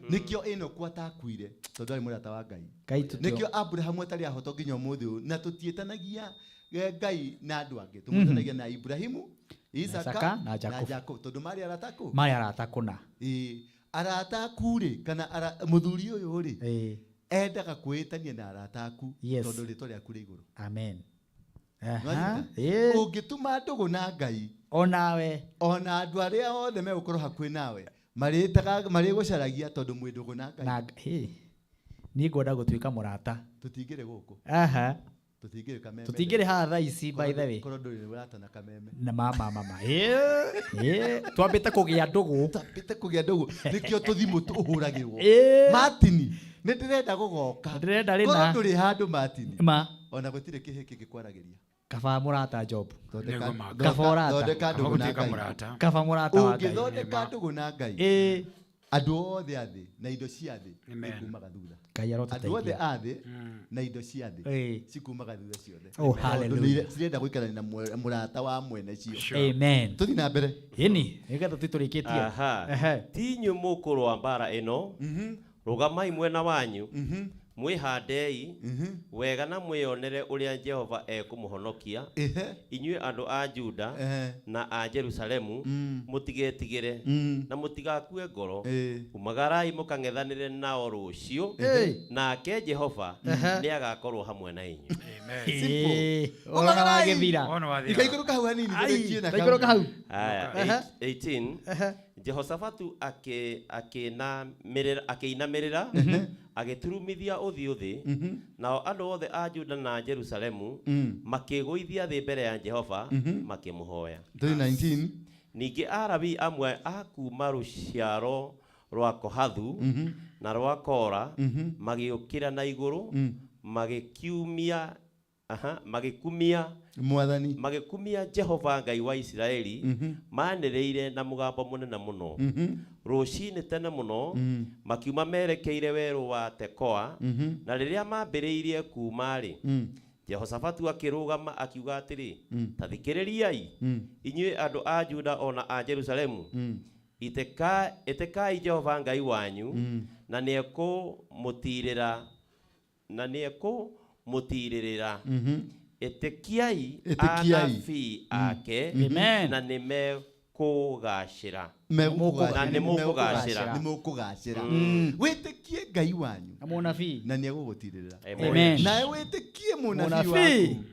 Nĩkĩo Enoku atakuire tondũ arĩ mũrata wa Ngai. Ngai tũtio. Nĩkĩo Abrahamu atarĩ ahotwo nginya ũmũthĩ ũyũ, na tũtiĩtanagia Ngai na andũ angĩ, tũmwĩtanagia na Ibrahimu, Isaka Isaka na na Jakubu. Jakubu, tondũ marĩ arata kũ? Marĩ arata kũna. Ĩĩ, arata aku rĩ, kana mũthuri ũyũ rĩ, endaga kwĩĩtania na arata aku, tondũ rĩtwa rĩaku rĩ igũrũ. Amen. Nĩwanyita? Ũngĩtuma ndũgũ na Ngai, onawe, ona andũ arĩa othe megũkorwo hakuhĩ nawe, marĩgũcaragia tondũ mwĩ ndũgũ na Ngai. Na hĩ, niĩ ngwenda gũtuĩka mũrata. Tũtingĩrĩ gũkũ. Aha. Tũtingĩrĩ kameme. Tũtingĩrĩ haha thaa ici, by the way. Korwo ndũrĩ ũrata na kameme. Na mama, mama. Ĩĩ, ĩĩ. Twambĩte kũgĩa ndũgũ. Twambĩte kũgĩa ndũgũ. Nĩkĩo tũthimũ tũhũragĩrwo. Ĩĩ. Martin, nĩ ndĩrenda gũgoka. Ndĩrenda rĩna. Korwo ndũrĩ handũ Martin. Ma. Ona gũtirĩ kĩhĩ kĩngĩkwaragĩria. Kaba mũrata Job. Thondeka Kaba ũrata. Thondeka ndũgũ na Ngai. Kaba mũrata wa Ngai. Ũngĩthondeka ndũgũ na Ngai. Ĩĩ. Andũ othe a thĩ na indo cia thĩ ikumaga thutha. Ngai arotũteithia. Andũ othe a thĩ na indo cia thĩ Ĩĩ. cikumaga thutha ciothe. Oh, Tondũ hallelujah. cirenda gũikarania na mũrata wa mwene cio. Sure. Amen. Tũthiĩ na mbere. Ĩni, nĩgetha tũtũrĩkĩtie. Aha. Ti inyuĩ mũkũrũa mbaara ĩno, rũgamai mwena wanyu, mwĩhandei wega na mwĩonere ũrĩa Jehova ekũmũhonokia, inyuĩ andũ a Juda na a Jerusalemu, mũtigetigĩre na mũtigakue ngoro, umagarai mũkang'ethanĩre nao rũciũ, nake Jehova nĩagakorwo hamwe na inyuĩ. Simple. Ũhoro wa gĩthira. Ikaikũrũka hau hanini, Ai, tũrĩkie na ikaikũrũka hau. Haya, 18. Jehoshafatu akĩinamĩrĩra agĩturumithia ũthiũ thĩ, nao andũ othe a Juda na Jerusalemu makĩĩgũithia thĩ mbere ya Jehova, makĩmũhoya. 3:19. Ningĩ Alawii amwe a kuuma rũciaro rwa Kohathu na rwa Kora magĩũkĩra na igũrũ, magĩkiumia aha, magĩkumia Mwathani. Magĩkumia Jehova Ngai wa Isiraeli manĩrĩire na mũgambo mũnene mũno. Rũcinĩ tene mũno makiuma merekeire werũ wa Tekoa, na rĩrĩa maambĩrĩirie kuuma-rĩ, Jehoshafatu akĩrũgama akiuga atĩrĩ, Ta thikĩrĩriai, inyuĩ andũ a Juda o na a Jerusalemu, ĩtĩkai Jehova Ngai wanyu, na nĩekũmũtiirĩra na nĩekũmũtiirĩrĩra. Ĩtĩkiai Ĩtĩkiai. anabii ake, Amen. na nĩmekũgaacĩra. Megũkũgacĩra. Na nĩmũkũgacĩra. Nĩmũkũgacĩra. Wĩtĩkie Ngai wanyu Na mũnabii. na nĩegũgũtirĩrĩra. Amen. Nawe wĩtĩkie mũnabii Mũnabii. waku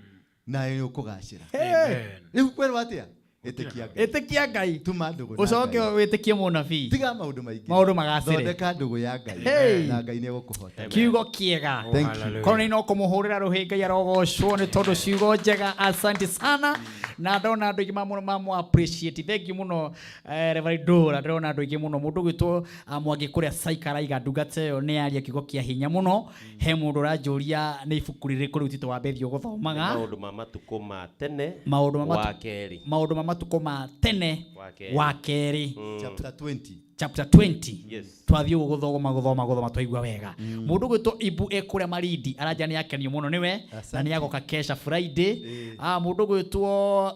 nawe nĩũkũgacĩra. Hey. Rĩu kwerwo atĩa? Ĩtĩkia Ngai. Ĩtĩkia Ngai. Tuma ndũgũ na Ũcoke Ngai. wĩtĩkie mũnabii. Tiga maũndũ maingĩ. Maũndũ magacĩre. Thondeka ndũgũ ya Ngai. Hey. Na Ngai nĩegũkũhota. Kiugo kĩega. Thank you. Korwo nĩ no kũmũhũrĩra rũhĩ Ngai arogocwo nĩ tondũ ciugo njega, asante sana. Na ndona andũ aingĩ mamũ appreciate, thank you mũno, Reverend Dora. Ndĩrona andũ aingĩ mũno, mũndũ ũgwĩtwo Mwangi kũrĩa Saika araiga ndungata ĩyo nĩ yaria kiugo kĩa hinya mũno. He mũndũ ũranjũria nĩ ibuku rĩrĩkũ rĩu Tito wa Bethi ũgũthomaga. Maũndũ ma matukũ ma tene Maũndũ ma wa kerĩ. Maũndũ ma matukũ ma tene Wa kerĩ. wa kerĩ. Chapter 20. Chapter 20. Yes. Twathiĩ ũguo gũthoma gũthoma gũthoma twaigua wega. Mũndũ ũgwĩtwo Ibu e kũrĩa Malindi aranja nĩ akenio mũno nĩwe na Asante. nĩ agoka kesha Friday. Mũndũ ũgwĩtwo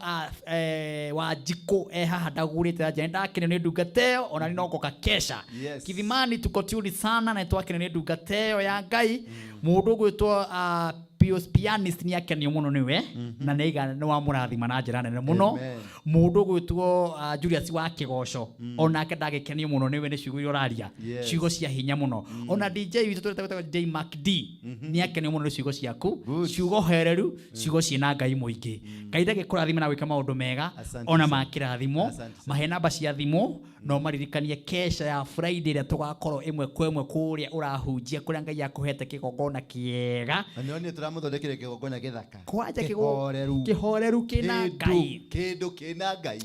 Wanjikũ e haha ndagũrĩte aranja nĩ ndakenio nĩ ndungata ĩyo ona nĩ no ngoka kesha. Yes. Kithimani tuko tuni sana na nĩ twakenio nĩ ndungata ĩyo ya Ngai. Mũndũ ũgwĩtwo Pius Pianist nĩ akenio mũno nĩwe na nĩ aiga nĩ wamũrathima na njĩra nene mũno. Amen. Mũndũ ũgwĩtwo Julius wa Kĩgoco onake ndagĩkenio mũno nĩwe nĩ ciugo iria ũraria. Yes. Ciugo cia hinya mũno. Ona DJ witũ tũrĩa twĩtagwo J Mac D nĩ akenio mũno nĩ ciugo ciaku. Good. Ciugo hereru, ciugo ciĩna Ngai mũingĩ. Ngai ndagĩkũrathime na gwĩka maũndũ mega Asante ona sana. ma kĩrathimo. Asante sana. Mahe namba cia thimũ no maririkanie kesha ya Friday ĩrĩa tũgakorwo ĩmwe kwa ĩmwe kũrĩa ũrahunjia kũrĩa Ngai akũhete kĩgongona kĩega. Na nĩ onire tũramũthondekire kĩgongona gĩthaka. Kwanja Kĩhoreru. kĩhoreru kĩna Kĩndũ- Ngai. Kĩndũ kĩna Ngai.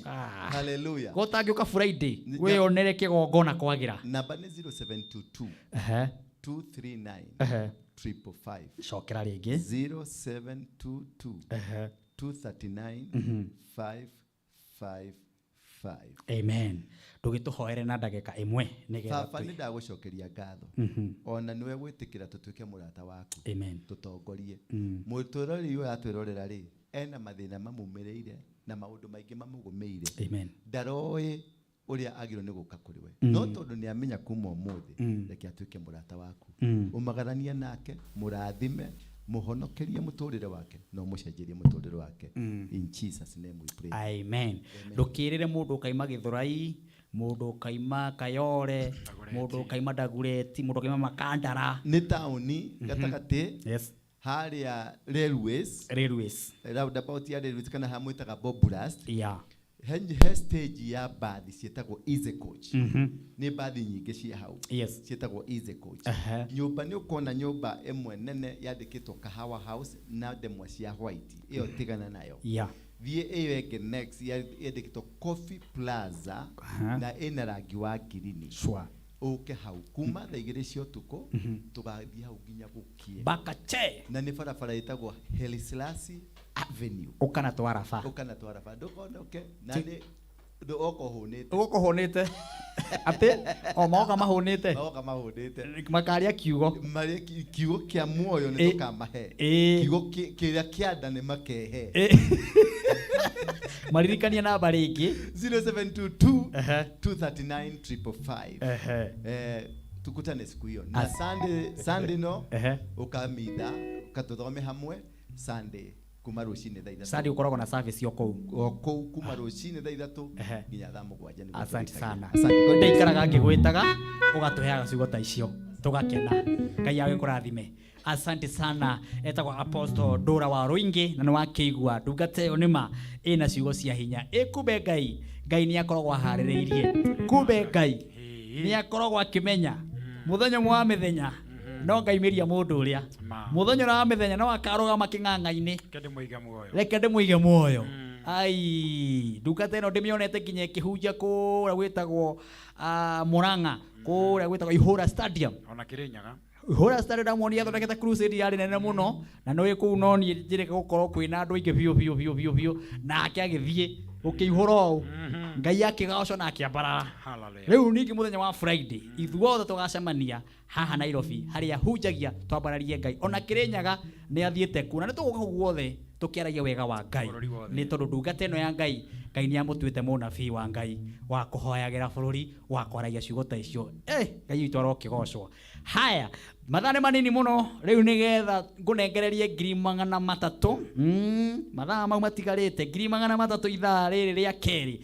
Hallelujah. Gotangĩũka Friday Nĩ- wĩyonere kĩgongona kwagĩra. Namba nĩ 0722 239 555. Cokera rĩngĩ. 0722 239 555. Amen. Ndũgĩtũhoere na ndagĩka ĩmwe nĩgetha Baba, nĩ ndagũcokeria ngatho ona nĩwe gwĩtĩkĩra tũtuĩke mũrata waku. Amen. Tũtongorie. Mũtwĩroreri ũyũ atwĩrorera rĩ, ena mathĩna mamumĩrĩire na maũndũ maingĩ mamũgũmĩire. Amen. Ndaroĩ ũrĩa agĩrĩirwo nĩ gũka kũrĩ we. No tondũ nĩ amenya kuma ũmũthĩ, reke atuĩke mũrata waku. Ũmagaranie nake, mũrathime, mũhonokerie mũtũrĩre wake na ũmũcenjerie mũtũrĩre wake. In Jesus name we pray. Amen. Ndũkĩrĩre mũndũ ũkaima Gĩthũrai, mũndũ ũkaima Kayore, mũndũ ũkaima Ndagureti, mũndũ ũkaima Makandara. Nĩ taũni gatagatĩ. Yes. Harĩa Railways. Railways. Roundabout ya Railways kana harĩa mwĩtaga Bobulast. Yeah. He stage ya bathi ciĩtagwo Easy Coach. Nĩ bathi nyingĩ cia hau. Yes. Ciĩtagwo Easy Coach. Nyũmba nĩ ũkona nyũmba ĩmwe nene yandĩkĩtwo Kahawa House na ndemwa cia white. Ĩyo tigana nayo. Yeah. Thiĩ ĩyo ĩngĩ next yandĩkĩtwo Coffee Plaza na ĩna rangi wa ngirini. Sure. Ũke hau kuma thaa igĩrĩ cia ũtukũ tũgathiĩ hau nginya gũkie. Bakache. Na nĩ barabara ĩtagwo Haile Selassie Avenue. Ũkana twaraba. Ũkana twaraba. Ndũkonoke na nĩ ndũgoka ũhũnĩte. Ũgoka ũhũnĩte. Atĩ o magoka mahũnĩte. Magoka mahũnĩte. Makarĩa kiugo. Marĩe kiugo kĩa muoyo nĩ tũkamahe. Kiugo kĩrĩa kĩa nda nĩ makehe. Maririkanie namba rĩngĩ. 0722 239 555. Tukutane siku hiyo. Na Sunday no ũkamitha, ũkatũthome hamwe Sunday kuma rũcinĩ thaa ithatũ. Sunday ũkoragwo na service o kũu. O kũu kuma rũcinĩ thaa ithatũ nginya thaa mũgwanja nĩguo Asante tũrĩkagia. sana. Asante. Ndaikaraga ngĩgwĩtaga ũgatũheaga ciugo ta icio. Tũgakena. Ngai agĩkũrathime. Asante sana. Etagwo Apostle Ndũra wa Rũingĩ na nĩ wakĩigua ndungata ĩyo nĩma ĩna ciugo cia hinya. Ĩ kumbe Ngai, Ngai nĩ akoragwo aharĩrĩirie. Kumbe Ngai nĩ akoragwo akĩmenya mũthenya ũmwe wa mĩthenya no ngaimĩria mũndũ ũrĩa mũthenya ũrĩa wa mĩthenya no akarũgama kĩng'ang'a-inĩ. Reke ndĩmũige muoyo. Reke ndĩmũige muoyo. Ai, ndungata ĩno ndĩmĩonete nginya ĩkĩhunjia kũrĩa gwĩtagwo Murang'a, kũrĩa gwĩtagwo Ihũra Stadium. Ona Kĩrĩnyaga. Ihũra Stadium ndamuonire athondekete crusade yarĩ nene mũno, na nĩ kũu no niĩ njĩrĩga gũkorwo kwĩna andũ aingĩ biũ biũ biũ biũ biũ, nake agĩthiĩ gũkĩihũra ũũ. Ngai akĩgocwo na akĩambarara. Hallelujah. Rĩu ningĩ mũthenya wa Friday ithuothe tũgacemania haha Nairobi harĩa hunjagia twambararie Ngai. Ona Kĩrĩnyaga nĩ athiĩte kuo, na nĩ tũgũka kũu guothe tũkĩaragia wega wa Ngai. Bũrũri wothe. Nĩ tondũ ndungata ĩno ya Ngai, Ngai nĩ amũtuĩte mũnabii wa Ngai wa kũhoyagĩra bũrũri, wa kwaragia ciugo ta icio. Ngai witũ arokĩgocwo. Haya, mathaa nĩ manini mũno rĩu nĩgetha ngũnengererie ngiri magana matatũ. Mathaa mau matigarĩte ngiri magana matatũ ithaa rĩrĩ rĩa kerĩ.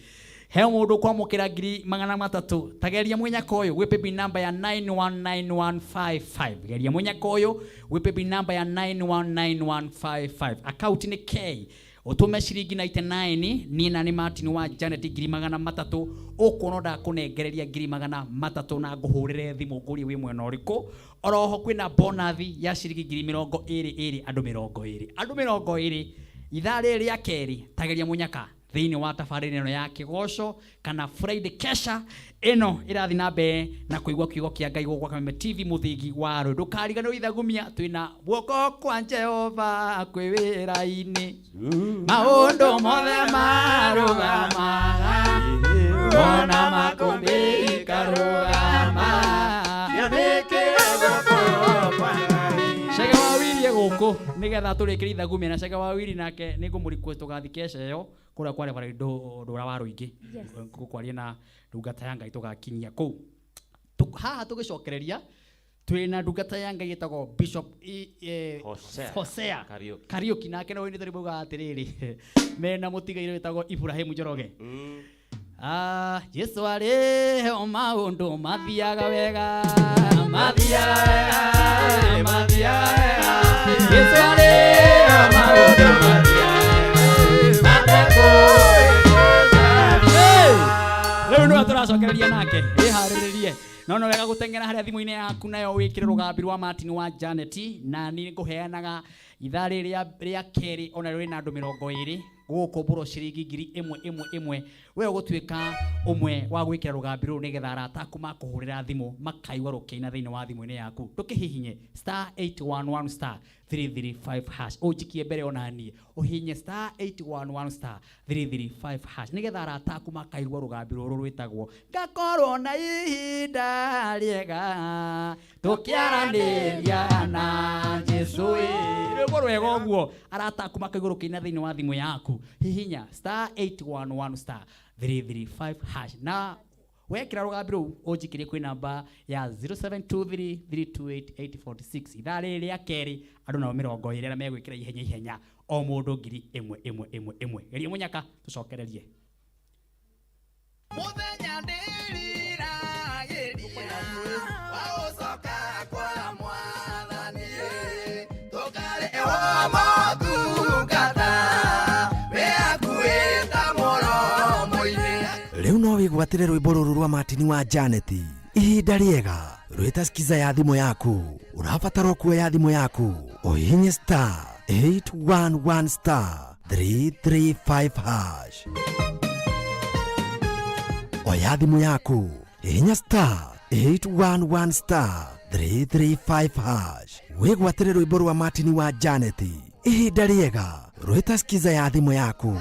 He mũndũ kwamũkĩra ngiri magana matatũ. Ta geria mũnyaka ũyũ gwĩ paybill number ya 919155. Geria mũnyaka ũyũ gwĩ paybill number ya 919155. Account nĩ K. Ũtũme ciringi 99, niĩ na nĩ Martin wa Janet ngiri magana matatũ. Ũkuona ndakũnengereria ngiri magana matatũ na ngũhũrĩre thimũ ngũrie wĩ mwena ũrĩkũ. Oroho kwĩna bonathi ya ciringi ngiri mĩrongo ĩrĩ ĩrĩ andũ mĩrongo ĩrĩ. Andũ mĩrongo ĩrĩ ithaa rĩrĩ rĩa kerĩ tageria mũnyaka thĩinĩ wa tabarĩra ĩno ya kĩgoco kana Friday Kesha ĩno ĩrathiĩ na mbere na kũigua kiugo kĩa Ngai gũkũ Kameme TV mũthingi wa rũĩ. Ndũkariganĩrwo ithagumia twĩna guoko kwa Jehova kwĩ wĩra-inĩ. Maũndũ mothe marũgamaga, ona makũmbĩ ikarũgama. Chege wa Wili e gũkũ nĩgetha tũrĩkĩrie ithagumia, na Chege wa Wili nake nĩ ngũmũrequest tũgathiĩ kesha ĩyo kũrĩa kwa Reverend Ndũra wa Rũingĩ. Ngũkwaria na ndungata ya Ngai tũgakinyia kũu. Haha tũgĩcokereria twĩna ndungata ya Ngai ĩtagwo Bishop Hosea. Hosea Kariuki. Kariuki, nake no wĩnĩte rwĩmbo rwa atĩrĩrĩ, mena mũtigairĩ wĩtagwo Ibrahim Njoroge. Jesu arĩ o maũndũ mathiaga wega, mathiaga wega, mathiaga wega. Jesu arĩ o maũndũ mathiaga wega. Hey! Rĩu nĩwe tũracokereria nake, wĩharĩrĩrie. No no wega gũteng'era harĩa thimũ-inĩ yaku nayo wĩkĩre rũgambi rwa Martin wa Janet, na niĩ ngũheanaga ithaa rĩrĩ rĩa kerĩ ona rĩrĩ na andũ mĩrongo ĩrĩ gũkũ mbũrũ ciringi ngiri ĩmwe ĩmwe ĩmwe. We ũgũtuĩka ũmwe wa gwĩkĩra rũgambi rũrũ nĩgetha arata aku makũhũrĩra thimũ makaigua rũkĩina thĩinĩ wa thimũ-inĩ yaku. Ndũkĩhihinye star eight one one star three three five hash. Ũnjikie mbere ona niĩ ũhihinye star eight one one star three three five hash nĩgetha arata aku makaigua rũgambi rũrũ rwĩtagwo ngakorwo na ihinda rĩega tũkĩaranĩria na Jesũ. Rwĩmbo rwega ũguo arata aku makaigua rũkĩina thĩinĩ wa thimũ yaku. Hihinya star eight one one star three three five hash na wekĩra rũgambi rũu ũnjikĩrie kwĩ namba ya zero seven two three three two eight eight four six. Ithaa rĩrĩ rĩa kerĩ andũ nao mĩrongo ĩrĩ arĩa megwĩkĩra ihenya ihenya o mũndũ ngiri ĩmwe ĩmwe ĩmwe ĩmwe. Geria mũnyaka tũcokererie. Mũthenya ndĩriragĩria wa gũcoka kwa Mwathani, tũkarĩhwo motungata wĩ hakuhĩ ta mũromo-inĩ. Rĩu no wĩgwatĩre rwĩmbo rũrũ rwa Martin wa Janet ihinda rĩega rwĩta skiza ya thimũ yaku. Ũrabatara kuoya thimũ yaku ũhihinye star eight one one star three three five hash. Oya thimũ yaku hihinya star eight one one star three three five hash wĩgwatĩre rwĩmbo rwa Martin wa Janet ihinda rĩega rwĩta skiza ya thimũ yaku.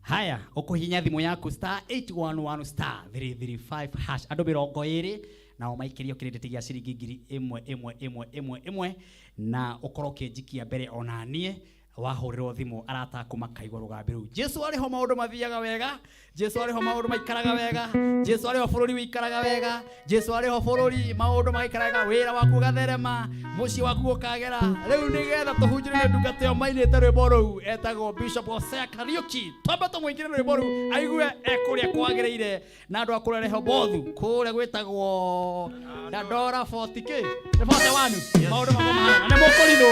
Haya, ũkũhihinya thimũ yaku star eight one one star three three five hash. Andũ mĩrongo ĩrĩ Nao maikĩrio kĩrĩndĩti gĩa ciringi 1000 ĩmwe ĩmwe ĩmwe ĩmwe na ũkorwo ũkĩnjikia mbere ona niĩ wahũrĩrwo thimũ arata aku makaigua rũgambi rũu. Jesu arĩ ho maũndũ mathiaga wega, Jesu arĩ ho maũndũ maikaraga wega, Jesu arĩ ho bũrũri wĩikaraga wega, Jesu arĩ ho bũrũri maũndũ maikaraga, wĩra waku ũgatherema, mũciĩ waku ũkagera. Rĩu nĩgetha tũhunjĩrĩrie ndungata ĩyo mainĩte rwĩmbo rũu etagwo Bishop Hosea Kariuki. Twambe tũmũingĩre rwĩmbo rũu aigue e kũrĩa kwagĩrĩire na andũ a kũrĩa Rehobothu kũrĩa gwĩtagwo Dandora 40K nĩ 41 maũndũ makwa mahana nĩ mũkũrinũ.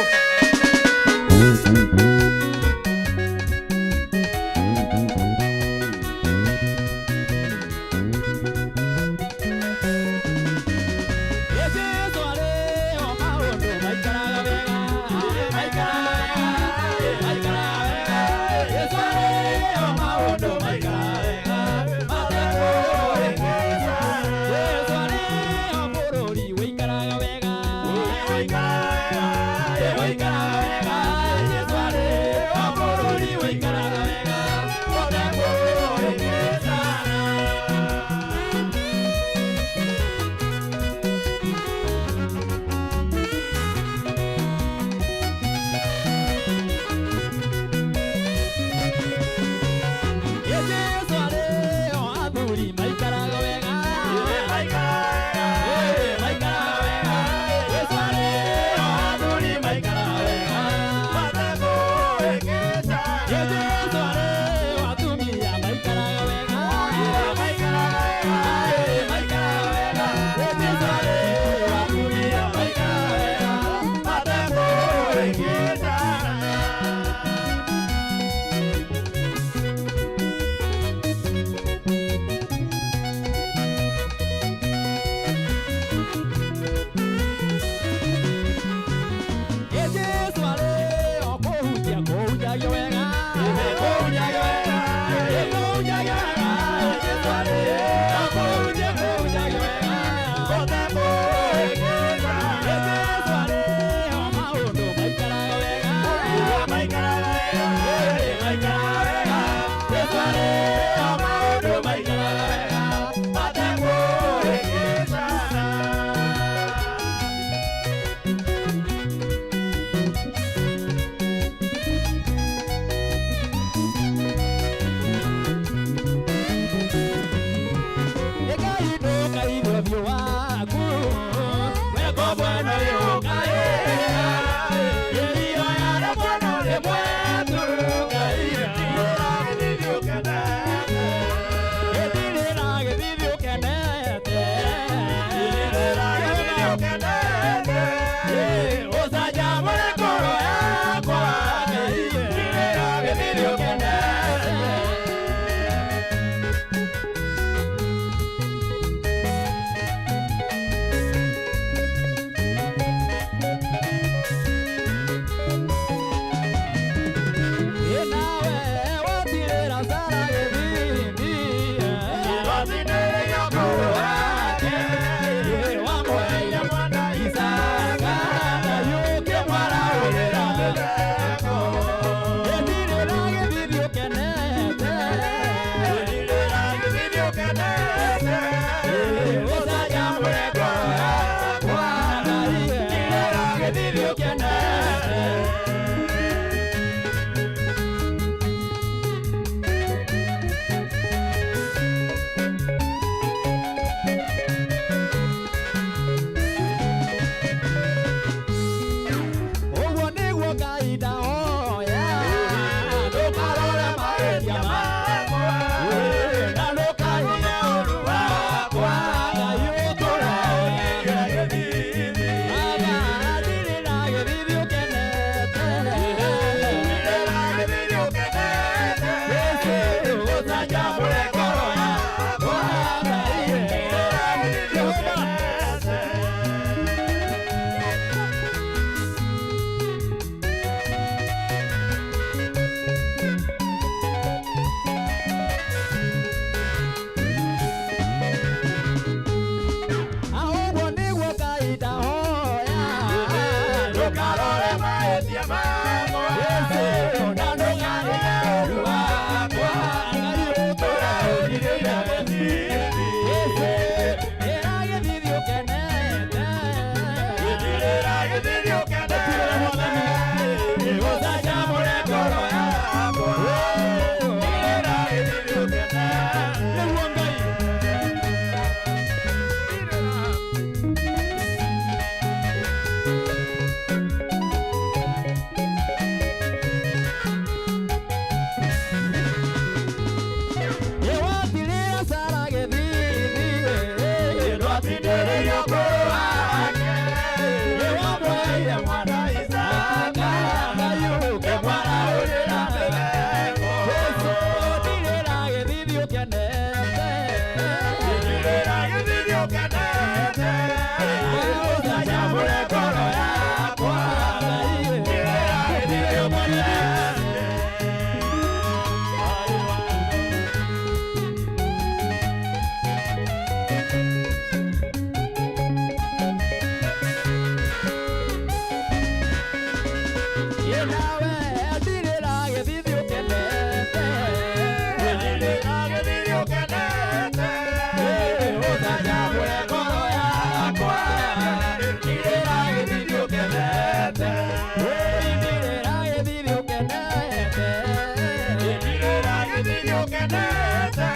ũkenete,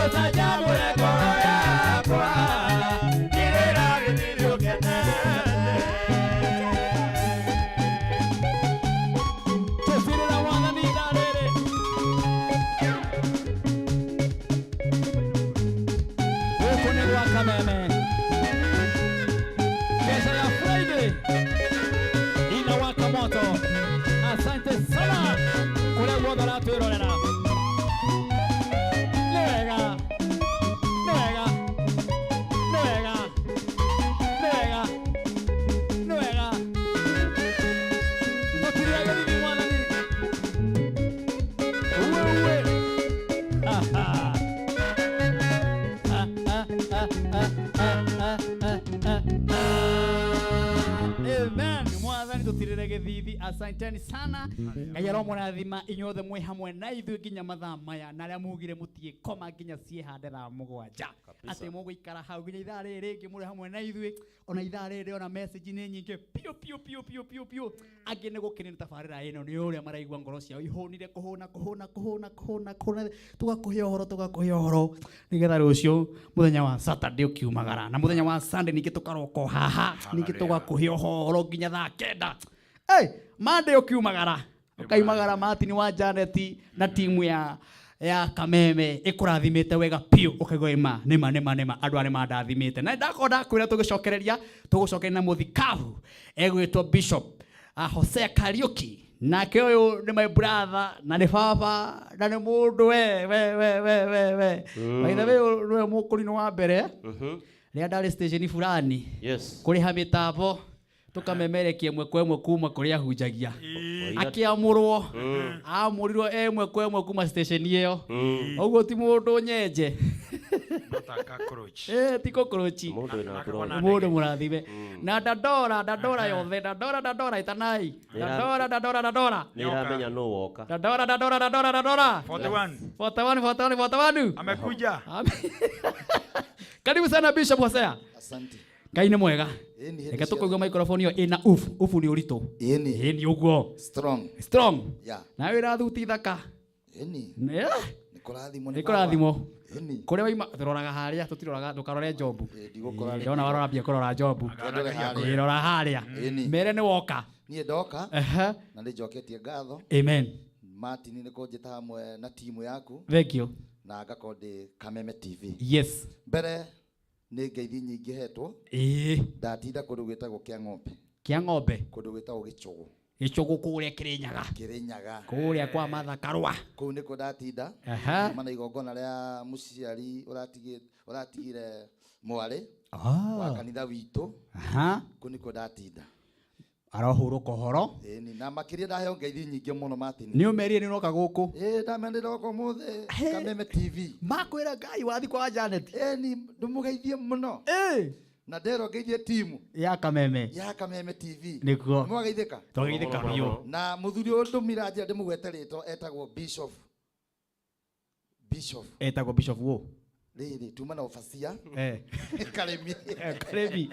ũcanjamũre ngoro yakwa, tirĩra gĩthithi ũkenete. Tũtirĩra mwathani ithaa rĩrĩ. Gũkũ nĩ gwa Kameme. Kesha ya Friday inawaka moto. Asante sana kũrĩa guothe ũratwĩrorera. Nĩ wega, nĩ wega, nĩ wega, nĩ wega, nĩ wega. Tũtirĩra gĩthithi mwathani. Uwe, uwe. Ha, ha. Ah, ah, ah, ah, ah, ah, ah, ah, ah. Amen. Mwathani tũtirĩre gĩthithi asanteni sana ngai aromũrathima inyuothe mwĩ hamwe na ithuĩ nginya mathaa maya na arĩa mugire mũtiĩkoma nginya ciĩhande thaa mũgwanja atĩ mũgũikara hau nginya ithaa rĩrĩ rĩngĩ mũrĩ hamwe na ithuĩ ona ithaa rĩrĩ ona message nĩ nyingĩ piũ piũ piũ piũ piũ piũ angĩ nĩ gũkenio nĩ tabarĩra ĩno nĩ ũrĩa maraigua ngoro ciao ihũnire kũhũna kũhũna kũhũna kũhũna kũhũna tũgakũhe ũhoro tũgakũhe ũhoro nĩgetha rũciũ mũthenya wa Saturday ũkiumagara na mũthenya wa Sunday ningĩ tũkaroka o haha ningĩ tũgakũhe ũhoro nginya thaa kenda hey, Monday ũkiumagara ũkaimagara Martin wa Janet na timu ya ya Kameme ĩkũrathimĩte wega piũ ũkaigua ĩma nĩma nĩma nĩma andũ arĩa mandathimĩte na ndakorwo ndakwĩra tũgĩcokereria tũgũcokeria na mũthikabu egwĩtwo Bishop Hosea Kariuki nake ũyũ nĩ my brother na nĩ baba na nĩ mũndũ we we we we we we by the way ũyũ nĩwe mũkũrinũ wa mbere rĩrĩa ndarĩ station fulani kũrĩha mĩtambo tũkamemerekia ĩmwe kwa ĩmwe kuma kũrĩa ahunjagia akĩamũrwo amũrirwo ĩmwe kwa ĩmwe kuma station ĩyo ũguo ti mũndũ nyenje ti cockroach Mũndũ wĩna ngoro Nĩ mũndũ mũrathime na ndandora ndandora yothe ndandora ndandora ĩtanai ndandora ndandora ndandora Nĩ ĩramenya nũ woka. ndandora ndandora ndandora ndandora 41. 41 41 41 Amekuja. Karibu sana Bishop Hosea. Asante. Ngai nĩ mwega. Ĩni, hĩndĩ Reke ciothe. tũkũigua microphone ĩyo ĩna ufu. Ufu nĩ ũritũ. Ĩni. Ĩni ũguo. Strong. Strong. Yeah. Nawe wĩra thuti thaka. Ĩni. Nĩ Nĩ kũrathimwo nĩ kũrathimwo. Ĩni. Kũrĩa waima tũroraga harĩa tũtiroraga ndũkarore Jobu. ndigũkora Ĩĩ, Ndona warora kũrora Jobu. Ndore harĩa. Ĩĩ, rora harĩa. Ĩni. Mere nĩ woka. Niĩ ndoka Ehe. na nĩ njoketie ngatho. Amen. Martin nĩ kũnjĩta hamwe na timu yaku. Thank you. Na ngakorwo ndĩ Kameme TV. Yes. Mbere nĩ ngeithi nyingĩ hetwo. Ĩĩ. Ndatinda kũndũ gwĩtagwo kĩa ng'ombe. Kĩa ng'ombe. Kũndũ gwĩtagwo Gĩchũgũ. Gĩchũgũ kũrĩa Kĩrĩnyaga. Kĩrĩnyaga. Kũrĩa kwa Martha Karũa. Kũu nĩkuo ndatinda. Aha. Kuma na igongona rĩa mũciari ũratigire mwarĩ wa kanitha witũ. Aha. Kũu nĩkuo ndatinda. Arohurũka ũhoro. Ĩni, na makĩria ndaheo ngeithi nyingĩ mũno Martin. Nĩ ũmerire nĩ ũroka gũkũ. Ĩĩ, ndamenya ndĩroka ũmũthĩ Kameme TV. Makwĩra Ngai wathi kwa Janet. Ĩni, ndĩmũgeithie mũno. Ĩĩ. Na nderwo ngeithie timu Ya Kameme. ya Kameme TV. Nĩguo. Nĩmwageithĩka? Twageithĩka biũ. Na mũthuri ũyũ ndũmire njĩra ndĩmũgwete rĩtwa etagwo Bishop. Bishop. Etagwo Bishop wũ? Rĩrĩ, tuma na Obasia. Karĩmi. Karĩmi.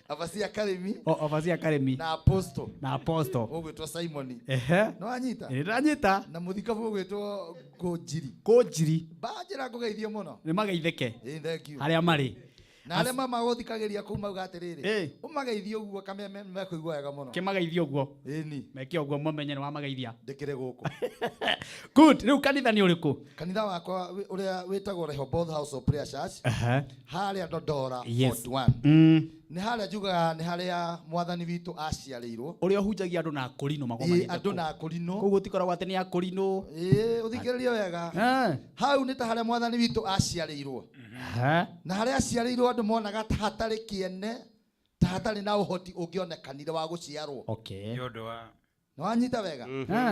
Obasia Karĩmi. Obasia Karĩmi. Na Apostle. Na Apostle. Ũgwĩtwo Simon. Ehe. Nĩwanyita? Ĩĩ, ndanyita. Na mũthikabu ũgwĩtwo Ngũnjiri. Ngũnjiri. Banjĩra ngũgeithie mũno. Nĩ mageithĩke. Ĩĩ, thank you. Harĩa marĩ. Na arĩa mamagũthikagĩria kũu mauga atĩrĩrĩ, ũmageithie ũguo Kameme mekũigua wega mũno. Kĩmageithie ũguo. Ĩni. Meke ũguo mamenye nĩ wamageithia. Ndĩkĩrĩ gũkũ. Good. Rĩu kanitha nĩ ũrĩkũ? Kanitha wakwa ũrĩa wĩtagwo Rehoboth House of Prayer Church. Harĩa Dodora Yes. 41. Nĩ harĩa njugaga nĩ harĩa mwathani witũ aciarĩirwo. Ũrĩa ũhunjagia andũ na akũrinũ magomanĩte Ĩĩ, andũ na akũrinũ. Koguo gũtikoragwo atĩ nĩ akũrinũ. Ĩĩ, ũthikĩrĩrie wega. Hau nĩ ta harĩa mwathani witũ aciarĩirwo. Na harĩa aciarĩirwo andũ monaga ta hatarĩ kĩene, ta hatarĩ na ũhoti ũngĩonekanire wa gũciarwo. Okay. Nĩ ũndũ wa Nĩ wanyita wega?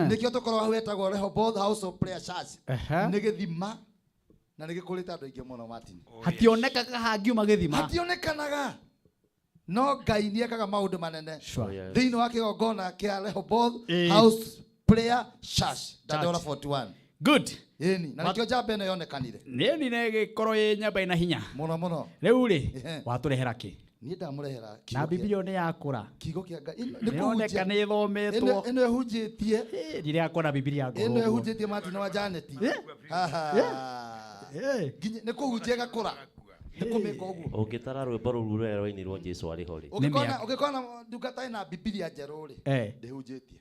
Nĩkĩo tũkoragwo hau hetagwo Rehoboth House of Prayer Church. Nĩ gĩthima na nĩ gĩkũrĩte andũ aingĩ mũno Martin. Hationekaga hangiuma gĩthima. Hationekanaga. No Ngai nĩ ekaga maũndũ manene. Sure. Yes. Thĩinĩ wa kĩgongona kĩa Rehoboth Ĩĩ. House Prayer Church, Dandora 41. Good. Ĩni, na nĩkĩo njamba ĩno yonekanire. Nĩni nĩ ĩgĩkorwo ĩ nyamba ĩna hinya. Mũno mũno. Rĩu rĩ, watũrehera kĩ? Niĩ ndamũrehera Na kiugo kĩa- Bibilia nĩ yakũra. Kiugo kĩa Ngai. Ĩno- nĩ Nĩoneka kũhunjia. nĩ ĩthometwo. Ĩno ĩhunjĩtie. Rĩrĩa akona Bibilia ngũrũ Ĩno ũguo. ĩhunjĩtie Martin wa Janet. Haha. Nginya nĩ kũhunjia ĩgakũra. Nĩ kũmĩka ũguo. Ũngĩtara rwĩmbo rũu rũrĩa rwainirwo Jesu arĩ ho rĩ. Ũngĩkona ũngĩkona ndungata ĩna Bibilia njerũ rĩ. Ndĩhunjĩtie.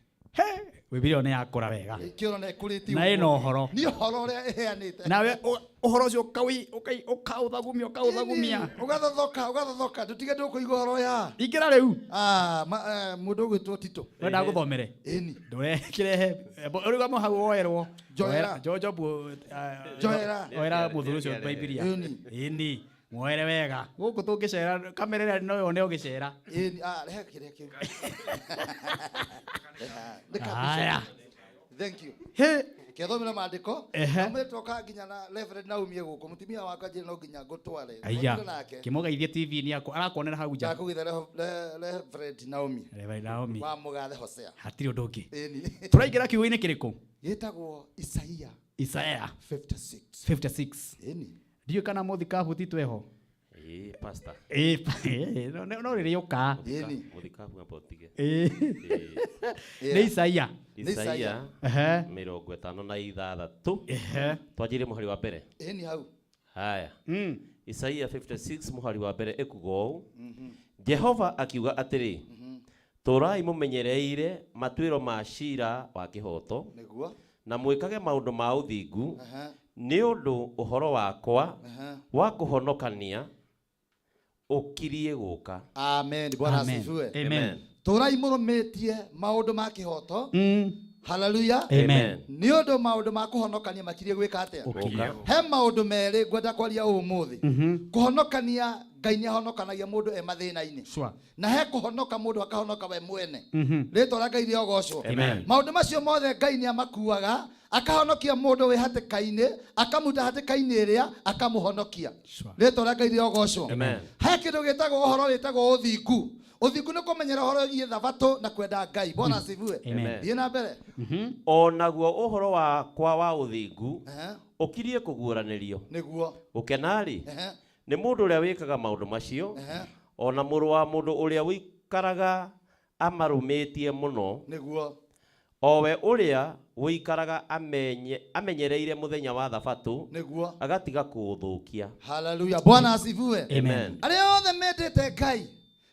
Bibilia nĩ yakũra wega. Kĩoro na ĩkũrĩtie Na ũguo. ĩna ũhoro. Nĩ ũhoro ũrĩa ĩheanĩte. Nawe ũhoro ũcio ũkaũthagumia ũkaũthagumia. Ĩni, Ũgathothoka ũgathothoka ndũtige ndũkũigua ũhoro ya. Ingĩra rĩu. Ah, mũndũ ũgwĩtwo Tito. Wenda ngũthomere? Ĩni. Ndũrekĩrehe. Ũrũgamo hau woerwo. Njoera. Jojobu. Njoera. Oera mũthuri ũcio Bibilia. Ĩni. Ĩni. Muoere wega. Gũkũ tũngĩcera kamera ĩrĩa no yone ũgĩcera. Ĩni, ah, rehe kĩrĩa kĩu. Nĩ ka Haya. bishop. Thank you. He. Kethomera maandĩko. Ehe. Na mwĩtoka nginya na Reverend Naomi gũkũ. Mũtumia wakwa njĩra no nginya ngũtware. Aya. Mwendire nake. Kĩmũgeithie TV-inĩ yaku. Arakuonera hau nja. Ndakũgeithia Reverend Naomi. Reverend Naomi. Wa mũgathe Hosea. Hatirĩ ũndũ ũngĩ. Ĩni. Tũraingĩra kiugo-inĩ kĩrĩkũ? Gĩtagwo Isaia Isaiah 56. 56. Ĩni. Ndiũĩ kana mũthikabu Tito eho. Ĩĩ pastor. Ĩĩ, no rĩrĩũka. Ĩni. Mũthikabu amba ũtige. Ĩĩ. Nĩ Isaia. Isaia Ehe. 56. Ehe. Twanjirie mũhari wa mbere. Ĩni hau. Haya. Isaia 56 mũhari wa mbere ĩkuga ũũ. Jehova akiuga atĩrĩ, tũrai mũmenyereire matuĩro ma cira wa kĩhooto Nĩguo. na mwĩkage maũndũ ma ũthingu Aha. nĩ ũndũ ũhoro wakwa Aha. wa kũhonokania ũkirie gũka. Amen. Bwana Amen. asifiwe. Amen. Tũrai mũrũmĩtie maũndũ ma kĩhooto. Hallelujah. Amen. Nĩ ũndũ maũndũ ma kũhonokania makirie gwĩka atĩa? Ũkirie. He maũndũ merĩ ngwenda kwaria ũmũthĩ. Kũhonokania Ngai nĩ ahonokanagia mũndũ e mathĩna-inĩ. Sure. Na he kũhonoka mũndũ akahonoka we mwene. Rĩtwa rĩa Ngai rĩogocwo. Amen. Maũndũ macio mothe Ngai nĩ amakuaga akahonokia mũndũ wĩ hatĩka-inĩ akamuta hatĩka-inĩ ĩrĩa akamũhonokia. Rĩtwa rĩa Ngai rĩogocwo. Amen. He kĩndũ gĩtagwo ũhoro wĩtagwo ũthingu. Ũthingu nĩ kũmenyera ũhoro wĩgiĩ thabatũ na kwenda Ngai. Bwana asifiwe. Amen. Thiĩ na mbere. O naguo ũhoro wakwa wa ũthingu Ehe. ũkirie kũguũranĩrio. Nĩguo. Gũkena-rĩ Ehe. nĩ mũndũ ũrĩa wĩkaga maũndũ macio Ehe. o na mũrũ wa mũndũ ũrĩa ũikaraga amarũmĩtie mũno Nĩguo. o we ũrĩa ũikaraga amenyereire mũthenya wa thabatũ Nĩguo. agatiga kũũthũkia. Hallelujah. Bwana asifiwe. Amen. Arĩa othe mendete Ngai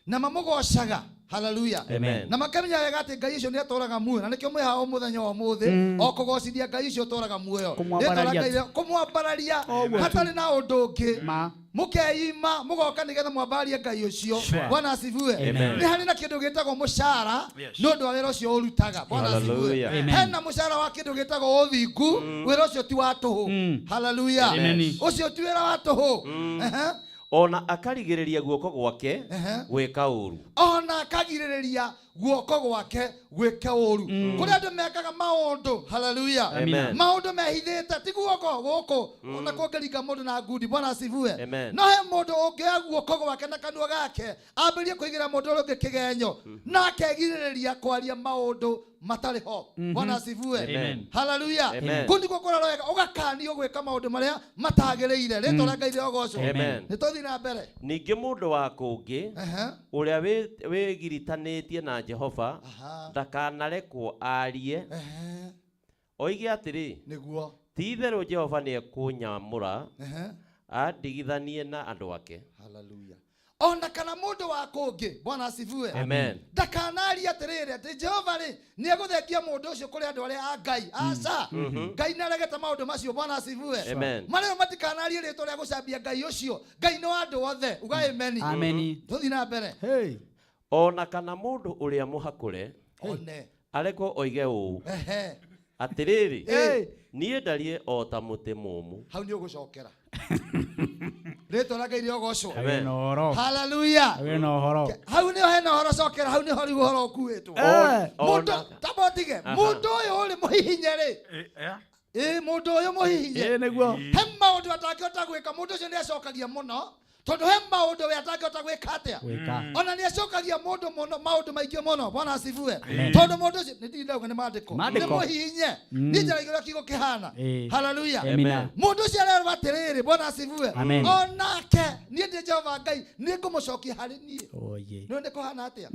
na mamũgocaga. Hallelujah. Amen. Na makamenya wega atĩ Ngai ũcio nĩ atũũraga muoyo na nĩkĩo mwĩ haha mũthenya wa ũmũthĩ o kũgocithia Ngai ũcio ũtũũraga muoyo. Kũmwambararia Rĩĩtwa rĩa Ngai kũmwambararia Ũguo tu. hatarĩ na ũndũ ũngĩ. Ma. Mũkeima mũgoka nĩgetha mwambararie Ngai ũcio. Sure. Bwana asifiwe. Amen. Nĩ harĩ na kĩndũ gĩtagwo mũcara Yes. nĩ ũndũ wa wĩra ũcio ũrutaga. Bwana asifiwe. Hallelujah. Amen. Hena mũcara wa kĩndũ gĩtagwo ũthingu, wĩra ũcio ti wa tũhũ. Hallelujah. Amen. Ũcio ti wĩra wa tũhũ. Ehe. O na akarigĩrĩria guoko gwake Ehe. gwĩka ũũru. Ona akagirĩrĩria guoko gwake gwĩka ũũru. Kũrĩ andũ mekaga maũndũ, hallelujah. Amen. Maũndũ mehithĩte ti guoko gũkũ ona kũngĩringa mũndũ na ngundi. Bwana asifiwe. Amen. No he mũndũ ũngĩoya guoko gwake na kanua gake ambĩrĩrie kũigĩra mũndũ ũrĩa ũngĩ kĩgenyo na akegirĩrĩria kwaria maũndũ matarĩ ho. Bwana asifiwe. Amen. Hallelujah. Amen. Kũu nĩkuo kũrora wega ũgakanio gwĩka maũndũ marĩa matagĩrĩire. Rĩtwa rĩa Ngai rĩogocwo. Amen. Nĩ tũthiĩ na mbere. Ningĩ mũndũ wa kũngĩ Ehe. ũrĩa wĩgiritanĩtie na Jehova Aha. ndakanarekwo aarie Ehe. oige atĩrĩ Nĩguo. ti-itherũ Jehova nĩekũnyamũra Ehe. andigithanie na andũ ake. Hallelujah. Ona kana mũndũ wa kũngĩ, Bwana asifiwe. Amen. Ndakanarie atĩrĩrĩ atĩ Jehova rĩ nĩ egũthengia mũndũ ũcio kũrĩ andũ arĩa a Ngai. Aca. Ngai nĩ aregete maũndũ macio. Bwana asifiwe. Amen. Marĩo matikanarie rĩtwa rĩa gũcambia Ngai ũcio. Ngai nĩ wa andũ othe. Uga amen. Amen. Tũthiĩ na mbere. Hey. O na kana mũndũ ũrĩa mũhakũre One. arekwo oige ũũ Ehe. atĩrĩrĩ Hey. niĩ ndariĩ o ta mũtĩ mũũmũ. Hau nĩ ũgũcokera. Rĩtwa rĩa Ngai rĩogocwo. Wĩna ũhoro. Hallelujah. Wĩna ũhoro. Hau nĩho hena ũhoro cokera, hau nĩho rĩu ũhoro ũkuĩtwo. Mũndũ tamba ũtige, mũndũ ũyũ ũrĩ mũhihinye rĩ, ĩ mũndũ ũyũ mũhihinye Ĩ nĩguo. he maũndũ atangĩhota gwĩka, mũndũ ũcio nĩ acokagia mũno. Tondũ he maũndũ we atangĩhota gwĩka atĩa. Gwĩka. Ona nĩ acokagia mũndũ mũno maũndũ maingĩ mũno. Bwana asifiwe. Amen. Tondũ mũndũ ũcio nĩ ndindauga nĩ maandĩko. Maandĩko. Nĩ mũhihinye. Niĩ njaragia ũrĩa kiugo kĩhana. Haleluya. Amina. Mũndũ ũcio arerwo atĩrĩrĩ, Bwana asifiwe. Amen. Onake niĩ ndĩ Jehova Ngai nĩ ngũmũcokia harĩ niĩ. Oye. Nĩ nĩ kũhana atĩa?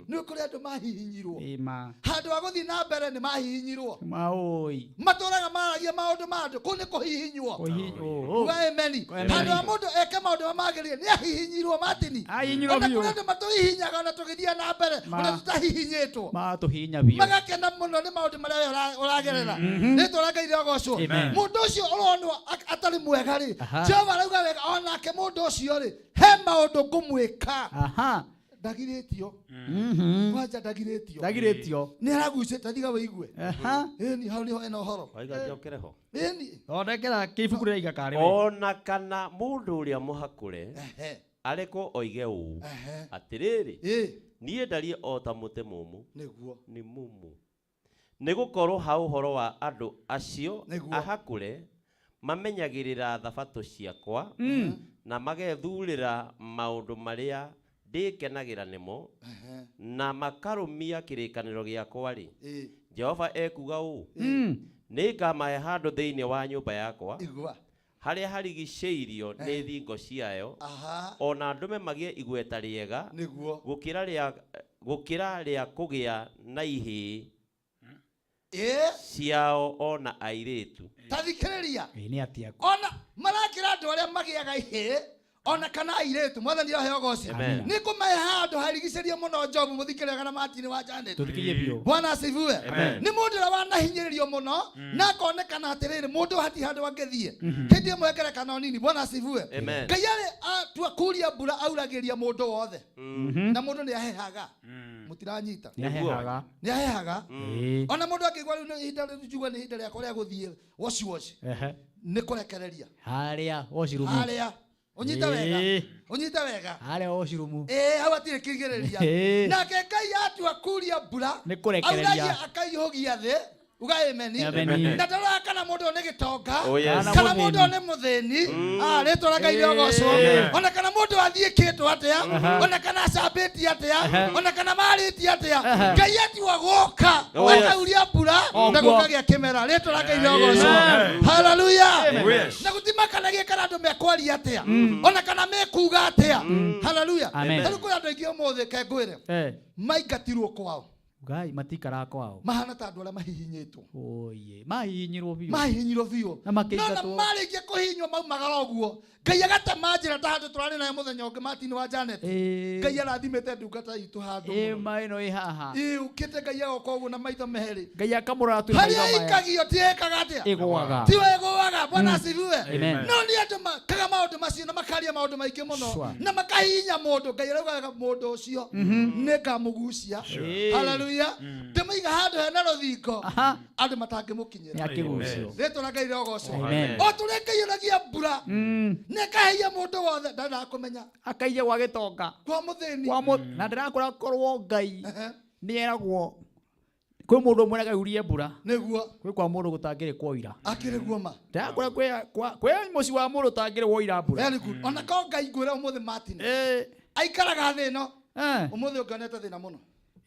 Nĩ kũrĩ andũ mahihinyirwo. Ĩma. Handũ ha gũthiĩ na mbere nĩ mahihinyirwo. Maũi. Matũraga maragia maũndũ ma andũ kũu nĩ kũhihinywo. Kũhihinywo. Uga ameni. Amen. Handũ ha mũndũ eke maũndũ marĩa magĩrĩire nĩ ahihinyirwo Martin. Ahihinyirwo Ona biũ. kũrĩ andũ matũhihinyaga ona tũgĩthiĩ na mbere ona tũtahihinyĩtwo. Matũhihinya biũ. Magakena mũno nĩ maũndũ marĩa we ũragerera. Rĩtwa rĩa Ngai rĩogocwo. Amen. Mũndũ ũcio ũronwo atarĩ mwega rĩ, Aha. Jehova arauga wega onake mũndũ ũcio rĩ, he maũndũ ngũmwĩka. Aha. Ndagirĩtio. Kwanja ndagirĩtio. Ndagirĩtio. Nĩ aragucĩte tiga wĩigue. Aha. Ĩni hau nĩho ena ũhoro. Waiga njokere ho. Ĩni. Thondekera kĩibuku rĩraiga karĩ we. Ona kana mũndũ ũrĩa mũhakũre arekwo oige ũũ atĩrĩrĩ, niĩ ndariĩ o ta mũtĩ mũũmũ. Nĩguo. Nĩ mũmũ. Nĩ gũkorwo ha ũhoro wa andũ acio Nĩguo. ahakũre mamenyagĩrĩra thabatũ ciakwa na magethurĩra maũndũ marĩa ndĩkenagĩra nĩmo na makarũmia kĩrĩkanĩro gĩakwa rĩ, Jehova ekuga ũũ, nĩngamahe handũ thĩinĩ wa nyũmba yakwa Igua. harĩa harigicĩirio nĩ thingo ciayo, Aha. ona ndũme magĩe igweta rĩega Nĩguo. gũkĩra rĩa kũgĩa na ihĩĩ Ĩ. ciao ona airĩtu. Ta thikĩrĩria. Ĩ, nĩ atĩa? Ona marakĩra andũ arĩa magĩaga ihĩĩ ona kana airĩtu, Mwathani ohe ũgoci. Amen. Nĩ ngũmahe handũ harigicĩrie mũno Jobu mũthikĩrĩria kana Martin wa Janet. Tũthikĩrie biũ. Bwana asifiwe. Amen. Nĩ mũndũ ũrĩa wanahinyĩrĩrio mũno na akonekana atĩrĩrĩ mũndũ hatirĩ handũ angĩthiĩ. Hĩndĩ ĩmwe ngerekano nini, Bwana asifiwe. Amen. Ngai arĩ atua kuria mbura auragĩria mũndũ wothe. Na mũndũ nĩ ahehaga. Mũtiranyita. Nĩ ahehaga. Nĩ ahehaga. Ĩĩ. Ona mũndũ angĩigua rĩu nĩ ihinda rĩu njigua nĩ ihinda rĩakwa rĩa gũthiĩ wash wash. Ehe. Nĩ kũrekereria. Harĩa washroom. Harĩa. Ũnyite wega. Ĩĩ. Ũnyite wega. Harĩa washroom. Ĩĩ, hau hatirĩ kĩgirĩrĩria. Ĩĩ. Nake Ngai atua kuria mbura, Nĩ kũrekereria. auragia akaihũgia thĩ. Uga ameni. Ameni. Na ndaroraga kana mũndũ ũyũ nĩ gĩtonga, Oh, yes. kana Kana mũndũ ũyũ nĩ mũthĩni. Ah, rĩtwa rĩa Ngai rĩogocwo. Ĩĩ. Ona kana mũndũ athiĩkĩtwo atĩa, ona kana acambĩtie atĩa, ona kana marĩtie atĩa. Ngai atua gũka, Oh, yes. akauria mbura, Oh, na guo. gũkagĩa kĩmera. Rĩtwa rĩa Ngai rĩogocwo. Haleluya. Yes. Na gũtimakanagia kana andũ mekwaria atĩa, ona kana mekuga atĩa. Haleluya. Amen. Ta rĩu kwĩ andũ aingĩ ũmũthĩ, ke ngwĩre, maingatirwo kwao. Ngai matikara kwao. Mahana ta andũ arĩa mahihinyĩtwo. Oye, mahihinyirwo biũ. Mahihinyirwo biũ. Na makĩingatwo. No na marĩkia kũhihinywo maumagara ũguo. Ngai agatema njĩra ta handũ tũrarĩ nayo mũthenya ũngĩ Martin wa Janet. Ngai arathimĩte ndungata itũ handũ Ĩ mũno. ma ĩno ĩ haha. Ĩ ũkĩte Ngai agoka ũguo na maitho merĩ. Ngai akamũrora tu Harĩa maitho maya. ĩikagio ti ĩkaga atĩa? Ĩgũaga. Tiwe ĩgũaga. Bwana asifiwe. Amen. No nĩ andũ makaga maũndũ macio na makaria maũndũ maingĩ mũno Sure. na makahihinya mũndũ. Ngai araugaga mũndũ ũcio nĩ ngamũgucia. Sure. Haleluya. Ndĩmũiga handũ hena rũthingo andũ matangĩmũkinyĩra. Nĩ akĩgucio. Rĩtwa rĩa Ngai rĩogocwo. Amen. O tũrĩa Ngai oragia mbura nĩ akaheia mũndũ wothe ndandaga kũmenya. Akaiya gwa gĩtonga. Kwa mũthĩni. Kwa mũ na ndĩrakũra korwo Ngai nĩ eragwo kwĩ mũndũ ũmwe akaurie mbura. Nĩguo. Kwĩ kwa mũndũ gũtangĩrĩ kwoira. Akĩrĩ guo ma. Ndĩrakũra kwĩ mũciĩ wa mũndũ ũtangĩrĩ woira mbura. Very good. Ona ko Ngai ngwĩra ũmũthĩ Martin. Aikaraga thĩ ĩno. Ũmũthĩ ũngĩonete thĩna mũno.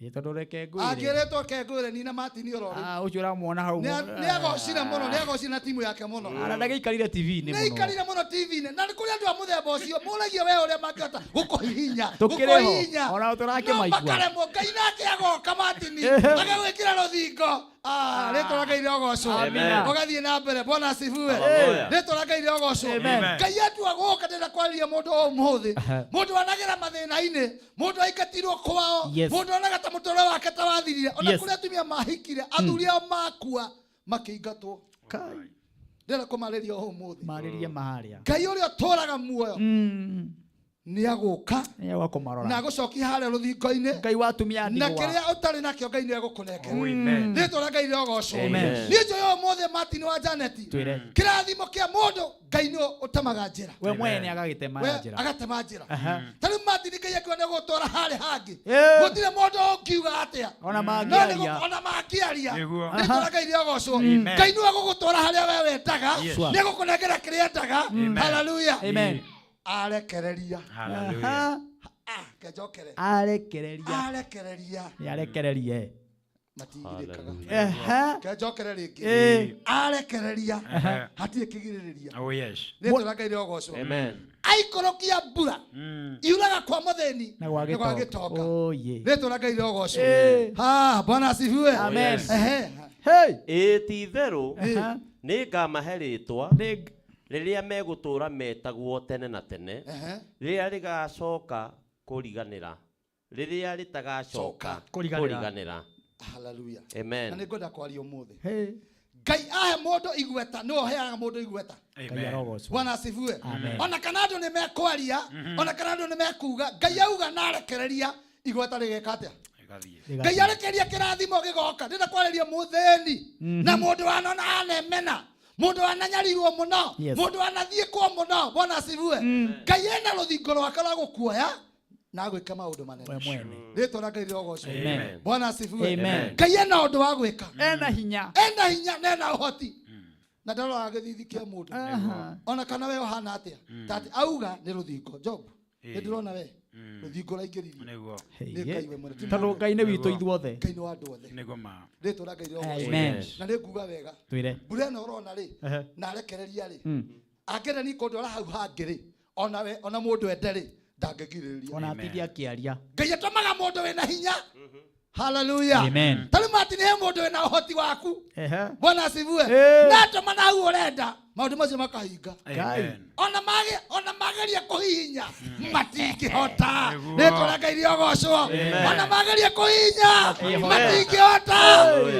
Ĩ tondũ reke ngwĩre. Angĩrĩtwo ke ngwĩre nina Martin oro rĩu. Ah, ũcio ũramuona hau. Nĩ agocire mũno, nĩ agocire na timu yake mũno. Ara ndagĩikarire TV-inĩ Nĩ mũno. aikarire mũno TV-inĩ. Na nĩ kũrĩ andũ a mũthemba ũcio mũragia we ũrĩa mangĩhota gũkũhihinya, Tũkĩrĩ ho. gũkũhihinya. Ona No tũrakĩmaigua. makaremwo. Ngai nake agoka Martin, agagwĩkĩra rũthingo. Ah, rĩtwa rĩa Ngai rĩogocwo. Amen. Ũgathiĩ na mbere. Bwana asifiwe. Hallelujah. Rĩtwa rĩa Ngai rĩogocwo. Amen. Ngai atua gũka ndĩrenda kwarĩria mũndũ ũmũthĩ. Mũndũ anagera mathĩna-inĩ, mũndũ aingatirwo kwao, Yes. mũndũ onaga ta mũtũrĩre wake ta wathirire. Ona Yes. kũrĩ atumia mahikire, athuri ao makua makĩingatwo. Ndĩrenda kũmarĩria ũmũthĩ. Marĩrie maharĩa. Ngai ũrĩa ũtũraga muoyo nĩ agũka Nĩ agũka kũmarora. na agũcokia harĩa rũthingo-inĩ. Ngai wa atumia a Na ndigwa. kĩrĩa ũtarĩ nakĩo Ngai nĩ egũkũnengera. Amen. Rĩtwa rĩa Ngai rĩogocwo. Amen. Niĩ njũĩ ũmũthĩ Martin wa Janet. Twĩre. Kĩrathimo kĩa mũndũ Ngai nĩwe ũtemaga njĩra. We mwene agagĩtema We njĩra. agatema njĩra. Aha. Ta rĩu Martin Ngai akiuga nĩ egũgũtwara harĩa hangĩ. Ĩ. Gũtirĩ mũndũ ũngiuga atĩa. Ona No nĩ mangĩaria. ona mangĩaria. Nĩguo. Rĩtwa rĩa Ngai rĩogocwo. Amen. Ngai nĩwe egũgũtwara harĩa we wendaga. Yes. Nĩ egũkũnengera kĩrĩa endaga. Amen. Hallelujah. Amen. Arekereria. Hallelujah. Ah, kenjokere. Arekereria. Arekereria. Nĩ arekererie. Matigirĩkaga. Ehe. Kenjokere rĩngĩ. Ĩĩ. Arekereria. Ehe. Hatirĩ kĩgirĩrĩria. Oh yes. Rĩtwa rĩa Ngai rĩrogocwo. Amen. Aikũrũkia mbura yuraga kwa mũthĩni Na gwa na gwa gĩtonga. gĩtonga. Oh, yeah. Rĩtwa rĩa Ngai rĩrogocwo. Ĩĩ. Ah, Bwana asifiwe. Amen. Ehe. Hey. Ĩĩ ti itherũ Aha. nĩ ngamahe rĩtwa Nĩ rĩrĩa megũtũũra metagwo tene na tene Ehe. rĩrĩa rĩgacoka kũriganĩra rĩrĩa rĩtagacoka Kũriganĩra. kũriganĩra Hallelujah. Na amen nĩ ngwenda kwaria ũmũthĩ. Hey. Ngai ahe mũndũ igweta nĩwe ũheaga mũndũ igweta. Ngai arogocwo. Bwana asifiwe. Amen. Ona kana andũ nĩ mekwaria, ona kana andũ nĩ mekuga, Ngai auga na arekereria igweta rĩgeka atĩa? Ĩgathiĩ. Ngai arekereria kĩrathimo gĩgoka. Ndĩrenda kwarĩria mũthĩni na mũndũ wanona anemena mũndũ wananyarirwo mũno Yes. mũndũ wanathiĩkwo mũno. Bwana asifiwe. Ngai ena rũthingo rwake rwa gũkuoya na agwĩka maũndũ manene. We mwene. Rĩtwa rĩa Ngai rĩrogocwo. Amen. Bwana asifiwe. Amen. Ngai ena ũndũ wa gwĩka, Ena hinya. ena hinya na ena ũhoti na ndaroraga gĩthithi kĩa mũndũ Aha. ona kana we ũhana atĩa ta atĩ auga nĩ rũthingo Job Ĩĩ. nĩ ndĩrona we rũthingo raingĩririe Nĩguo. nĩ Ngai we mwene ti Tondũ mũndũ. Ngai nĩ witũ ithuothe. Ngai nĩ wa andũ othe. Nĩguo ma. Rĩtwa rĩa Ngai rĩrogocwo. Amen. Na nĩ nguga wega Twĩre. mbura ĩno ũrona rĩ Ehe. na arekereria rĩ angĩenda ni kũndwara hau hangĩ rĩ ona we ona mũndũ ende rĩ ndangĩgirĩrĩria. Ona atindi akĩaria. Ngai atũmaga mũndũ wĩna hinya. Hallelujah. Amen. Ta rĩu Martin he mũndũ wĩna ũhoti waku. Ehe. Bwana asifiwe. Ĩĩ. Na atũma na hau ũrenda maũndũ macio makahinga. Ngai. Amen. Ona mage ona magerie kũhihinya matingĩhota. Nĩguo. Rĩtwa rĩa Ngai rĩogocwo. Ona magerie kũhihinya Amen. matingĩhota.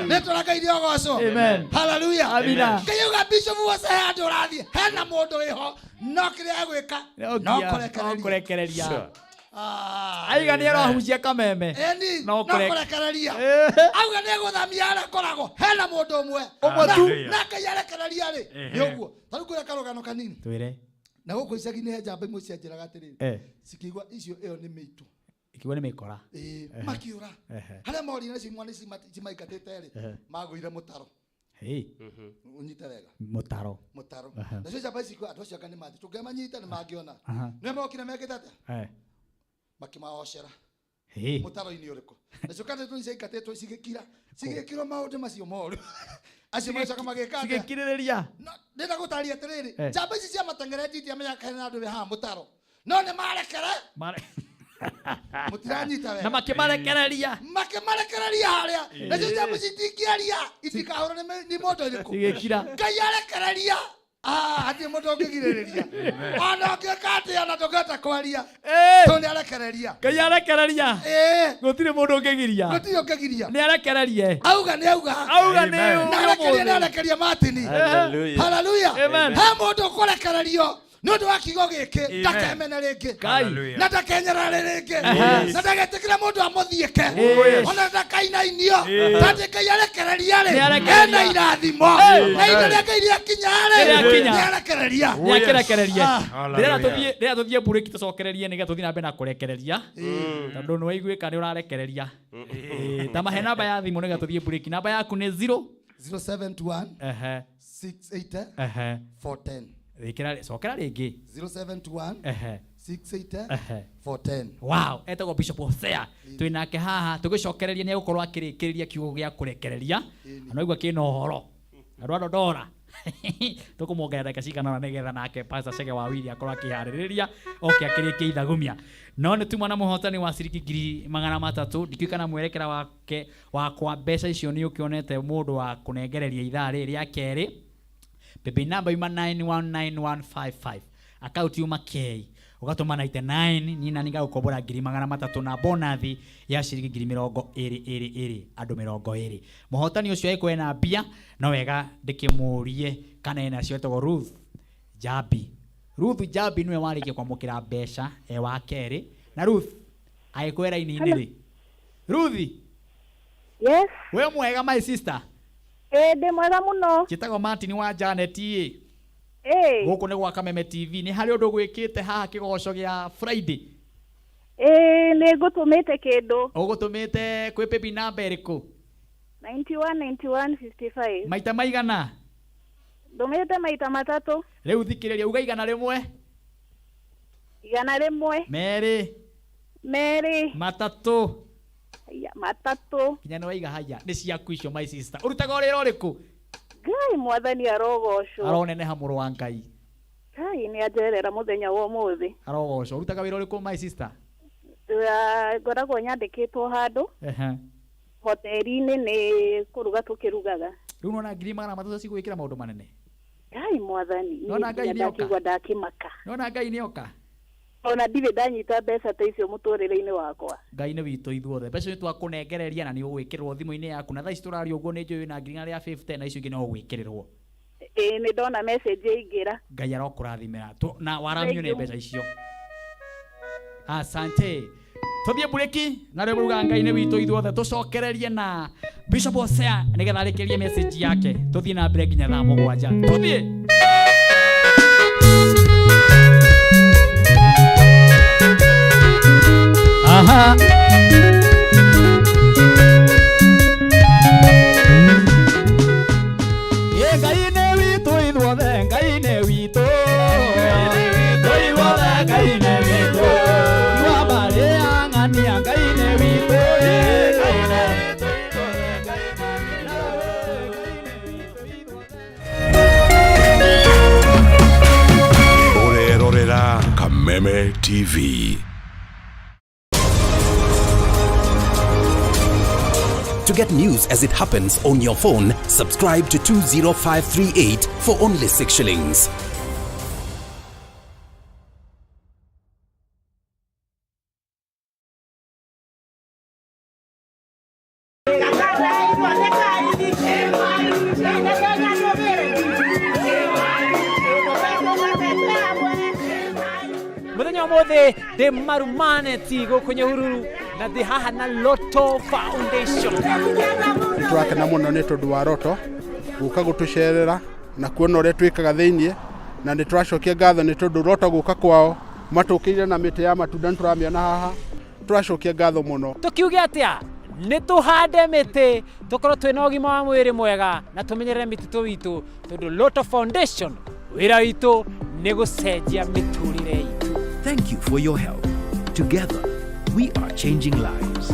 Rĩtwa rĩa Ngai rĩogocwo. Amen. Hallelujah. Amina. Ngai auga bishop wose he handũ ũrathiĩ hena mũndũ wĩho no kĩrĩa egwĩka no No kũrekereria. kũrekereria. Ah. Aiga nĩ arahunjia kameme. Eni, No no kũreke- kũrekereria. Ĩĩ. Auga nĩ egũthamia harĩa akoragwo hena mũndũ ũmwe. Ũmwe Na- tu. Na Ngai arekereria rĩ Ehe. nĩ ũguo. Ta rĩu ngwĩre karũgano kanini. Twĩre. Na gũkũ icagi-inĩ he njamba imwe cianjĩraga atĩrĩrĩ Eh. cikĩigua icio ĩyo nĩ mĩitũ. Ikiuga nĩ mĩkora. Ĩĩ, Ehe. makiũra. Ehe. Harĩa morire nacio imwana ici cimaingatĩte rĩ Ehe. magũire mũtaro. Hey. Ũnyite wega. Mũtaro. Mũtaro. Aha. Nacio njamba ici andũ acio anga nĩ mathi tũngĩamanyita nĩ mangĩona. Aha. Nĩ mokire mekĩte atĩa? Eh. Makĩmaocera. Hey. Mũtaro-inĩ ũrĩkũ? Nacio kana tũ ciaingatĩtwo cigĩkira cigĩkirwo maũndũ macio moru. Acio macoka magĩka atĩa? Cigĩkirĩrĩria. No, ndĩrenda gũtaria atĩrĩrĩ Eh. njamba ici cia mateng'eretie itiamenyaga kana hena andũ me haha mũtaro no nĩ marekere Mare- mũtiranyita Na wega makĩmarekereria. makĩmarekereria harĩa nacio njamba ici itingĩaria itikahũrwo nĩ mũndũ ũrĩkũ Cigĩkira. Ngai arekereria Ah, hatirĩ mũndũ ũngĩgirĩrĩria ona ũngĩka atĩa ona ndũngĩhota kwaria Eh. tondũ nĩ arekereria Ngai arekereria. Ĩĩ. Gũtirĩ mũndũ ũngĩgiria. Gũtirĩ ũngĩgiria. Nĩ arekererie. Auga nĩ auga. Auga nĩ Na ũmũthĩ. arekeria nĩ arekeria Martin. Hallelujah. Hallelujah. Amen. He mũndũ ũkũrekererio nĩ ũndũ wa kiugo gĩkĩ Amen. ndakemene rĩngĩ Ngai. na ndakenyerere rĩngĩ Yes. na ndagetĩkĩre mũndũ amũthiĩke Yes. ona ndakainainio Yes. tondũ Ngai arekereria rĩ Nĩ arekereria. ena irathimo Hey. na indo rĩa Ngai rĩakinya rĩ Nĩ rĩakinya. nĩ arekereria Nĩ akĩrekererie. Ah. Ndĩrenda tũthiĩ ndĩrenda tũthiĩ mburĩki tũcokererie nĩgetha tũthiĩ na mbere na kũrekereria tondũ nĩ waiguĩka nĩ ũrarekereria. Ĩĩ, ta mahe namba ya thimũ nĩgetha tũthiĩ mburĩki. Namba yaku nĩ 0 071 ehe 680 ehe 410 Ĩkĩra cokera rĩngĩ. 071 Ehe 680 ehe 410 Wow, etagwo Bishop Hosea. Twĩ nake haha tũgĩcokereria nĩ egũkorwo akĩrĩkĩrĩria kiugo gĩa kũrekereria. Na noigua kĩna ũhoro. Andũ a Dodora. Tũkũmuongerera ndagĩka cigana ũna nĩgetha nake Pastor Chege wa Wili akorwo akĩharĩrĩria oke akĩrĩkia ithagumia. No nĩ tuma na mũhotani wa ciringi 300,000 ndikĩũĩ kana mwerekera wake wakwa mbeca icio nĩ ũkĩonete mũndũ wa kũnengereria ithaa rĩrĩ rĩa kerĩ. Pepe namba yuma 919155 account yuma K ugatũma 99 nina nigagũkombora 300,000 na bonathi ya ciringi 20,000 andũ 20 mũhotani ũcio angĩkorwo ena mbia no wega ndĩkĩmũrie kana ena cio etagwo Ruth Jambi. Ruth Jambi nĩwe warĩkia kwamũkĩra mbeca e wa kerĩ na Ruth agĩkorwo e raini-inĩ rĩ Ruth. Yes. We mwega my sister. Ĩĩ ndĩ mwega mũno. Njĩtagwo Martin wa Janet ĩ. Ĩĩ. Gũkũ nĩ gwa Kameme TV nĩ harĩ ũndũ gwĩkĩte haha kĩgoco gĩa Friday. Ĩĩ nĩ ngũtũmĩte kĩndũ. Ũgũtũmĩte kwĩ paybill namba ĩrĩkũ? 91 91 55. Maita maigana? Ndũmĩte maita matatũ. Rĩu thikĩrĩria uga igana rĩmwe. 100. Merĩ. Merĩ. Matatũ. Haya, matatũ. Nginya nĩ waiga haya nĩ ciaku icio my sister. Ũrutaga wĩra ũrĩkũ? Ngai mwathani arogocwo. Aroneneha mũrũ wa Ngai. Ngai nĩ anjerera mũthenya wa ũmũthĩ. Arogocwo. Ũrutaga wĩra ũrĩkũ my sister? Ngoragwo nyandĩkĩtwo handũ Ehe. hoteri-inĩ nĩ kũruga tũkĩrugaga. Rĩu nona 300,000 cigwĩkĩra maũndũ manene. Ngai mwathani. niĩ Nona Ngai nginya nĩoka. ndakĩigua ndakĩmaka. Nona Ngai nĩoka. Ona ndirĩ ndanyita mbeca ta icio mũtũrĩre-inĩ wakwa. Ngai nĩ witũ ithuothe. Mbeca nĩ twakũnengereria na nĩ ũgwĩkĩrĩrwo thimũ-inĩ yaku. Na thaa ici tũraria ũguo nĩ njũĩ wĩna 150 na icio ingĩ no ũgwĩkĩrĩrwo. Ĩĩ nĩ ndona message yaingĩra. Ngai arokũrathimĩra. Na waramio nĩ mbeca icio. Asante. Tũthiĩ mburĩki na rĩu ruga Ngai nĩ witũ ithuothe tũcokererie na Bishop Hosea nĩgetha arĩkĩrie message yake. Tũthiĩ na mbere nginya thaa 7. Tũthiĩ. Aha. Ĩ Ngai nĩ witũ ithuothe, Ngai nĩ witũ. Ithuothe Ngai nĩ witũ. Wa mbarĩ ya ng'ania, Ngai nĩ witũ. Ngai nĩ witũ ithuothe, Ngai nĩ witũ. Ũrerorera Kameme TV. To get news as it happens on your phone, subscribe to 20538 for only 6 shillings. Muthenya ũmũthĩ ndĩ Marumaneti gũkũ Nyahururu na ndĩ haha na Lotto Foundation. Nĩ tũrakena mũno nĩ tondũ wa Roto gũka gũtũcerera na kuona ũrĩa twĩkaga thĩiniĩ, na nĩ tũracokia ngatho nĩ tondũ Roto gũka kwao matũkĩire na mĩtĩ ya matunda nĩ tũramĩona haha, tũracokia ngatho mũno. Tũkiuge atĩa? Nĩ tũhande mĩtĩ tũkorwo twĩna ũgima wa mwĩrĩ mwega na tũmenyerere mĩtitũ witũ tondũ Lotto Foundation wĩra witũ nĩ gũcenjia mĩtũrĩre itũ. Thank you for your help. Together, we are changing lives.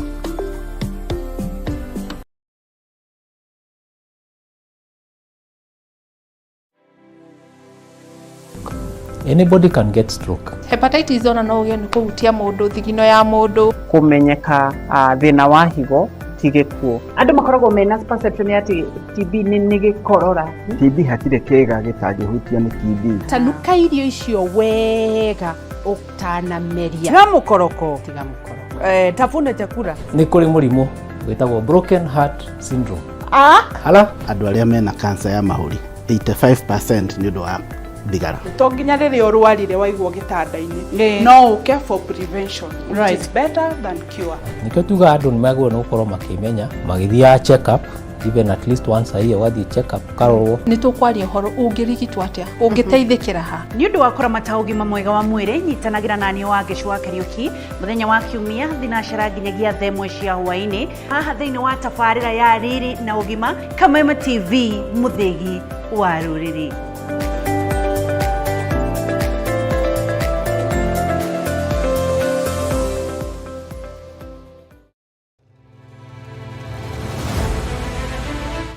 Anybody can get stroke. Hepatitis ona no ũgĩe nĩ kũhutia mũndũ thigino ya mũndũ. Kũmenyeka thĩna wa higo ti gĩkuũ. Andũ makoragwo mena perception ya atĩ TB nĩ gĩkorora. TB hatirĩ kĩĩga gĩtangĩhutio nĩ TB. Tanuka irio icio wega ũtanameria. Tiga mũkoroko. Tiga mũkoroko. Tafuna chakula. Nĩ kũrĩ mũrimũ wĩtagwo broken heart syndrome. Ala? Andũ arĩa mena cancer ya mahũri 85% nĩ ũndũ wa thigara. To nginya rĩrĩa ũrwarire waigwo gĩtanda-inĩ, no ũke for prevention, which is better than cure. Nĩkĩo tugaga andũ nĩ magĩrĩirwo nĩ gũkorwo makĩmenya magĩthiaga check up even at least once a year, ũgathiĩ check up ũkarorwo. Nĩ tũkwaria ũhoro ũngĩrigitwo atĩa, ũngĩteithĩkĩra ha. Nĩ ũndũ wa kũramata ũgima mwega wa mwĩrĩ, nyitanagĩra na niĩ Wangeci wa Kariũki mũthenya wa Kiumia thinacara nginyagia thaa 1 cia hwaĩ-inĩ haha thĩinĩ wa tabarĩra ya Riri na Ũgima, Kameme TV, mũthĩgi wa rũrĩrĩ.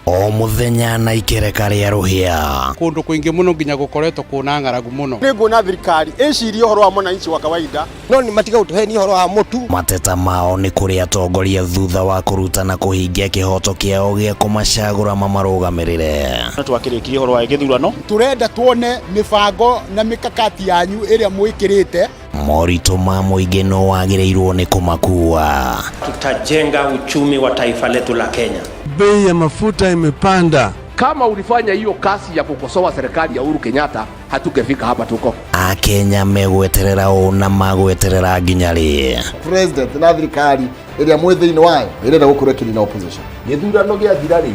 O mũthenya na ikereka rĩa rũhĩa. Kũndũ kũingĩ mũno nginya gũkoretwo kwĩna ng'aragu mũno. Nĩ nguona thirikari ĩcirie ũhoro wa mwananchi wa kawaida, no nĩ matiga gũtũhenia ũhoro wa mũtu. Mateta mao nĩ kũrĩ atongoria thutha wa kũruta na kũhingia kĩhoto kĩao gĩa kũmacagũra mamarũgamĩrĩre. No twakĩrĩkirie ũhoro wa gĩthurano. Tũrenda tuone mĩbango na mĩkakati yanyu ĩrĩa mwĩkĩrĩte. Moritũ ma mũingĩ no wagĩrĩirwo nĩ kũmakua. Tutajenga uchumi wa taifa letu la Kenya. Bei ya mafuta imepanda. Kama ulifanya hiyo kazi ya kukosoa serikali ya Uhuru Kenyatta, hatungefika hapa tuko. Akenya megweterera ũ na magweterera nginya rĩ? President na thirikari ĩrĩa mwĩ thĩinĩ wayo ĩrenda gũkorwo ĩkĩnina opposition. Gĩthurano gĩathira rĩ,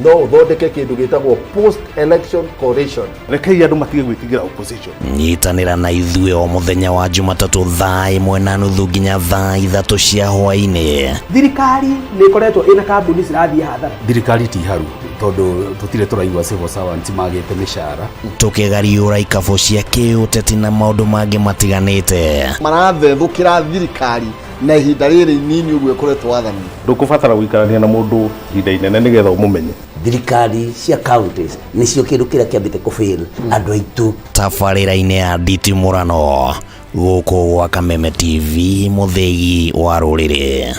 no ũthondeke kĩndũ gĩtagwo post election coalition. Rekei andũ matige gwĩtigĩra opposition. Nyitanĩra na ithuĩ o mũthenya wa Jumatatũ thaa 1:30 nginya thaa 3 cia hwaĩ-inĩ. Thirikari nĩ ĩkoretwo ĩna kambuni cirathiĩ hathara. Thirikari ti haru. Tondũ tũtirĩ tũraigua civil servants magĩte mĩcara. Tũkĩgariũra ikabũ cia kĩũteti na maũndũ mangĩ matiganĩte. Marathethũkĩra thirikari na ihinda rĩrĩ inini ũguo ĩkoretwo wathani. Ndũkũbatara gũikarania na mũndũ ihinda inene nĩgetha ũmũmenye. Thirikari cia counties nĩcio kĩndũ kĩrĩa kĩambĩte kũfail andũ aitũ. Tabarĩra-inĩ ya nditimũrano gũkũ gwa Kameme TV, mũthĩgi wa rũrĩrĩ.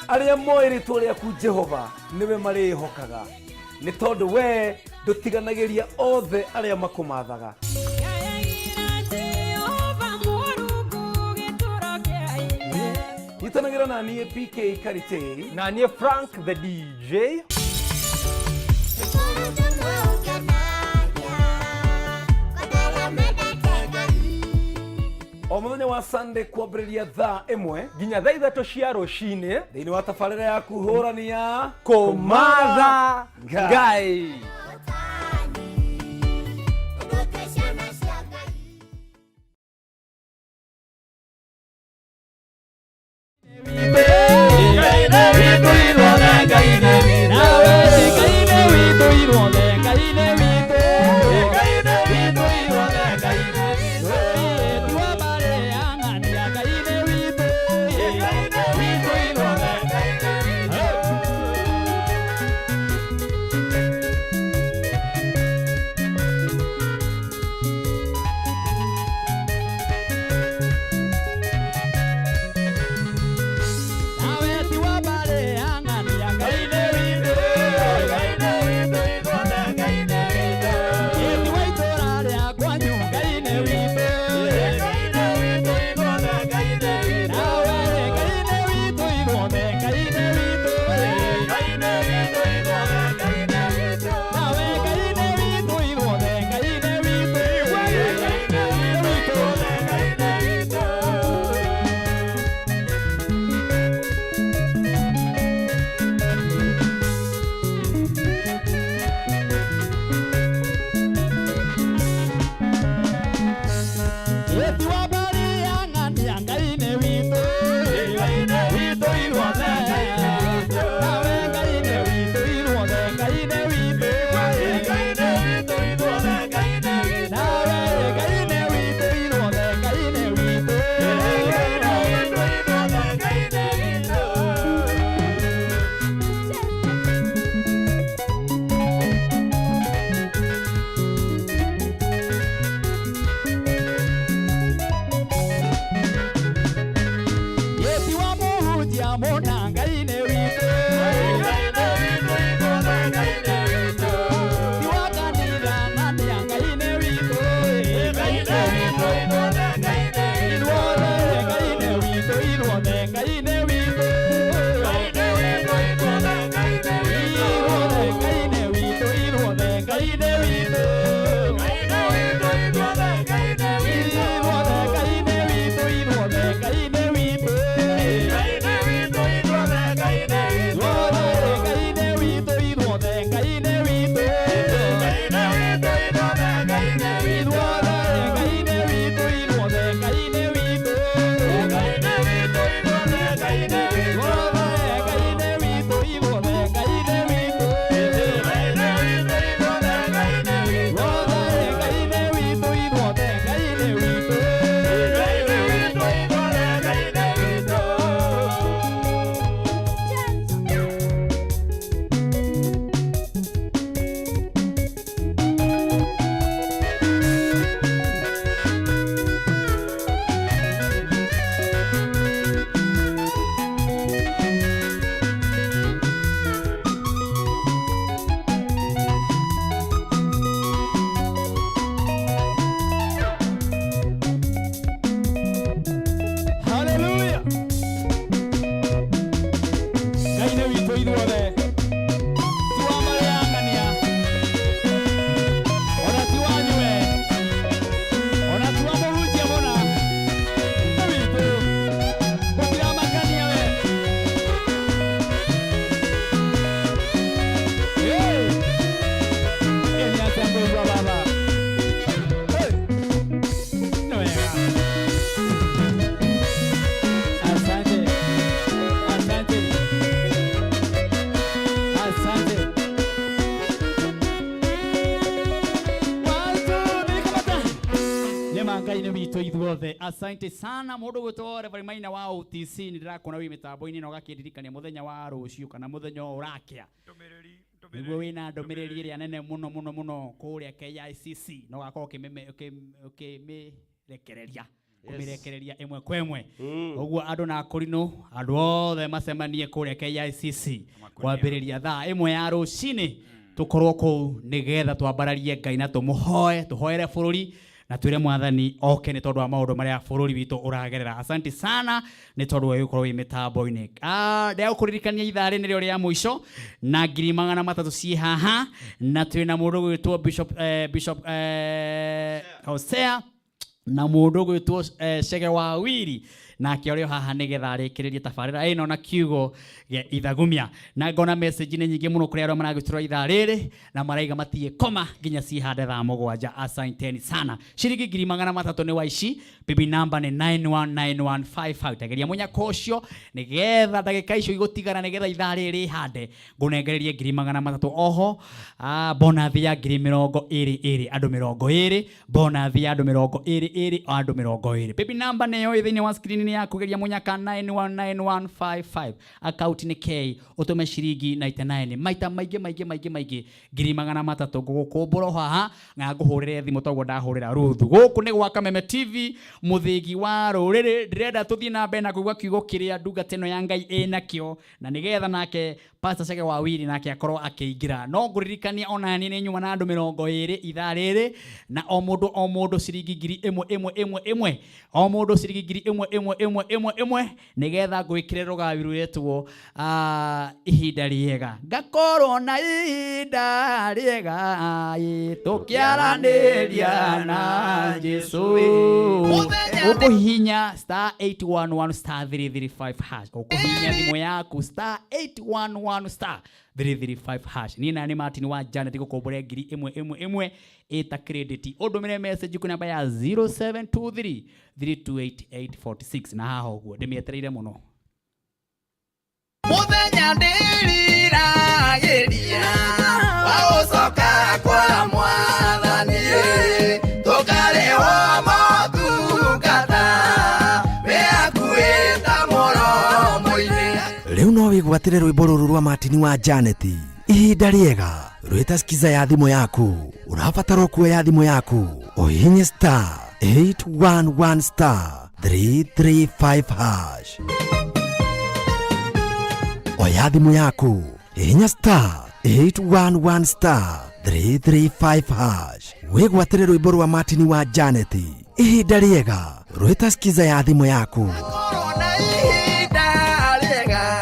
Arĩa moĩ rĩtwa rĩaku Jehova nĩwe marĩĩhokaga, nĩ tondũ wee ndũtiganagĩria othe arĩa makũmathaga. Nyitanagĩra na niĩ PK Karitei na niĩ Frank the DJ. O mũthenya wa Sunday kwambĩrĩria thaa 1 nginya thaa 3 cia rũcinĩ thĩinĩ wa tabarĩra yaku hũrani ya Kũmatha Ngai. Ngai nĩ witũ ithuothe. Asante sana mũndũ gwĩtwo Reverend Maina wa OTC, nĩ ndĩrakuona wĩ mĩtambo-inĩ na ũgakĩndirikania mũthenya wa rũciũ kana mũthenya ũyũ ũrakĩa nĩguo wĩna ndũmĩrĩri ĩrĩa nene mũno mũno mũno kũrĩa KICC na ũgakorwo ũkĩmĩrekereria kũmĩrekereria ĩmwe kwa ĩmwe. Ũguo andũ na akũrinũ, andũ othe macemanie kũrĩa KICC kwambĩrĩria thaa 1 ya rũcinĩ, tũkorwo kũu nĩgetha twambararie Ngai na tũmũhoe, tũhoere bũrũri na twĩre mwathani oke nĩ tondũ wa maũndũ marĩa bũrũri witũ ũragerera. Asante sana nĩ tondũ wa gũkorwo wĩ mĩtambo-inĩ. Ndĩragũkũririkania ithaa rĩ nĩrĩo rĩa mũico na 300,000 ciĩ haha, na twĩna mũndũ gwĩtwo Bishop Hosea na mũndũ gwĩtwo Chege wa Wiri, nake ũrĩ o haha nĩgetha arĩkĩrĩrie tabarĩra ĩno na kiugo gĩa ithagumia. Na ngona message nĩ nyingĩ mũno kũrĩ arĩa maragĩtũra ithaa rĩrĩ na maraiga matige koma nginya cihande thaa 7. Asanteni sana. Ciringi 300,000 nĩ waici, bibi namba nĩ 919155. Tageria mũnyaka ũcio nĩgetha ndagĩka icio igũtigara nĩgetha ithaa rĩrĩ rĩhande ngũnengererie 300,000. Oho, bonathi ya 20,000 andũ 20, bonathi ya andũ 20 andũ 20. Baby namba nĩyo ĩ thĩinĩ wa screen yaku, geria mũnyaka 919155, account nĩ K, ũtũme ciringi 99 maita maingĩ maingĩ maingĩ maingĩ 300,000. Ngũgũkũmbũra haha na ngũhũrĩre thimũ toguo ndahũrĩra Ruthu. Gũkũ nĩ gwa Kameme TV, mũthĩgi wa rũrĩrĩ. Ndĩrenda tũthiĩ na mbere na kũigua kiugo kĩrĩa ndungata ĩno ya Ngai ĩnakĩo, na nĩgetha nake Pastor Chege wa Wiri nake akorwo akĩingĩra. No ngũririkania ona niĩ nĩ nyuma na andũ 20 ithaa rĩrĩ, na o mũndũ o mũndũ ciringi ngiri ĩmwe ĩmwe ĩmwe ĩmwe, o mũndũ ciringi ngiri ĩmwe ĩmwe ĩmwe ĩmwe ĩmwe, nĩgetha ngwĩkĩre rũgawi rwĩtwo ihinda rĩega. Ngakorwo na ihinda rĩega, tũkĩaranĩria na Jesũ. Ũkũhihinya star 811 star 335 hash. Ũkũhihinya thimũ yaku star 811 star 335 hash. Niĩ na nĩ Martin wa Janet gũkombore ngiri ĩmwe ĩmwe ĩmwe ĩta credit. Ũndũmĩre message kwĩ namba ya 0723 328846 na haha ũguo ndĩmĩetereire mũno. Mũthenya ndĩriragĩria wa gũcoka kwa mwathani, tũkarĩhwo motungata wĩ hakuhĩ ta mũromo-inĩ. Rĩu no wĩgwatĩre rwĩmbo rũrũ rwa Martin wa Janet, ihinda rĩega, rwĩta skiza ya thimũ yaku. Ũrabatara kuoya thimũ yaku ũhihinye star 811 star 335 hash. Oya thimũ yaku, hihinya star 811 star 335 hash, wĩgwatĩre rwĩmbo rwa Martin wa Janet, ihinda rĩega, rwĩta skiza ya thimũ yaku. Ihinda rĩega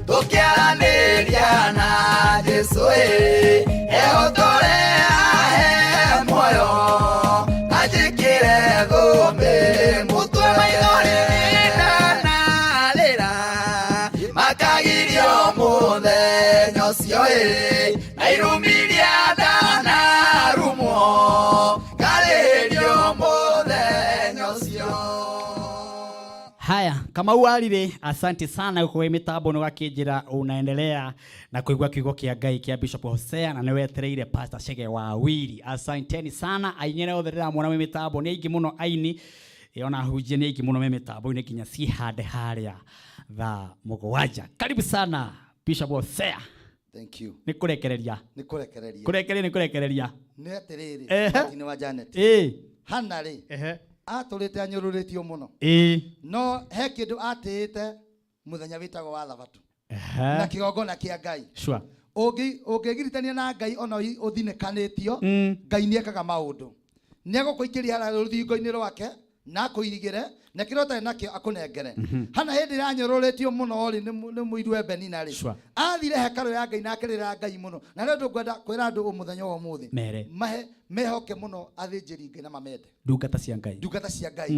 tũkĩaranĩria na Jesũ, ehotore ahe muoyo anjĩkĩre thũmbĩ mũtwe, maithori ndanarĩra makagirio mũthenya ũcio, na irumiria ndanarumwo ngarĩhĩrio mũthenya ũcio. Haya, Kamau Arire, asante sana kwa mitambo no gakĩnjĩra unaendelea na kuigua kiugo kĩa Ngai kĩa Bishop Hosea, na nĩwetereire Pastor Chege wa Wiri. Asanteni sana aini arĩa othe ndĩramona mwĩ mĩtambo, nĩ aingĩ mũno aini ona hunjia nĩ aingĩ mũno me mĩtambo-inĩ nginya cihande harĩa thaa 7. Karibu sana Bishop Hosea. Thank you. Nĩ kũrekereria. Nĩ kũrekereria. Kũrekereria nĩ kũrekereria. Nĩ atĩrĩrĩ, Martin wa Janet. Hana rĩ, atũrĩte anyũrũrĩtio mũno. No he kĩndũ atĩĩte mũthenya wĩtagwo wa Thabatũ. Na kĩgongona kĩa Ngai. Ũngĩgiritania na Ngai ona ũthinĩkanĩtio, Ngai nĩekaga maũndũ. Nĩegũkũingĩria harĩa rũthingo-inĩ rwake na akũirigĩre na kĩrĩa ũtarĩ nakĩo akũnengere. Hana hĩndĩ ĩrĩa anyũrũrĩtio mũno rĩ, nĩ mũiru wa Benina rĩ. Athire hekarũ ya Ngai na akĩrĩra Ngai mũno. Na rĩu ndũkwenda kwĩra andũ mũthenya wa ũmũthĩ. Mere. Mahe mehoke mũno athĩnjĩri Ngai na mamende. Ndungata cia Ngai. Ndungata cia Ngai.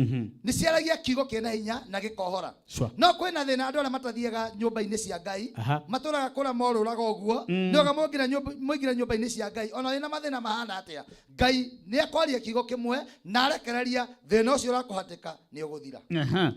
Nĩ ciaragia kiugo kĩna hinya na gĩkohora. No kwĩna thĩna andũ arĩa matathiaga nyũmba-inĩ cia Ngai, matũraga kũrĩa morũraga ũguo, nĩoga mũingĩra nyũmba-inĩ cia Ngai, ona wĩna mathĩna mahana atĩa, Ngai nĩ akwaria kiugo kĩmwe na arekereria thĩna ũcio ũrakũhatĩka nĩ ũgũthira.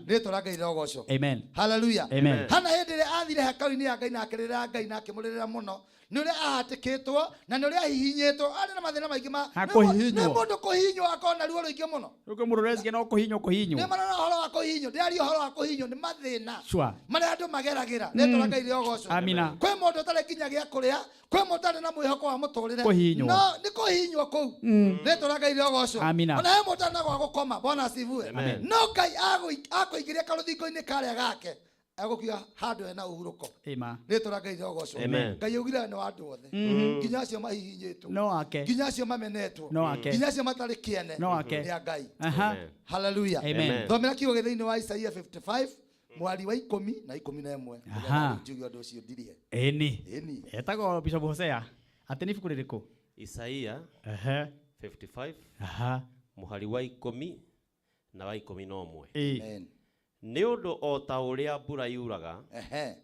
Rĩtwa rĩa Ngai rĩrogocwo. Amen. Hallelujah. Amen. Hana hĩndĩ ĩrĩa athire hekarũ-inĩ ya Ngai na akĩrĩra Ngai na akĩmũrĩrĩra mũno, Nĩ ũrĩa ahatĩkĩtwo na nĩ ũrĩa ahihinyĩtwo, arĩ na mathĩna maingĩ ma Ha, nĩ kũhihinywo. nĩ mũndũ kũhihinywo akorwo na ruo rũingĩ mũno. Rĩu kwĩ mũndũ ũreciria no kũhihinywo Nĩ kũhihinywo. marona ũhoro wa kũhihinywo, ndĩraria ũhoro wa kũhihinywo nĩ mathĩna Sure. marĩa andũ mageragĩra. Rĩtwa rĩa Ngai rĩogocwo. Amina. Kwĩ mũndũ ũtarĩ nginya gĩa kũrĩa, kwĩ mũndũ ũtarĩ na mwĩhoko wa mũtũrĩre. Kũhihinywo. No nĩ kũhihinywo kũu. Rĩtwa rĩa Ngai rĩogocwo. Amina. Ona he mũndũ ũtarĩ na gwa gũkoma, Bwana asifiwe. Amen. No Ngai akũingĩria karũthingo-inĩ karĩa gake, agũkiga handũ hena ũhurũko. Ĩma. Rĩtwa rĩa Ngai rĩogocwo. Amen. Ngai augire nĩ wa andũ othe. Nginya acio mahihinyĩtwo. No ake. Nginya acio mamenetwo. No ake. Nginya acio matarĩ kĩene. No ake. Nĩ a Ngai. Aha. Amen. Hallelujah. Amen. Thomera kiugo gĩ thĩinĩ wa Isaia 55 mwari wa 10 na 11. Aha. Njuge ũndũ ũcio ndirie. Ĩni. Ĩni. Etagwo Bishop Hosea. Atĩ nĩ ibuku rĩrĩkũ? Isaia Ehe. 55 Aha. mũhari wa 10 na wa 11. Ĩĩ. Amen. Nĩ ũndũ o ta ũrĩa mbura yuraga, Ehe.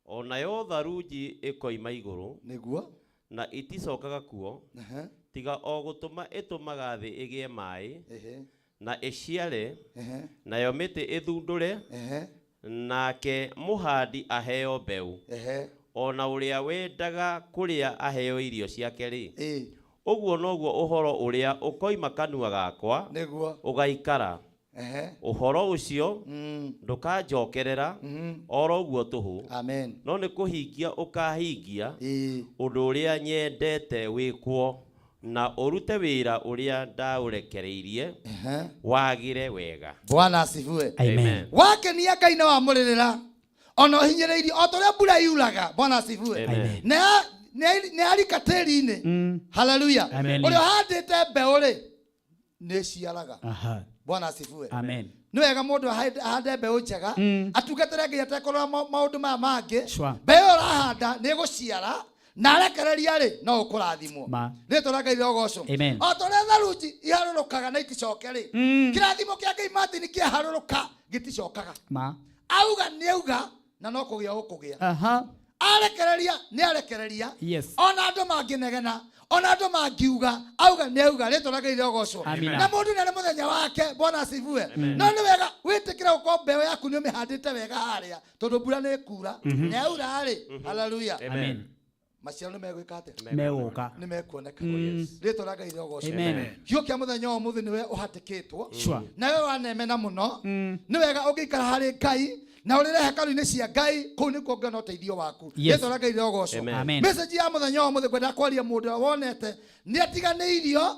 o nayo tharunji ĩkoima igũrũ, Nĩguo. na iticokaga kuo, Ehe. tiga o gũtũma ĩtũmaga thĩ ĩgĩe maĩ, Ehe. na ĩciare, Ehe. nayo mĩtĩ ĩthundũre, Ehe. nake mũhandi aheo mbeũ, Ehe. o na ũrĩa wendaga kũrĩa aheo irio ciake-rĩ, Ĩĩ. ũguo noguo ũhoro ũrĩa ũkoima kanua gakwa Nĩguo. ũgaikara. Ehe. Ũhoro ũcio ndũkanjokerera oro ũguo tũhũ, Amen. no nĩ kũhingia ũkahingia Ĩĩ. ũndũ ũrĩa nyendete wĩkwo, na ũrute wĩra ũrĩa ndaũrekereirie Ehe. wagĩre wega. Bwana asifiwe. Amen. Wakenia Ngai na wamũrĩrĩra ona ũhinyĩrĩirio o ta ũrĩa mbura yuraga. Bwana asifiwe. Amen. Nĩ arika tĩri-inĩ. Hallelujah. Amen. Ũrĩa ũhandĩte mbeũ rĩ nĩ ĩciaraga. Aha. Bwana asifiwe. Amen. Nĩ wega mũndũ ahande mbeũ njega, atungatĩre Ngai atekũrora maũndũ maya mangĩ. Sure. Mbeũ ĩyo ũrahanda nĩ ĩgũciara na arekereria rĩ no ũkũrathimwo. Ma. Rĩtwa rĩa Ngai rĩogocwo. Amen. O ta ũrĩa tharunji iharũrũkaga na iticoke rĩ, kĩrathimo kĩa Ngai Martin kĩaharũrũka gĩticokaga. Ma. Auga nĩ auga na no kũgĩa ũkũgĩa. Aha. Arekereria nĩ arekereria. Yes. Ona andũ mangĩnegena, ona andũ mangiuga, auga nĩ auga. Rĩtwa rĩa Ngai rĩogocwo. Amina. Na mũndũ nĩ arĩ mũthenya wake. Bwana asifiwe. No nĩ wega wĩtĩkĩre gũkorwo mbeũ yaku nĩ ũmĩhandĩte wega harĩa, tondũ mbura nĩ ĩkura. Na yaura rĩ, hallelujah. Amen. Maciaro nĩ megwĩka atĩa? Megũka. Nĩ mekuoneka. Rĩtwa rĩa Ngai rĩogocwo. Amen. Kiugo kĩa mũthenya wa ũmũthĩ nĩwe ũhatĩkĩtwo. Sure. Na we wanemena mũno. Nĩ wega ũngĩikara harĩ Ngai na ũrĩre hekarũ-inĩ cia Ngai, kũu nĩkuo ũngĩona ũteithio waku. Yes. Rĩtwa rĩa Ngai rĩogocwo. Amen. Amen. Message ya mũthenya wa ũmũthĩ ngwenda kwaria mũndũ ũrĩa wonete nĩ atiganĩirio,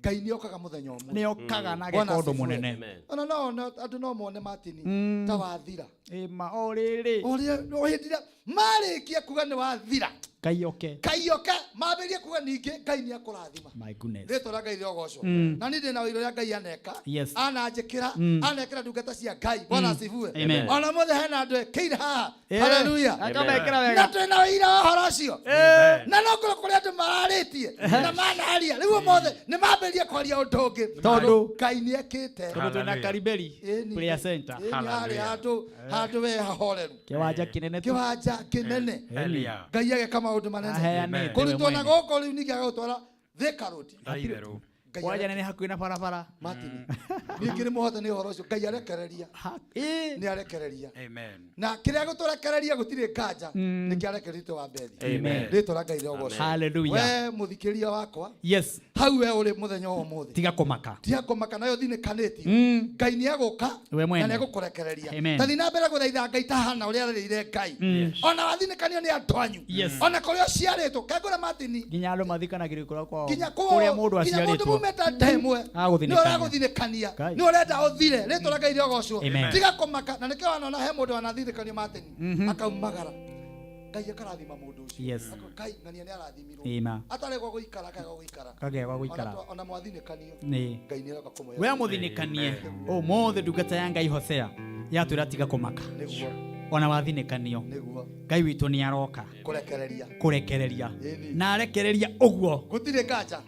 Ngai nĩ okaga mũthenya ũmwe. Nĩ okaga na Bwana ageka ũndũ asifiwe. mũnene. Ona no one andũ no mone Martin ta wathira. Ĩma o rĩrĩ. O rĩrĩ, o hĩndĩ ĩrĩa marĩkia kuga nĩ wathira. Ngai oke. Ngai oke, mambĩrĩrie kuga ningĩ Ngai nĩ akũrathima. My goodness. Rĩtwa rĩa Ngai rĩogocwo. Na niĩ ndĩ na ũira ũrĩa Ngai aneka. Yes. Ananjĩkĩra, anekĩra ndungata cia Ngai. Bwana asifiwe. Amen. Ona mũthĩ hena andũ ekĩire haha. Eh. Hallelujah. Akamekĩra wega. Na twĩna ũira wa ũhoro ũcio. Na no kũrĩ kũrĩa andũ mararĩtie na manaria. Rĩu ũmũthĩ nĩ mambĩrĩrie kwaria ũndũ ũngĩ. Tondũ Ngai nĩ ekĩte. Tondũ twĩna Karibeli Ĩni. Prayer Center. Ĩni harĩa handũ handũ we hahoreru. Kĩwanja kĩnene tu. Kĩwanja kĩnene. Ĩni. Ngai ageka maũndũ manene. Aheanĩte we Kũrutwo na mwene. gũkũ rĩu ningĩ agagũtwara Thika Road. Ngai Kwanja nene hakuhĩ na barabara. Martin, niĩ ngĩrĩ mũhote nĩ ũhoro ũcio. Ngai arekereria. Nĩ arekereria. Na kĩrĩa gũtũrekereria gũtirĩ nganja, nĩ kĩarekererio wa Mbethi. Amen. Rĩtwa rĩa Ngai rĩogocwo. Hallelujah. We mũthikĩria wakwa, Yes. hau we ũrĩ mũthenya wa ũmũthĩ. Tiga kũmaka. Tiga kũmaka nayo thinĩkanĩtio. Ngai nĩ egũka We mwene. na nĩ egũkũrekereria. Amen. Ta thiĩ na mbere gũthaitha Ngai ta Hana ũrĩa arĩrĩire Ngai. Ona wathinĩkanio nĩ andũ anyu. Yes. Ona kũrĩa ũciarĩtwo, kengũra Martin, Nginya andũ mathikanagĩrio kũrĩa kwao. nginya Kũrĩa mũndũ nginya mũndũ aciarĩtwo. mumĩte nda ĩmwe nĩ Agũthinĩkania. ũragũthinĩkania, Ngai. nĩ ũrenda ũthire. Rĩtwa rĩa Ngai rĩogocwo. Amen. Tiga kũmaka, na nĩkĩo wanona he mũndũ wanathinĩkanio Martin, akaumagara. Ngai akarathima mũndũ ũcio. Yes. Akauga, Ngai ng'ania nĩ arathimirwo. Ĩma. Atarĩ gwa gũikara akagĩa gwa gũikara. Kagĩa gwa gũikara. Ona mwathinĩkanio. Nĩ. Ngai nĩ aroka kũmũhe. We mũthinĩkanie ũmũthĩ ndungata ya Ngai Hosea yatwĩra tiga kũmaka. Nĩguo. Ona wathinĩkanio. Nĩguo. Ngai witũ nĩ aroka Kũrekereria. kũrekereria. Ĩni. Na arekereria ũguo. Gũtirĩ nganja.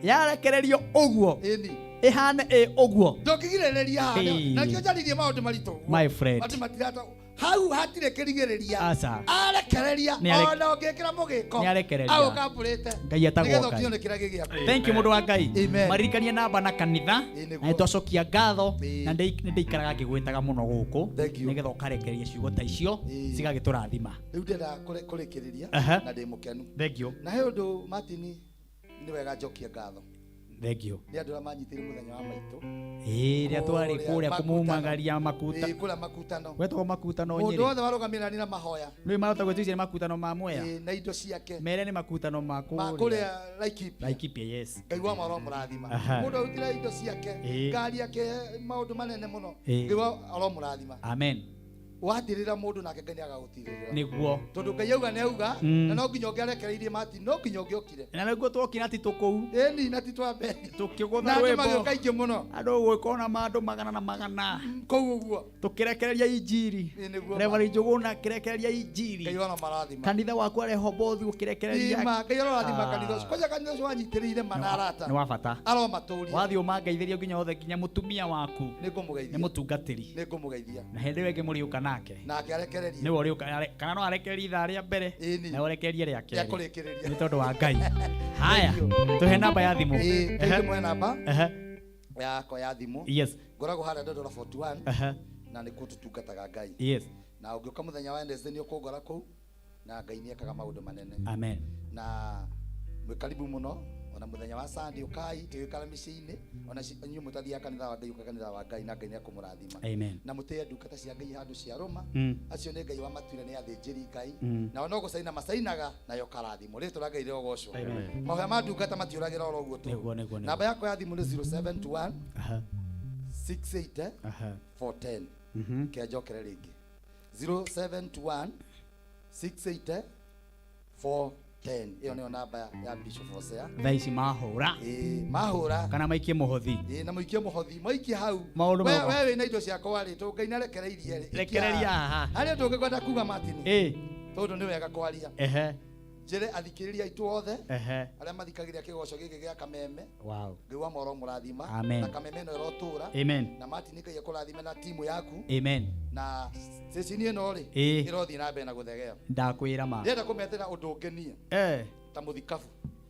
Yarekererio ũguo. Ĩni. Ĩhane ĩ ũguo. Ndũngĩgirĩrĩria haha. Hey. Na nĩkĩo njaririe maũndũ maritũ ũguo. My friend. Andũ matirata Hau hatirĩ kĩrigĩrĩria. Aca. Arekereria Nĩ ona ũngĩkĩra mũgĩko. Nĩarekereria. Agũkambũrĩte. Ngai etagwo Nĩgetha Ngai. ũkinywo nĩ kĩrĩa gĩ gĩaku. Thank you mũndũ wa Ngai. Amen. Maririkanie namba na kanitha. Na nĩtwacokia ngatho na nĩ ndĩikaraga ngĩgwĩtaga mũno gũkũ nĩgetha ũkarekereria ciugo ta icio cigagĩtũrathima. Rĩu ndĩrenda kũrĩkĩrĩria Aha. na ndĩ mũkenu. Thank you. Na he ũndũ Martin nĩ wega njokie ngatho. Thank you. Nĩ andũ arĩa manyitĩire mũthenya wa maitũ. Ĩĩ rĩrĩa twarĩ Kũrĩa kũrĩa makutano. kũmumagaria makuta. Ĩĩ, kũrĩa makutano. Gwetagwo makutano Mũndũ Nyĩrĩ. wothe warũgamire nani na mahoya. Nĩ marota gwĩtwo icio nĩ makutano ma Mwea. Ĩĩ, na indo ciake. Mere nĩ makutano ma Ma kũrĩa. kũrĩa Laikipia. Laikipia, yes. Ngai wa mwaro mũrathima. Aha. Mũndũ arutire indo ciake, Ĩĩ. ngari yake, maũndũ manene mũno. Ĩĩ. Ngai wa aromũrathima. Amen. Watirĩra mũndũ nake Ngai nĩagagũtirĩrĩra. Nĩguo. Tondũ Ngai auga nĩ auga, na no nginya ũngĩarekereirie Martin, no nginya ũngĩokire. Na nĩguo twokire na ti tũkũu. Ĩni na ti twambe. Tũkĩgũtha Na andũ rwĩmbo. magĩũka aingĩ mũno. Andũ gũgĩkorwo na mandũ magana na magana. Kũu ũguo. Tũkĩrekereria injiri. Ĩĩ, nĩguo. Reverend Njũgũna akĩrekereria injiri. Ngai aromarathima. Kanitha waku Rehoboth ũkĩrekereria. Ĩma, Ngai arorathima Ah. kanitha ũcio. Kwanja kanitha ũcio wanyitĩrĩire mana arata. Nĩ wa bata. Aromatũria. Wathiĩ ũmangeithĩrie nginya othe nginya mũtumia waku. Nĩngũmũgeithia. Nĩ mũtungatĩri. Nĩngũmũgeithia. Na hĩndĩ ĩyo ĩngĩ mũrĩũka nake. Nake arekererie. Nĩwe ũrĩũka kana no arekererie ithaa rĩa mbere na ũrekererie rĩa Rĩa kerĩ. kũrĩkĩrĩria. Nĩ tondũ wa Ngai. Haya, tũhe namba ya thimũ. Ĩĩ, Ehe. tũmwe namba Ehe. yakwa ya thimũ. Yes. Ngoragwo harĩa Ndondora 41 Ehe. na nĩkuo tũtungataga Ngai. Yes. Na ũngĩũka mũthenya wa Wednesday nĩ ũkũngora kũu na Ngai nĩ ekaga maũndũ manene. Amen. Na mwĩ karibu mũno ona mũthenya wa Sunday ũkai tũgĩikara mĩciĩ-inĩ ona inyuĩ mũtathiaga kanitha wa Ngai ũka kanitha wa Ngai na Ngai nĩ ekũmũrathima. Amen. Na mũtĩe ndungata cia Ngai handũ cia rũma. Acio nĩ Ngai wamatuire nĩ athĩnjĩri Ngai. Nao no gũcaina macainaga nayo karathimo. Rĩtwa rĩa Ngai rĩrogocwo. Amen. Mahoya ma ndungata matiũragĩra oro ũguo tũhũ. Nĩguo, nĩguo, nĩguo. Namba yakwa ya thimũ nĩ 0721 Aha. 68 Aha. 410. Kĩa njokere rĩngĩ. 0721 68 410. Ĩyo nĩyo namba ya Bishop Hosea. Thaa ici mahũra. Ĩĩ, mahũra. Kana maikie mũhothi. Ĩĩ, na mũikie mũhothi maikie hau. Maũndũ We mega. we wĩna indo ciakwa rĩ, tondũ Ngai nĩarekereirie rĩ. ikia Rekereria haha. Harĩa ndũngĩkwenda kuga Martin. Ĩĩ. Tondũ nĩ wega kwaria. Ehe. Njĩre athikĩrĩria aitũ othe Ehe. arĩa mathikagĩrĩria kĩgoco gĩkĩ gĩa Kameme. Wow. Ngai wa moro mũrathima. Amen. Na Kameme ĩno ĩrotũra. Amen. Na Martin Ngai akũrathime na timu yaku. Amen. Na ceceni ĩno rĩ, Ĩĩ. ĩrothiĩ na mbere na gũthegea. Ndakwĩra ma. Ndĩrenda kũmetĩra ũndũ ũngĩ niĩ. Eh. Ta mũthikabu.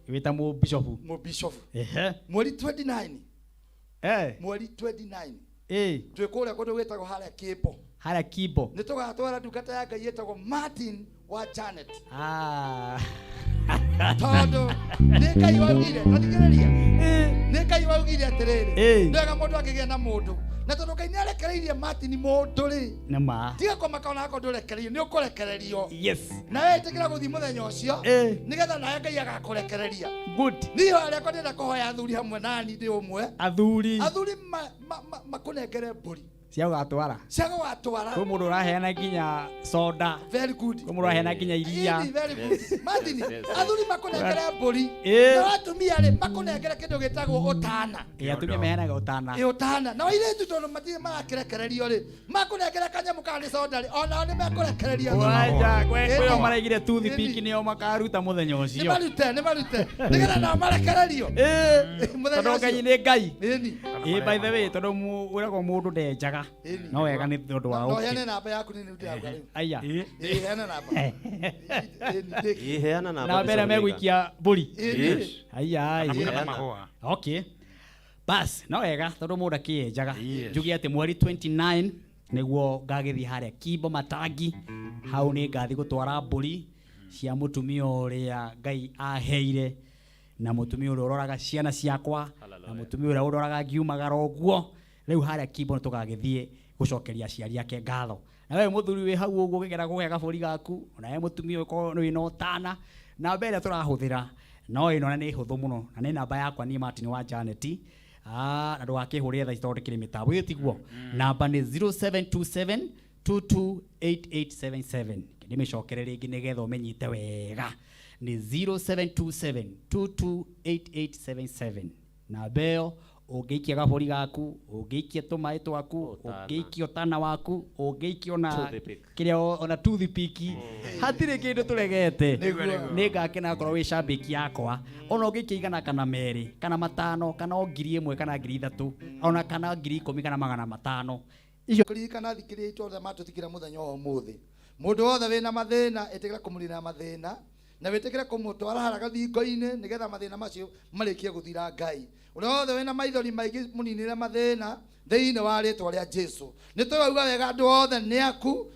Wĩ ta mũbishopu. Mũbishopu. Ehe. Mweri 29. Eh. Mweri 29. Ĩĩ. Twĩ kũrĩa kũndũ gwĩtagwo harĩa Kĩmbo. Harĩa Kimbo. Nĩ tũgatwara ndungata ya Ngai ĩtagwo Martin wa Janet. Ah. Tondũ nĩ Ngai waugire, ta thikĩrĩria. Nĩ Ngai waugire atĩrĩrĩ. Ĩĩ. Nĩ wega mũndũ angĩgĩa na mũndũ. Na tondũ Ngai nĩ arekereirie Martin mũndũ rĩ. Nĩ ma. Tiga kũmaka ona akorwo ndũrekereirio, nĩ ũkũrekererio. Yes. Na we ĩtĩkĩra gũthiĩ mũthenya ũcio. Ĩĩ. Nĩgetha nawe Ngai agakũrekereria. Good. Niĩ harĩa kwa ndĩrenda kũhoya athuri hamwe nani ndĩ ũmwe. Athuri. Athuri makũnengere mbũri. Cia gũgatwara. Cia gũgatwara. Kwĩ mũndũ ũraheana nginya soda. Very good. Kwĩ mũndũ ũraheana nginya iria. Ĩni, very good. Martin, athuri makũnengere mbũri. Ĩĩ. Na atumia rĩ makũnengere kĩndũ gĩtagwo ũtana. Ĩĩ, atumia meheanaga ũtana. Ĩ ũtana. Na airĩtu tondũ matirĩ marakĩrekererio rĩ, makũnengere kanyamũ kana nĩ soda rĩ, onao nĩ mekũrekereria. Kwanja, Ĩni. kwĩo maraigire toothpick nĩo makaruta mũthenya Nĩ ũcio. marute, nĩ marute. Nĩgetha nao marekererio. Mũthenya Tondũ Ngai ũcio. nĩ Ngai. Ĩni. Ĩĩ, by the way, tondũ wĩragwo mũndũ ndenjaga. No wega nĩ tondũ wa No ũkĩ. heane namba yaku nĩ ndĩrauga rĩu. Aya. Ĩĩ, heana namba. Ĩĩ, heana namba. Na mbere Bishop megũikia mbũri. Ĩĩ. Aya, Kana aya. mahũa. Okay. Bas, no wega tondũ mũndũ akĩenjaga. Njuge atĩ mweri 29 nĩguo ngagĩthiĩ harĩa Kimbo Matangi. Hau nĩ ngathiĩ gũtwara mbũri cia mũtumia ũrĩa Ngai aheire na mũtumia ũrĩa ũroraga ciana ciakwa na mũtumia ũrĩa ũroraga ngiumagara ũguo. Rĩu harĩa Kimbo nĩ tũgagĩthiĩ gũcokeria aciari ake ngatho. Na we mũthuri wĩ hau ũguo ũkĩgera kũgĩa gabũri gaku, ona we mũtumia ũkorwo wĩna ũtana, namba ĩrĩa tũrahũthĩra no ĩno na nĩ hũthũ mũno, na nĩ namba yakwa niĩ Martin wa Janet. Na ndũgakĩhũrĩre thaa ici tondũ ndĩkĩrĩ mĩtambo, ĩyo tiguo. Namba nĩ 0727 228877. Ndĩmĩcokere rĩngĩ nĩgetha ũmĩnyite wega. Nĩ 0727 228877. Namba ĩyo ũngĩikia gabũri gaku, ũngĩikia tũmaĩ twaku, ũngĩikia ũtana waku, ũngĩikia ona Toothpick. kĩrĩa ona toothpick, hatirĩ kĩndũ tũregete. Nĩ ngakena akorwo wĩ cambĩki yakwa, ona ũngĩikia igana kana merĩ, kana matano, kana o ngiri ĩmwe kana ngiri ithatũ, ona kana ngiri ikũmi kana magana matano. Icio Kũririkana thikĩrĩria itũ othe matũthikĩra mũthenya wa ũmũthĩ, mũndũ wothe wĩna mathĩna, ĩtĩkĩra kũmũnina mathĩna na wĩtĩkĩre kũmũtwara harĩa gathingo-inĩ nĩgetha mathĩna macio marĩkie gũthira. Ngai, ũrĩa wothe wĩna maithori maingĩ, mũninĩre mathĩna thĩinĩ wa rĩtwa rĩa Jesu. Nĩ tũrauga wega andũ othe nĩ aku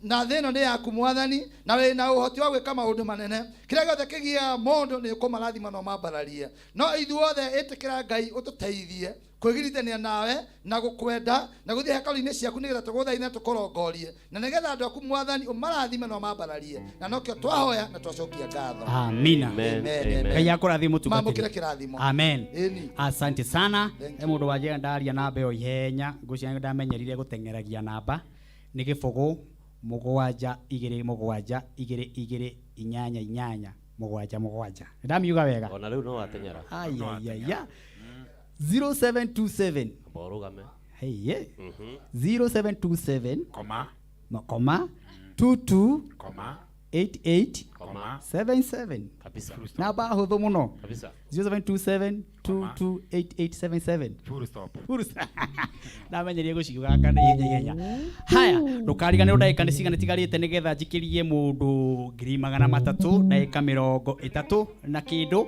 na thĩ ĩno nĩ yaku Mwathani, na wĩna ũhoti wa gwĩka maũndũ manene. Kĩrĩa gĩothe kĩgiaga mũndũ nĩ ũkũmarathima na ũmambararie, no ithuothe ĩtĩkĩra Ngai ũtũteithie kwĩgiritania nawe na gũkwenda na gũthiĩ hekarũ-inĩ ciaku nĩgetha tũgũthaithe na tũkũrongorie, na nĩgetha andũ aku Mwathani ũmarathime na ũmambararie, na nokĩo twahoya na twacokia ngatho. Amina. Amen, amen. Ngai akũrathime mũtungatĩri. Mamũkĩre kĩrathimo. Amen. Ĩni. Asante sana. He mũndũ wanjĩra ndaria namba ĩyo ihenya, ngwĩciria ndamenyerire gũteng'eragia namba. Nĩ 0 7 2 7 2 2 8 8 7 7. Ndamiuga wega? Ona rĩu no wateng'era. Ayayaya. 0727. Amba ũrũgame. Hey, 0727 Koma. No, koma 22 Koma. 88 Koma. 77. Kabisa. Namba hũthũ mũno. Kabisa. 0727 228877. Full stop. Full stop. Ndamenyerie gũciuga kana ihenya ihenya. Haya, ndũkariganĩrwo ndagĩka nĩ cigana itigarĩte nĩgetha njikĩrie mũndũ 300,000 ndagĩka 30 na kĩndũ,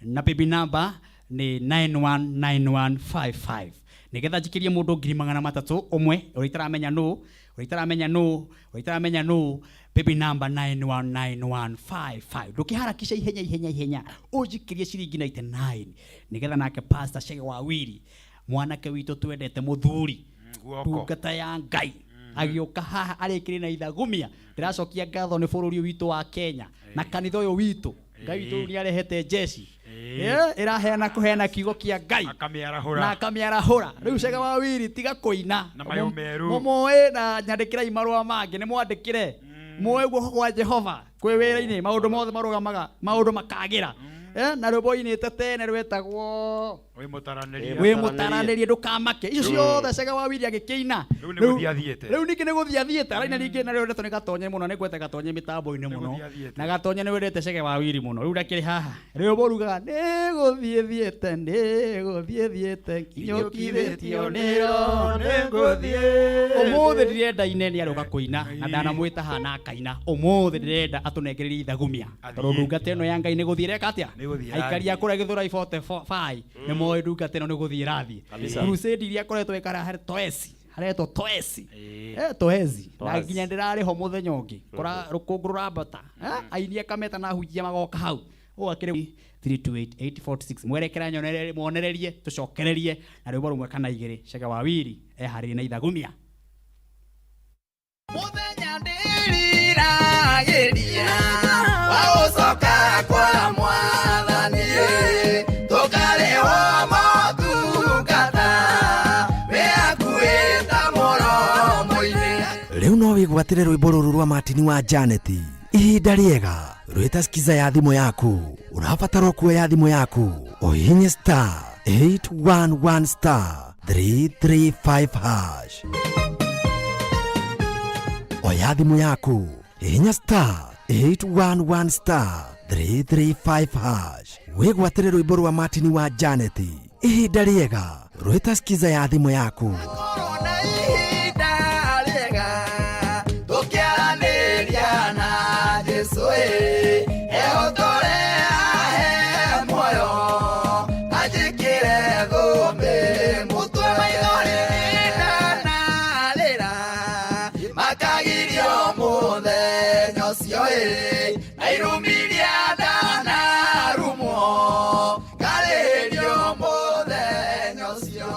na baby number nĩ 919155 nĩgetha njikĩrie mũndũ 300,000 ũmwe ũrĩa itaramenya nũ, ũrĩa itaramenya nũ, ũrĩa itaramenya nũ, baby number 919155. Ndũkĩharakisha ihenya ihenya ihenya, ũnjikĩrie ciringi 99 nĩgetha nake Pastor Chege wa Wiri, mwanake witũ twendete, mũthuri Guoko. ndungata ya Ngai, agĩũka haha arĩkĩrĩ na ithagumia. Ndĩracokia ngatho nĩ bũrũri ũyũ witũ wa Kenya na kanitha ũyũ witũ. Ngai witũ nĩ arehete njeci ĩraheana kũheana kiugo kĩa Ngai akamĩarahũra na akamĩarahũra. Rĩu Chege wa Wiri, tiga kũina Na mayũ meru. Mũmoĩ na nyandĩkĩrai marũa mangĩ nĩ mwandĩkĩre moe guoko kwa Jehova kwĩ wĩra-inĩ, maũndũ mothe marũgamaga, maũndũ makagĩra. Na rwĩmbo inĩte tene rwetagwo wĩ mũtaranĩrie. Wĩ mũtaranĩrie ndũkamake. Icio ciothe Chege wa Wiri agĩkĩina. Rĩu nĩ gũthiĩ athiĩte. Rĩu ningĩ nĩ gũthiĩ athiĩte araina ningĩ, na rĩu ndeto nĩ Gatonye mũno, nĩ ngwete Gatonye mĩtambo-inĩ mũno. Gũthiĩ athiĩte. Na Gatonye nĩ wendete Chege wa Wiri mũno. Rĩu ndakĩrĩ haha, rwĩmbo rugaga nĩ gũthiĩ thiĩte, nĩ gũthiĩ thiĩte kinyũkithĩtio nĩro nĩ ngũthiĩ. Ũmũthĩ ndĩrenda ine nĩ arũka kũina na ndanamwĩta haha na akaina. Ũmũthĩ ndĩrenda atũnengererie ithagumia tondũ ndungata ĩno ya Ngai nĩ gũthiĩ ĩreka atĩa? Nĩ gũthiĩ Aikari a kũrĩa Gĩthũrai 45 nĩ moĩ ndungata ĩno nĩ gũthiĩ ĩrathiĩ. Kabisa. Crusade iria akoretwo ĩkara harĩ Toesi, haretwo Toesi. Toezi na Toezi. nginya ndĩrarĩ ho mũthenya ũngĩ kũra rũkũngũ rũrambata. Aini akameta na ahunjia magoka hau ũũ akĩrĩ 328846 mwerekera nyonererie muonererie tũcokererie na rwĩmbo rũmwe kana igĩrĩ. Chege wa Wiri eharĩrie na ithagumia. Mũthenya ndĩriragĩria wa gũcoka kwa Mwathani, tũkarĩhwo motungata wĩ hakuhĩ ta mũromo-inĩ. Rĩu no wĩgwatĩre rwĩmbo rũrũ rwa Martin wa Janet, ihinda rĩega, rwĩta skiza ya thimũ yaku. Ũrabatara kuoya thimũ yaku ũhihinye star 811 star 335 hash. Oya thimũ yaku, hihinya star 811 star 335 hash, wĩgwatĩre rwĩmbo rwa Martin wa Janet, ihinda rĩega, rwĩta skiza ya thimũ yaku. Korwo na ihinda rĩega tũkĩaranĩria na Jesũ ĩ, ehotore ahe muoyo anjĩkĩre thũmbĩ mũtwe. Maithori ndanarĩra makagirio mũthenya ũcio ĩ, na irumiria ndanarumwo ngarĩhĩrio mũthenya ũcio.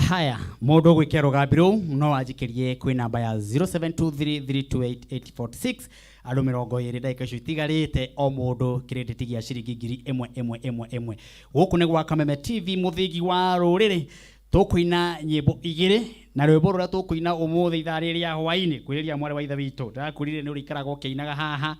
Haya, mũndũ ũgwĩkĩra rũgambi rũu no anjikĩrie kwĩ namba ya 0723328846 andũ 20 ndagĩka icio itigarĩte, o mũndũ kĩrĩndĩti gĩa ciringi 1000 ĩmwe ĩmwe ĩmwe. Gũkũ nĩ gwa Kameme TV, mũthingi wa rũrĩrĩ. Tũkũina nyĩmbo igĩrĩ na rwĩmbo rũrĩa tũkũina ũmũthĩ ithaa rĩrĩ rĩa hwaĩ-inĩ kwĩrĩria mwarĩ wa ithe witũ. Ndĩrakwĩrire nĩ ũrĩikaraga ũkĩinaga haha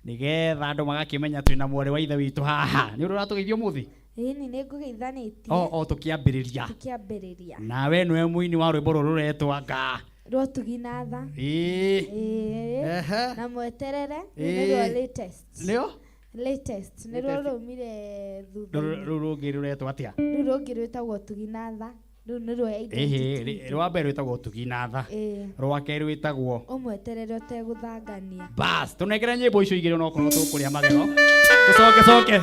nĩgetha andũ magakĩmenya twĩna mwarĩ wa ithe witũ haha. Nĩ ũndũ ũratũgeithia ũmũthĩ? Ĩni nĩ ngũgeithanĩtie. O tũkĩambĩrĩria. Tũkĩambĩrĩria. Nawe nĩwe mũini wa rwĩmbo rũrũ rũretwo nga Rwotugi na tha. Ĩĩ. Ĩĩ. Ehe. Na mweterere Ĩĩ. nĩ rwa latest. Nĩo? Latest nĩ ruo Latest. rũmire thutha. Rũrũ rũngĩ rũretwo atĩa? Rũu rũngĩ rwĩtagwo Tugi na tha. Rũu nĩ rwa Ĩhĩ, identity. rwa mbere rwĩtagwo ũtugi na tha. Ĩĩ. Rwa kerĩ rwĩtagwo Ũmweterere ũtegũthangania. bas. Tũnengere nyĩmbo icio igĩrĩ onokorwo tũkũrĩa magego. Tũcoke coke.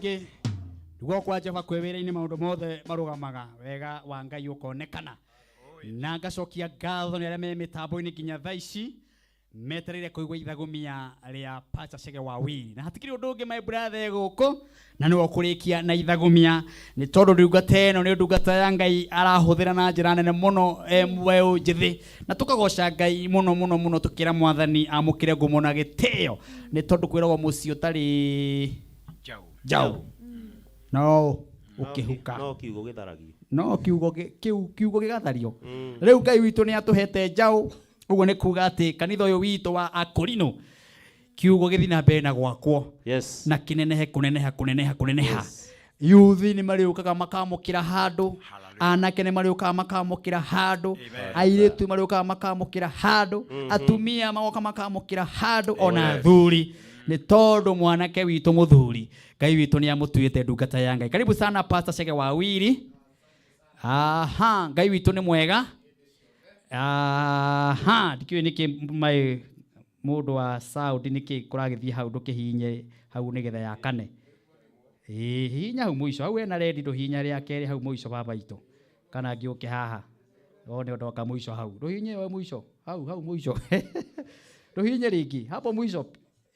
ũngĩ guoko kwa Jehova kwĩ wĩra-inĩ maũndũ mothe marũgamaga wega wa Ngai ũkonekana na ngacokia ngatho nĩ arĩa me mĩtambo-inĩ nginya thaa ici metereire kũigua ithagumia rĩa Pastor Chege wa Wili na hatikĩrĩ ũndũ ũngĩ my brother gũkũ na nĩwe ũkũrĩkia na ithagumia nĩ tondũ ndungata ĩno nĩ ndungata ya Ngai arahũthĩra na njĩra nene mũno e mweũ njĩthĩ na tũkagoca Ngai mũno mũno mũno tũkĩra mwathani amũkĩre ngumo na gĩtĩo nĩ tondũ kwĩragwo mũciĩ ũtarĩ njaũ no ũkĩhuka No kiugo gĩtharagio. No kiugo kĩu kiugo gĩgathario. Rĩu Ngai witũ nĩ atũhete njaũ ũguo nĩ kuga atĩ kanitha ũyũ witũ wa Akorino kiugo gĩthiĩ na mbere na gwakwo. Yes. Na kĩnenehe kũneneha kũneneha kũneneha. Yuthi nĩ marĩũkaga makamũkĩra handũ, anake nĩ marĩũkaga makamũkĩra handũ, airĩtu marĩũkaga makamũkĩra handũ, atumia magoka makamũkĩra handũ, ona athuri nĩ tondũ mwanake witũ mũthuri Ngai witũ nĩ amũtuĩte ndungata ya Ngai. Karibu sana Pastor Chege wa Wili. Aha, Ngai witũ nĩ mwega. Aha, ndikĩũĩ nĩkĩ mai mũndũ wa sound nĩkĩ kũragĩthiĩ hau ndũkĩhihinye hau nĩgetha yakane. Ĩĩ, hihinya hau mũico hau hena rendi ndũhihinya rĩa kerĩ hau mũico baba itũ kana ngĩũke haha one ndoka mũico hau ndũhihinye we mũico hau hau mũico ndũhihinye rĩngĩ hapo mũico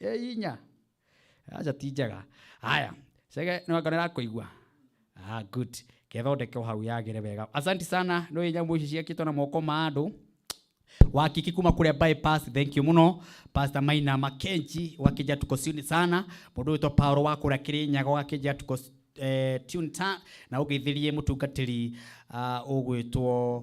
ĩ hihinya aca ti njega. Haya, Chege nĩ wanga nĩrakũigua. Ah, good. Kethondeke hau yagĩre wega. Asante sana nĩ nyamũ ici ciakĩtwo na moko ma andũ. Wakiki kuma kũrĩa bypass, thank you mũno. Pastor Maina Makenji wa Kĩnja tuko tune sana. Mũndũ wĩtwo Paulo wa kũrĩa Kĩrĩnyaga wa Kĩnja tuko tune ta na ũgeithĩrie mũtungatĩri ũgwĩtwo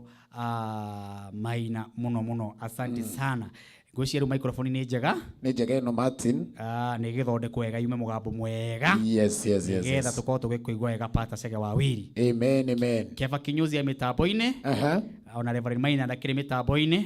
Maina mũno mũno. Asante sana. Ngwĩciria rĩu microphone nĩ njega. Nĩ njega ĩno Martin. Ah, nĩ ĩgĩthondekwo wega yume mũgambo mwega. Yes, yes, yes, Nĩgetha yes. tũkorwo tũgĩkũigua wega Pastor Chege wa Wili. Amen, amen. Keba Kinyozi ya mĩtambo-inĩ. Ona Reverend Maina ndakĩrĩ mĩtambo-inĩ.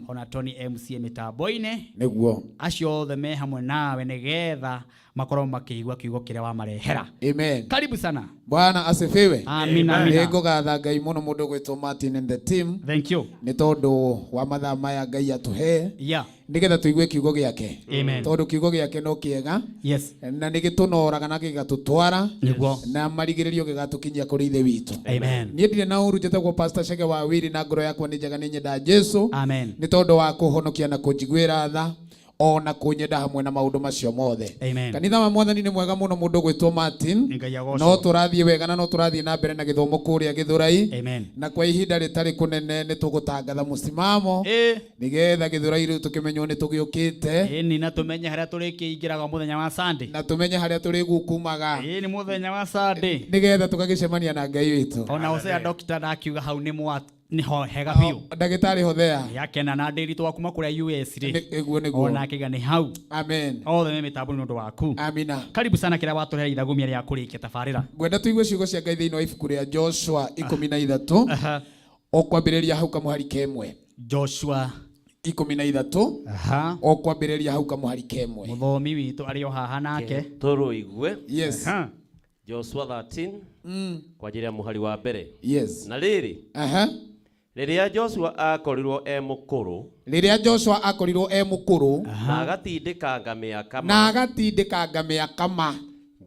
Ona Tony MC e mĩtambo-inĩ. Nĩguo. Acio othe me hamwe nawe nĩgetha makorwo makĩigua kiugo kĩrĩa wamarehera. Amen. Karibu sana. Bwana asifiwe. Amina, amina. Nĩ ngũgatha Ngai mũno mũndũ ũgwĩtwo Martin and the team. Thank you. Nĩ tondũ wa mathaa maya Ngai atũhe. Yeah. Nĩgetha tũigue kiugo gĩake. Amen. Tondũ kiugo gĩake no kĩega. Yes. Na nĩ gĩtũnoraga na gĩgatũtwara. Nĩguo. Na marigĩrĩrio gĩgatũkinyia kũrĩ ithe witũ. Amen. Niĩ ndirĩ na ũru njĩtagwo Pastor Chege wa Wili na ngoro yakwa nĩ njega nĩ nyenda Jesu. Amen. Nĩ tondũ wa kũhonokia na kũnjiguĩra tha ona kũnyenda hamwe na maũndũ macio mothe. Amen. Kanitha wa mwathani nĩ mwega mũno mũndũ gwĩtwo Martin. Ngai agocwo. No tũrathiĩ wega na no tũrathiĩ na mbere na gĩthomo kũrĩa Gĩthũrai. Amen. Na kwa ihinda rĩtarĩ kũnene nĩ tũgũtangatha mũsimamo nĩgetha Gĩthũrai rĩu tũkĩmenywo nĩ tũgĩũkĩte. Ĩni na tũmenye harĩa tũrĩkĩingĩraga mũthenya wa Sunday. Na tũmenye harĩa tũrĩgukumaga. Ĩni mũthenya wa Sunday. Nĩgetha tũgagĩcemania na Ngai witũ. Ona Hosea doctor ndakiuga hau nĩ mwa nĩho hega biũ. Ndagĩtarĩ Hosea. Yakena na ndĩritũ wa kuma kũrĩa US rĩ. Nĩguo nĩguo. Ona akiuga nĩ hau. Amen. Othe me mĩtambo nĩ ũndũ waku. Amina. Karibu sana kĩrĩa watũrehera ithagumia rĩa kũrĩkia tabarĩra. Ngwenda tũigue ciugo cia Ngai thĩinĩ wa ibuku rĩa Joshua 13 o kwambĩrĩria hau kamũhari kemwe. Joshua 13 o kwambĩrĩria hau kamũhari kemwe. Mũthomi witũ arĩ o haha nake. Tũrũigue. Yes. Joshua 13 kwanjĩrĩria mũhari wa mbere. Yes. Na rĩrĩ. Rĩrĩa Joshua akorirwo e mũkũrũ. Rĩrĩa Joshua akorirwo e mũkũrũ. Na agatindĩkanga mĩaka Na agatindĩkanga mĩaka ma.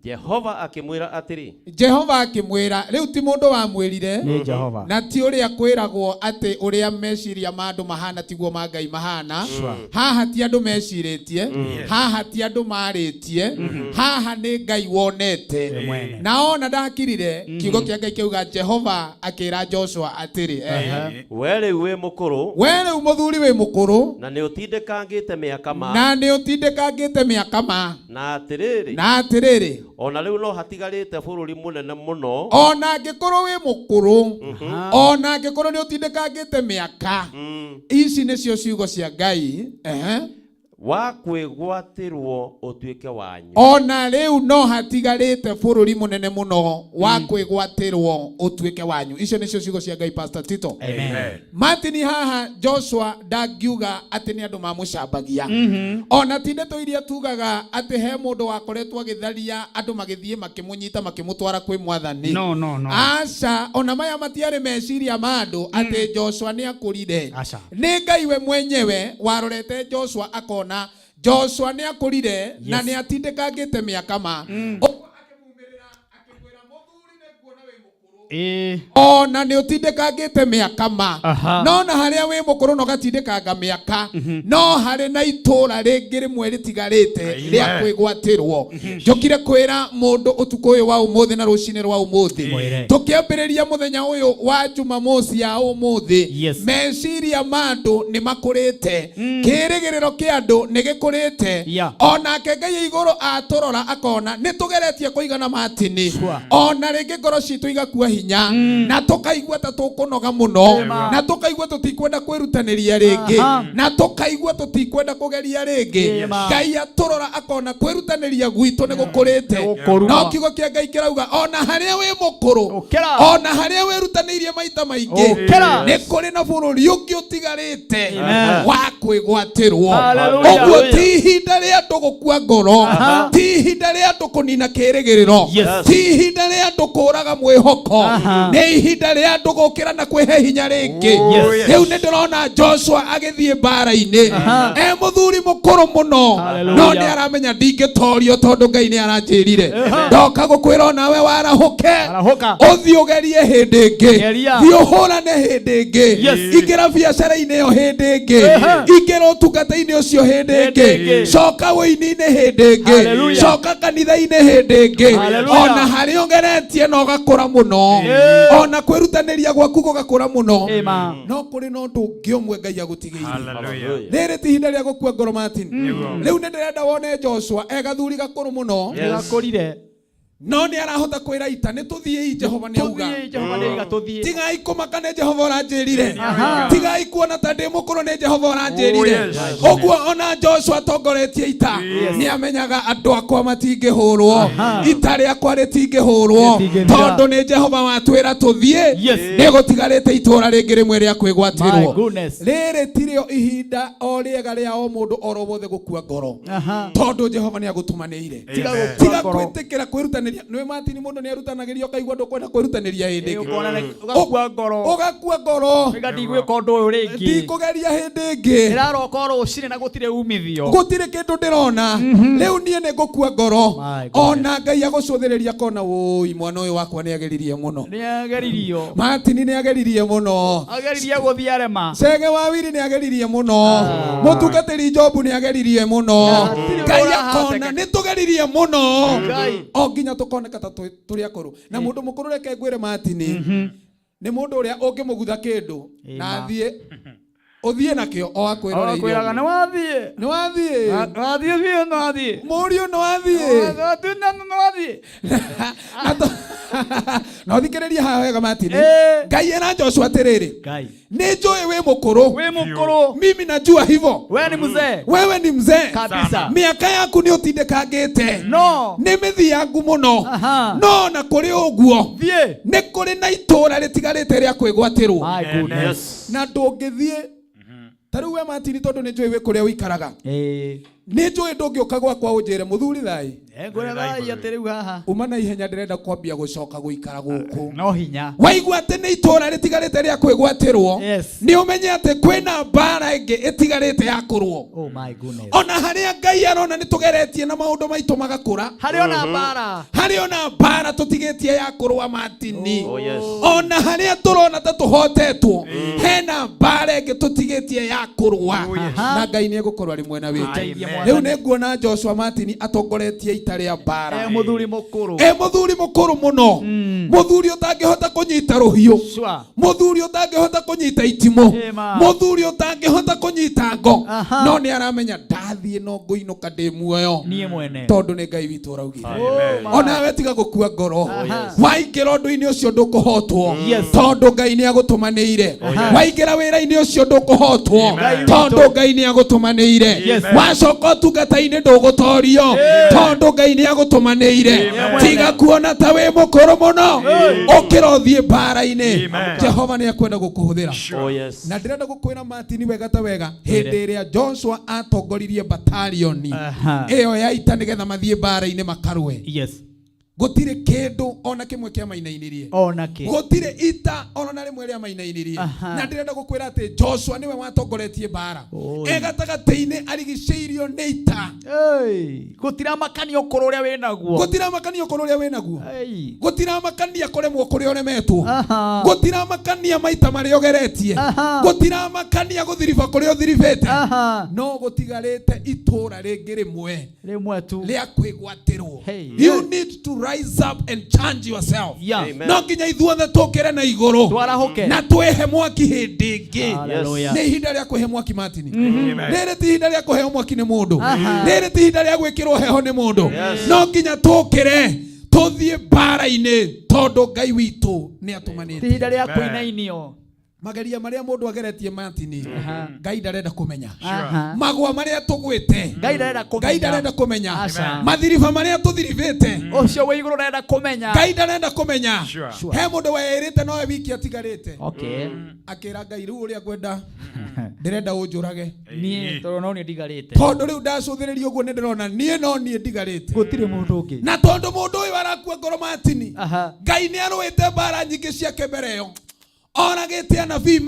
Jehova akĩmwĩra atĩrĩ. Jehova akĩmwĩra rĩu ti mũndũ wamwĩrire Nĩ Jehova. na ti ũrĩa kwĩragwo atĩ ũrĩa meciria ma andũ mahana tiguo ma Ngai mahana. Sure. Haha ti andũ mecirĩtie, haha ti andũ marĩtie, haha nĩ Ngai wonete. We mwene. Na ona ndakirire kiugo kĩa Ngai kĩauga Jehova akĩra Joshua atĩrĩ, We rĩu wĩ mũkũrũ. We rĩu mũthuri wĩ mũkũrũ Na nĩ ũtindĩkangĩte mĩaka ma. na nĩ ũtindĩkangĩte mĩaka ma. Na atĩrĩrĩ. Na atĩrĩrĩ. Ona rĩu no hatigarĩte bũrũri mũnene mũno. Ona angĩkorwo wĩ mũkũrũ, ona angĩkorwo nĩ ũtindĩkangĩte mĩaka, ici nĩcio ciugo cia Ngai. Wa kwĩgwatĩrwo ũtuĩke wanyu. Ona rĩu no hatigarĩte bũrũri mũnene mũno wa kwĩgwatĩrwo ũtuĩke wanyu. Icio nĩcio ciugo cia Ngai, Pastor Tito. Amen. Martin haha Joshua ndangiuga atĩ nĩ andũ mamũcambagia. Ona ti ndeto iria tugaga atĩ he mũndũ wakoretwo agĩtharia andũ magĩthiĩ makĩmũnyita makĩmũtwara kwĩ mwathani. No, no, no. Aca, ona maya matiarĩ meciria ma andũ atĩ Joshua nĩ akũrire. Aca. Nĩ Ngai we mwenyewe warorete Joshua akona Joshua nĩ akũrire na nĩ atindĩkangĩte mĩaka ma. Ũguo akĩmumĩrĩra Ona nĩ ũtindĩkangĩte mĩaka ma. Aha. No na harĩa wĩ mũkũrũ na ũgatindĩkanga mĩaka, no harĩ na itũũra rĩngĩ rĩmwe rĩtigarĩte rĩa kwĩgwatĩrwo. Njũkire kwĩra mũndũ ũtukũ ũyũ wa ũmũthĩ na rũcinĩ rwa ũmũthĩ. Mwĩre. Tũkĩambĩrĩria mũthenya ũyũ wa Jumamosi ya ũmũthĩ, Yes. meciria ma andũ nĩ makũrĩte, kĩĩrĩgĩrĩro kĩa andũ nĩ gĩkũrĩte. Yeah. Onake Ngai igũrũ atũrora akona nĩ tũgeretie kũigana Martini, ona rĩngĩ ngoro citũ igakua hinya na tũkaigua ta tũkũnoga mũno, na tũkaigua tũtikwenda kwĩrutanĩria rĩngĩ, Aha. na tũkaigua tũtikwenda kũgeria rĩngĩ. Ĩma. Ngai atũrora akona kwĩrutanĩria gwitũ nĩ gũkũrĩte. Gũkũru. No kiugo kĩa Ngai kĩrauga ona harĩa wĩ mũkũrũ, Ũkĩra. ona harĩa wĩrutanĩirie maita maingĩ, Ũkĩra. nĩ kũrĩ na bũrũri ũngĩ ũtigarĩte Amen. wa kwĩgwatĩrwo. Hallelujah. Ũguo ti ihinda rĩa andũ gũkua ngoro, Aha. ti ihinda rĩa andũ kũnina kĩĩrĩgĩrĩro, Yes. ti ihinda rĩa andũ kũraga mwĩhoko, Aha. nĩ ihinda rĩa andũ gũkĩra na kwĩhe hinya rĩngĩ. Yes. Rĩu nĩ ndĩrona Joshua agĩthiĩ mbara-inĩ Aha. e mũthuri mũkũrũ mũno, Hallelujah. no nĩ aramenya ndingĩtorio tondũ Ngai nĩ aranjĩrire. Ndoka gũkwĩra onawe warahũke, Arahũka. ũthiĩ ũgerie hĩndĩ ĩngĩ, Geria. thiĩ ũhũrane hĩndĩ ĩngĩ, Yes. ingĩra biacara-inĩ ĩyo hĩndĩ ĩngĩ, Aha. ingĩra ũtungata-inĩ ũcio hĩndĩ Hĩndĩ ĩngĩ, ĩngĩ. coka wũini-inĩ hĩndĩ ĩngĩ, Hallelujah. coka kanitha-inĩ hĩndĩ ĩngĩ, Hallelujah. ona harĩa ũgeretie na ũgakũra mũno, Yeah. ona kwĩrutanĩria gwaku gũgakũra mũno, Ĩma. no kũrĩ na ũndũ ũngĩ ũmwe Ngai agũtigĩire. Hallelujah. Rĩrĩ ti ihinda rĩa gũkua ngoro Martin. Nĩguo. Rĩu nĩ ndĩrenda wone Joshua e gathuri gakũrũ mũno, Nĩgakũrire. no nĩ arahota kwĩra ita nĩ tũthiĩi, Jehova nĩ auga. Tũthiĩ, Jehova nĩauga tũthiĩ. Tigai kũmaka nĩ Jehova ũranjĩrire, Aha. tigai kuona ta ndĩ mũkũrũ nĩ Jehova ũranjĩrire. Oh, yes. Ũguo ona Joshua atongoretie ita nĩ amenyaga andũ akwa matingĩhũrwo, Aha. ita rĩakwa rĩtingĩhũrwo, Rĩtingĩthira. tondũ nĩ Jehova watwĩra tũthiĩ. Yes. Nĩ gũtigarĩte itũũra rĩngĩ rĩmwe rĩa My kwĩgwatĩrwo. goodness. Rĩrĩ tirĩo ihinda o rĩega rĩa o mũndũ oro wothe gũkua ngoro, Aha. tondũ Jehova nĩ agũtũmanĩire. Tiga gũkua Tiga ngoro. kwĩtĩkĩra kwĩrutanĩria. Nĩ Martin, mũndũ nĩ arutanagĩria ũkaigua ndũkwenda kwĩrutanĩria hĩndĩ ĩngĩ. Ũkona nĩ- ũgakua ngoro. Ũgakua ngoro. Ũkauga ndigwĩka ũndũ ũyũ rĩngĩ. Ndikũgeria hĩndĩ ĩngĩ. Ndĩraroka o rũcinĩ na gũtirĩ umithio. Gũtirĩ kĩndũ ndĩrona. Rĩu niĩ nĩ ngũkua ngoro. My goodness. Ona Ngai agũcũthĩrĩria kona wũi mwana ũyũ wakwa nĩ ageririe mũno. Nĩageririo. Martin nĩ ageririe mũno. Ageririe gũthiĩ arema. Cege wa Wiri nĩ ageririe mũno. Mũtungatĩri Jobu nĩ ageririe mũno. Hatirĩ Ngai ũrahatĩka. akona nĩ tũgeririe mũno. Ngai. O nginya tũkoneka ta tũrĩ akũrũ. Na mũndũ mũkũrũ reke ngwĩre Martin, nĩ mũndũ ũrĩa ũngĩmũgutha kĩndũ na Ĩma. athiĩ ũthiĩ nakĩo o akwĩroreire. Akwĩraga nĩ wathiĩ. Nĩ wathiĩ. Wathiĩ biũ nĩ wathiĩ. Mũriũ nĩ wathiĩ. Wathiĩ nĩ wathiĩ. Na ũthikĩrĩrie haha wega Martin. Eh. Ngai era Joshua atĩrĩrĩ, Ngai. nĩ njũĩ wĩ mũkũrũ. Wĩ mũkũrũ. Mimi najua hivyo. Wewe ni mzee. Wewe ni mzee. Kabisa. Miaka yaku nĩ ũtindĩkangĩte. No. Nĩ mĩthiangu mũno. Aha. No na kũrĩ ũguo Thiĩ. nĩ kũrĩ na itũũra rĩtigarĩte rĩa kwĩgwatĩrwo. My goodness. Na ndũngĩthiĩ ta rĩu we Martin, tondũ nĩ njũĩ wĩ kũrĩa ũikaraga, Ĩĩ. nĩ njũĩ ndũngĩũka gwakwa ũnjĩre mũthuri thai Ngwĩra thai atĩ rĩu haha. uma na ihenya ndĩrenda kwambia gũcoka gũikara gũkũ. No hinya. Waigua atĩ nĩ itũũra rĩtigarĩte rĩa kwĩgwatĩrwo, Yes. nĩ ũmenye atĩ kwĩna mbara ĩngĩ ĩtigarĩte ya kũrũo. Oh my goodness. Ona harĩa Ngai arona nĩ tũgeretie na maũndũ maitũ magakũra, Harĩ ona mbara. harĩ ona mbara tũtigĩtie ya kũrũa Martini. Oh, yes. Ona harĩa tũrona ta tũhotetwo, hena mbara ĩngĩ tũtigĩtie ya kũrũa, na Ngai nĩ egũkorwo arĩ mwena witũ. Teithia Mwathani. Rĩu nĩ nguona Joshua Martin atongoretie ita rĩa mbara. E mũthuri mũkũrũ. E mũthuri mũkũrũ mũno, mũthuri ũtangĩhota kũnyita rũhiũ, Sure. mũthuri ũtangĩhota kũnyita itimũ, Ĩma. mũthuri ũtangĩhota kũnyita ngo, Aha. no nĩ aramenya ndathiĩ no ngũinũka ndĩ muoyo, Niĩ mwene. tondũ nĩ Ngai witũ ũraugire. Oh, Onawe tiga gũkua ngoro. Aha. Waingĩra ũndũ-inĩ ũcio ndũkũhotwo, Yes. tondũ Ngai nĩ agũtũmanĩire. Waingĩra wĩra-inĩ ũcio ndũkũhotwo, Amen. tondũ Ngai nĩ agũtũmanĩire. Yes. Wacoka ũtungata-inĩ ndũgũtorio, tondũ Ngai nĩ agũtũmanĩire. Tiga kuona ta wĩ mũkũrũ mũno, ũkĩra ũthiĩ mbara-inĩ. Jehova nĩ akwenda gũkũhũthĩra. Oh, yes. Na ndĩrenda gũkwĩra Martin wega ta wega, hĩndĩ ĩrĩa Joshua atongoririe batalioni Aha. ĩyo ya ita nĩgetha mathiĩ mbara-inĩ makarũe, Yes. Gũtirĩ kĩndũ ona kĩmwe kĩa mainainirie. Ona kĩ. Gũtirĩ ita ona rĩmwe rĩa mainainirie. Aha. Na ndĩrenda gũkwĩra atĩ Joshua nĩwe watongoretie mbara. Oi. E gatagatĩ-inĩ arigicĩirio nĩ ita. Gũtiramakania ũkũrũ ũrĩa wĩnaguo. Gũtiramakania ũkũrũ ũrĩa wĩnaguo. Ei. Gũtiramakania kũremwo kũrĩa ũremetwo. Aha. Gũtiramakania maita marĩa ũgeretie. Aha. Gũtiramakania gũthiriba kũrĩa ũthiribĩte. Aha. No gũtigarĩte itũra rĩngĩ rĩmwe Rĩmwe tu. rĩa kwĩgwatĩrwo. Hey. You need to rise up and change yourself. Yeah. Amen. No nginya ithuothe tũkĩre na igũrũ Twarahũke. na twĩhe mwaki hĩndĩ ĩngĩ. Hallelujah. Nĩ ihinda rĩa kwĩhe mwaki Martin. Mhm. Rĩrĩ ti ihinda rĩa kũheo mwaki nĩ mũndũ. Aha. Rĩrĩ ti ihinda rĩa gwĩkĩrwo heho nĩ mũndũ. Yes. No nginya tũkĩre tũthiĩ mbara-inĩ tondũ Ngai witũ nĩ atũmanĩte. Ti ihinda rĩa kũinainio. Mageria marĩa mũndũ ageretie Martin, Aha. Ngai ndarenda kũmenya. Aha. Magwa marĩa tũgwĩte Ngai ndarenda kũmenya. Ngai ndarenda kũmenya. Aca. Mathiriba marĩa tũthiribĩte Ũcio wĩ igũrũ ndarenda kũmenya. Ngai ndarenda kũmenya. Sure. He mũndũ weĩrĩte nowe wiki atigarĩte. Okay. Akĩra Ngai rĩu ũrĩa ngwenda ndĩrenda ũnjũrage. Niĩ tondũ no niĩ ndigarĩte. Tondũ rĩu ndacũthĩrĩria ũguo nĩ ndĩrona niĩ no niĩ ndigarĩte. Gũtirĩ mũndũ ũngĩ. Na tondũ mũndũ ũyũ arakua ngoro Martin, Aha. Ngai nĩ arũĩte mbara nyingĩ ciake mbere ĩyo. Oragĩte anabii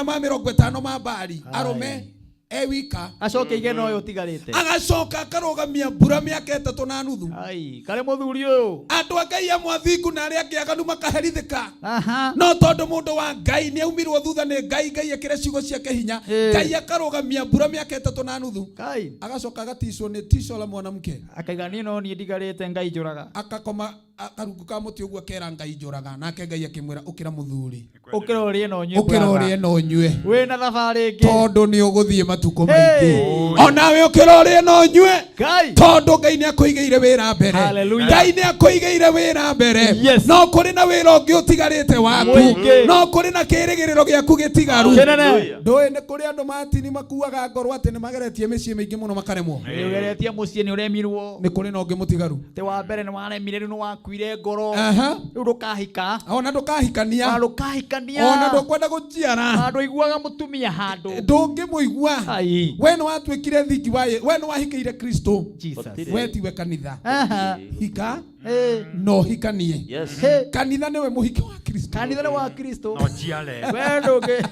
450 ma Baali arũme e wika. Acoke ige no ũyũ ũtigarĩte. Agacoka akarũgamia mbura mĩaka 3.5. Ai, karĩ mũthuri ũyũ. Andũ a Ngai amwe athingu na arĩa angĩ aganu makaherithĩka. Aha. No tondũ mũndũ wa Ngai nĩ aumirwo thutha nĩ Ngai, Ngai ekĩre ciugo ciake hinya. Eh. Ngai akarũgamia mbura mĩaka 3.5. Kai. Agacoka agaticwo nĩ tico la mwanamke. Akaiga niĩ no niĩ ndigarĩte Ngai njũraga. Akakoma karungu ka mũtĩ ũguo akera Ngai njũraga. Nake Ngai akĩmwĩra ũkĩra mũthuri. Ũkĩra ũrĩe na ũnyue. Ũkĩra ũrĩe na ũnyue. Wĩna thabarĩ ĩngĩ. Tondũ nĩ ũgũthiĩ matukũ Hey. maingĩ. Onawe ũkĩra ũrĩe na ũnyue. Ngai. Tondũ Ngai nĩ akũigĩire wĩra mbere. Hallelujah. Ngai nĩ akũigĩire wĩra mbere. Yes. No kũrĩ na wĩra ũngĩ ũtigarĩte waku. Mũingĩ. No kũrĩ na kĩĩrĩgĩrĩro gĩaku gĩtigaru. Kĩnene. Ndũĩ nĩ kũrĩ andũ Martin makuaga ngoro atĩ nĩ mageretie mĩciĩ mĩingĩ mũno makaremwo. Nĩ ũgeretie mũciĩ nĩ ũremirwo. Nĩ kũrĩ na ũngĩ mũtigaru. Atĩ wa mbere nĩ waremire rĩu nĩ wakuire ngoro. Aha. Rĩu ndũkahika. Ona ndũkahikania. Ona ndũkahikania. Ona ndũkwenda gũciara. Ona ndũiguaga mũtumia handũ. Ndũngĩmũigua. Ai. We nĩ watuĩkire thingi wa we nĩ wahikĩire Kristo. Jesus. We tiwe kanitha. Aha. Hika Eh. no hikanie. Yes. Hey. Kanitha nĩwe mũhiki wa Kristo. Kanitha nĩ wa Kristo. No njiare. We ndũngĩ.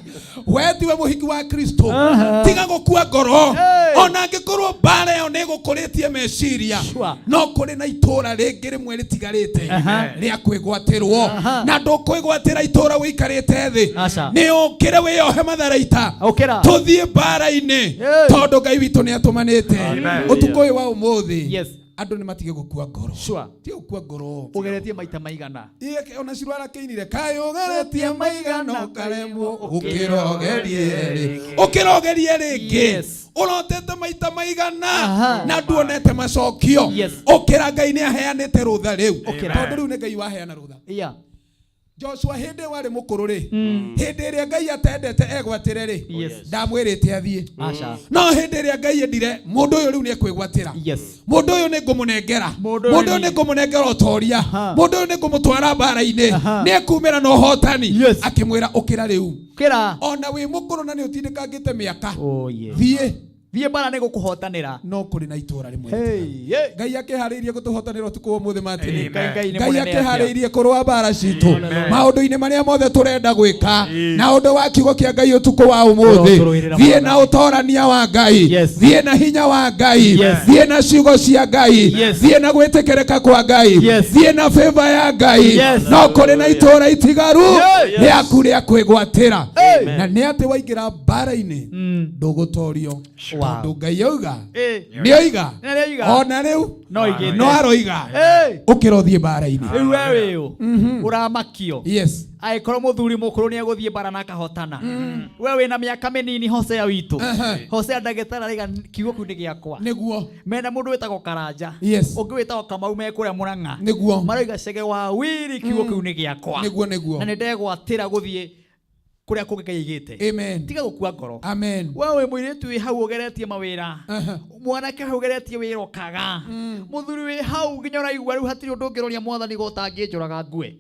We tiwe mũhiki wa Kristo. Aha. Tiga gũkua ngoro. Hey. Ona angĩkorwo mbara ĩyo nĩ ĩgũkũrĩtie meciria. Sure. No kũrĩ na itũra rĩngĩ rĩmwe rĩtigarĩte Aha. rĩa kwĩgwatĩrwo. Aha. Na ndũkwĩgwatĩra itũra ũikarĩte thĩ. Aca. Nĩ ũkĩre wĩyohe matharaita. Ũkĩra. Tũthiĩ mbara-inĩ Hey. tondũ Ngai witũ nĩ atũmanĩte. Amen. Ũtukũ ũyũ wa ũmũthĩ Yes. andũ nĩ matige gũkua ngoro. Sure. Tiga gũkua ngoro. Ũgeretie maita maigana. Iye ona Shiro arakĩinire kaĩ ũgeretie maigana ũkaremwo ũkĩra ũgerie rĩ ũkĩra ũgerie rĩngĩ Yes. ũrotete maita maigana Aha. na nduonete macokio Yes. ũkĩra Ngai nĩ aheanĩte rũtha rĩu Ũkĩra. tondũ rĩu nĩ Ngai waheana rũtha Yeah. Joshua hĩndĩ ĩyo arĩ mũkũrũ rĩ hĩndĩ ĩrĩa Ngai atendete egwatĩre rĩ Yes. ndamwĩrĩte athiĩ Aca. no hĩndĩ ĩrĩa Ngai endire mũndũ ũyũ rĩu nĩ ekwĩgwatĩra Yes. mũndũ ũyũ nĩ ngũmũnengera Mũndũ ũyũ mũndũ ũyũ nĩ- nĩ ngũmũnengera ũtoria Aha. mũndũ ũyũ nĩ ngũmũtwara mbara-inĩ Aha. nĩ ekumĩra na ũhotani Yes. akĩmwĩra ũkĩra rĩu Ũkĩra. ona wĩ mũkũrũ na nĩ ũtindĩkangĩte mĩaka Oh yeah. thiĩ Thiĩ mbara nĩ gũkũhotanĩra. no kũrĩ na itũra rĩmwe Hey, yeah. Ngai akĩharĩirie gũtũhotanĩra ũtukũ wa ũmũthĩ Martin Amen. Ngai nĩ Ngai mũnene atĩa. akĩharĩirie kũrũa mbara citũ Amen. maũndũ-inĩ marĩa mothe tũrenda gwĩka na ũndũ wa kiugo kĩa Ngai ũtukũ wa ũmũthĩ Ũrotũrũĩrĩra thiĩ na Mwathani. ũtorania wa Ngai Yes. thiĩ na hinya wa Ngai Yes. thiĩ na ciugo cia Ngai Yes. thiĩ na gwĩtĩkĩrĩka kwa Ngai Yes. thiĩ na favor ya Ngai Yes. no kũrĩ na itũra itigaru Yes. rĩaku rĩa kwĩgwatĩra Amen. na nĩ atĩ waingĩra mbara-inĩ ndũgũtorio Wow. tondũ Ngai auga Eh. nĩ oiga Nĩ oiga. ona rĩu No igĩte. no aroiga Hey. ũkĩra ũthiĩ mbara-inĩ Rĩu we wĩ ũ ũramakio. Yes. Angĩkorwo mũthuri mũkũrũ nĩ egũthiĩ mbara na akahotana. We wĩna mĩaka mĩnini Hosea witũ. Hosea ndagĩtarĩ araiga kiugo kĩu nĩ gĩakwa. Nĩguo. Mena mũndũ wĩtagwo Karanja. Yes. Ũngĩ wĩtagwo Kamau me kũrĩa Mũrang'a. Nĩguo. Maroiga Chege wa Wiri kiugo kĩu nĩ gĩakwa. Nĩguo, nĩguo. Na nĩ ndegwatĩra gũthiĩ kũrĩa kũngĩ Ngai aigĩte. Amen. Tiga gũkua ngoro. Amen. We wĩ mũirĩtu wĩ hau ũgeretie mawĩra. Mwanake hau ũgeretie wĩra ũkaga. Mũthuri wĩ hau nginya ũraigua rĩu hatirĩ ũndũ ũngĩroria mwathani go ũtangĩnjũraga ngue.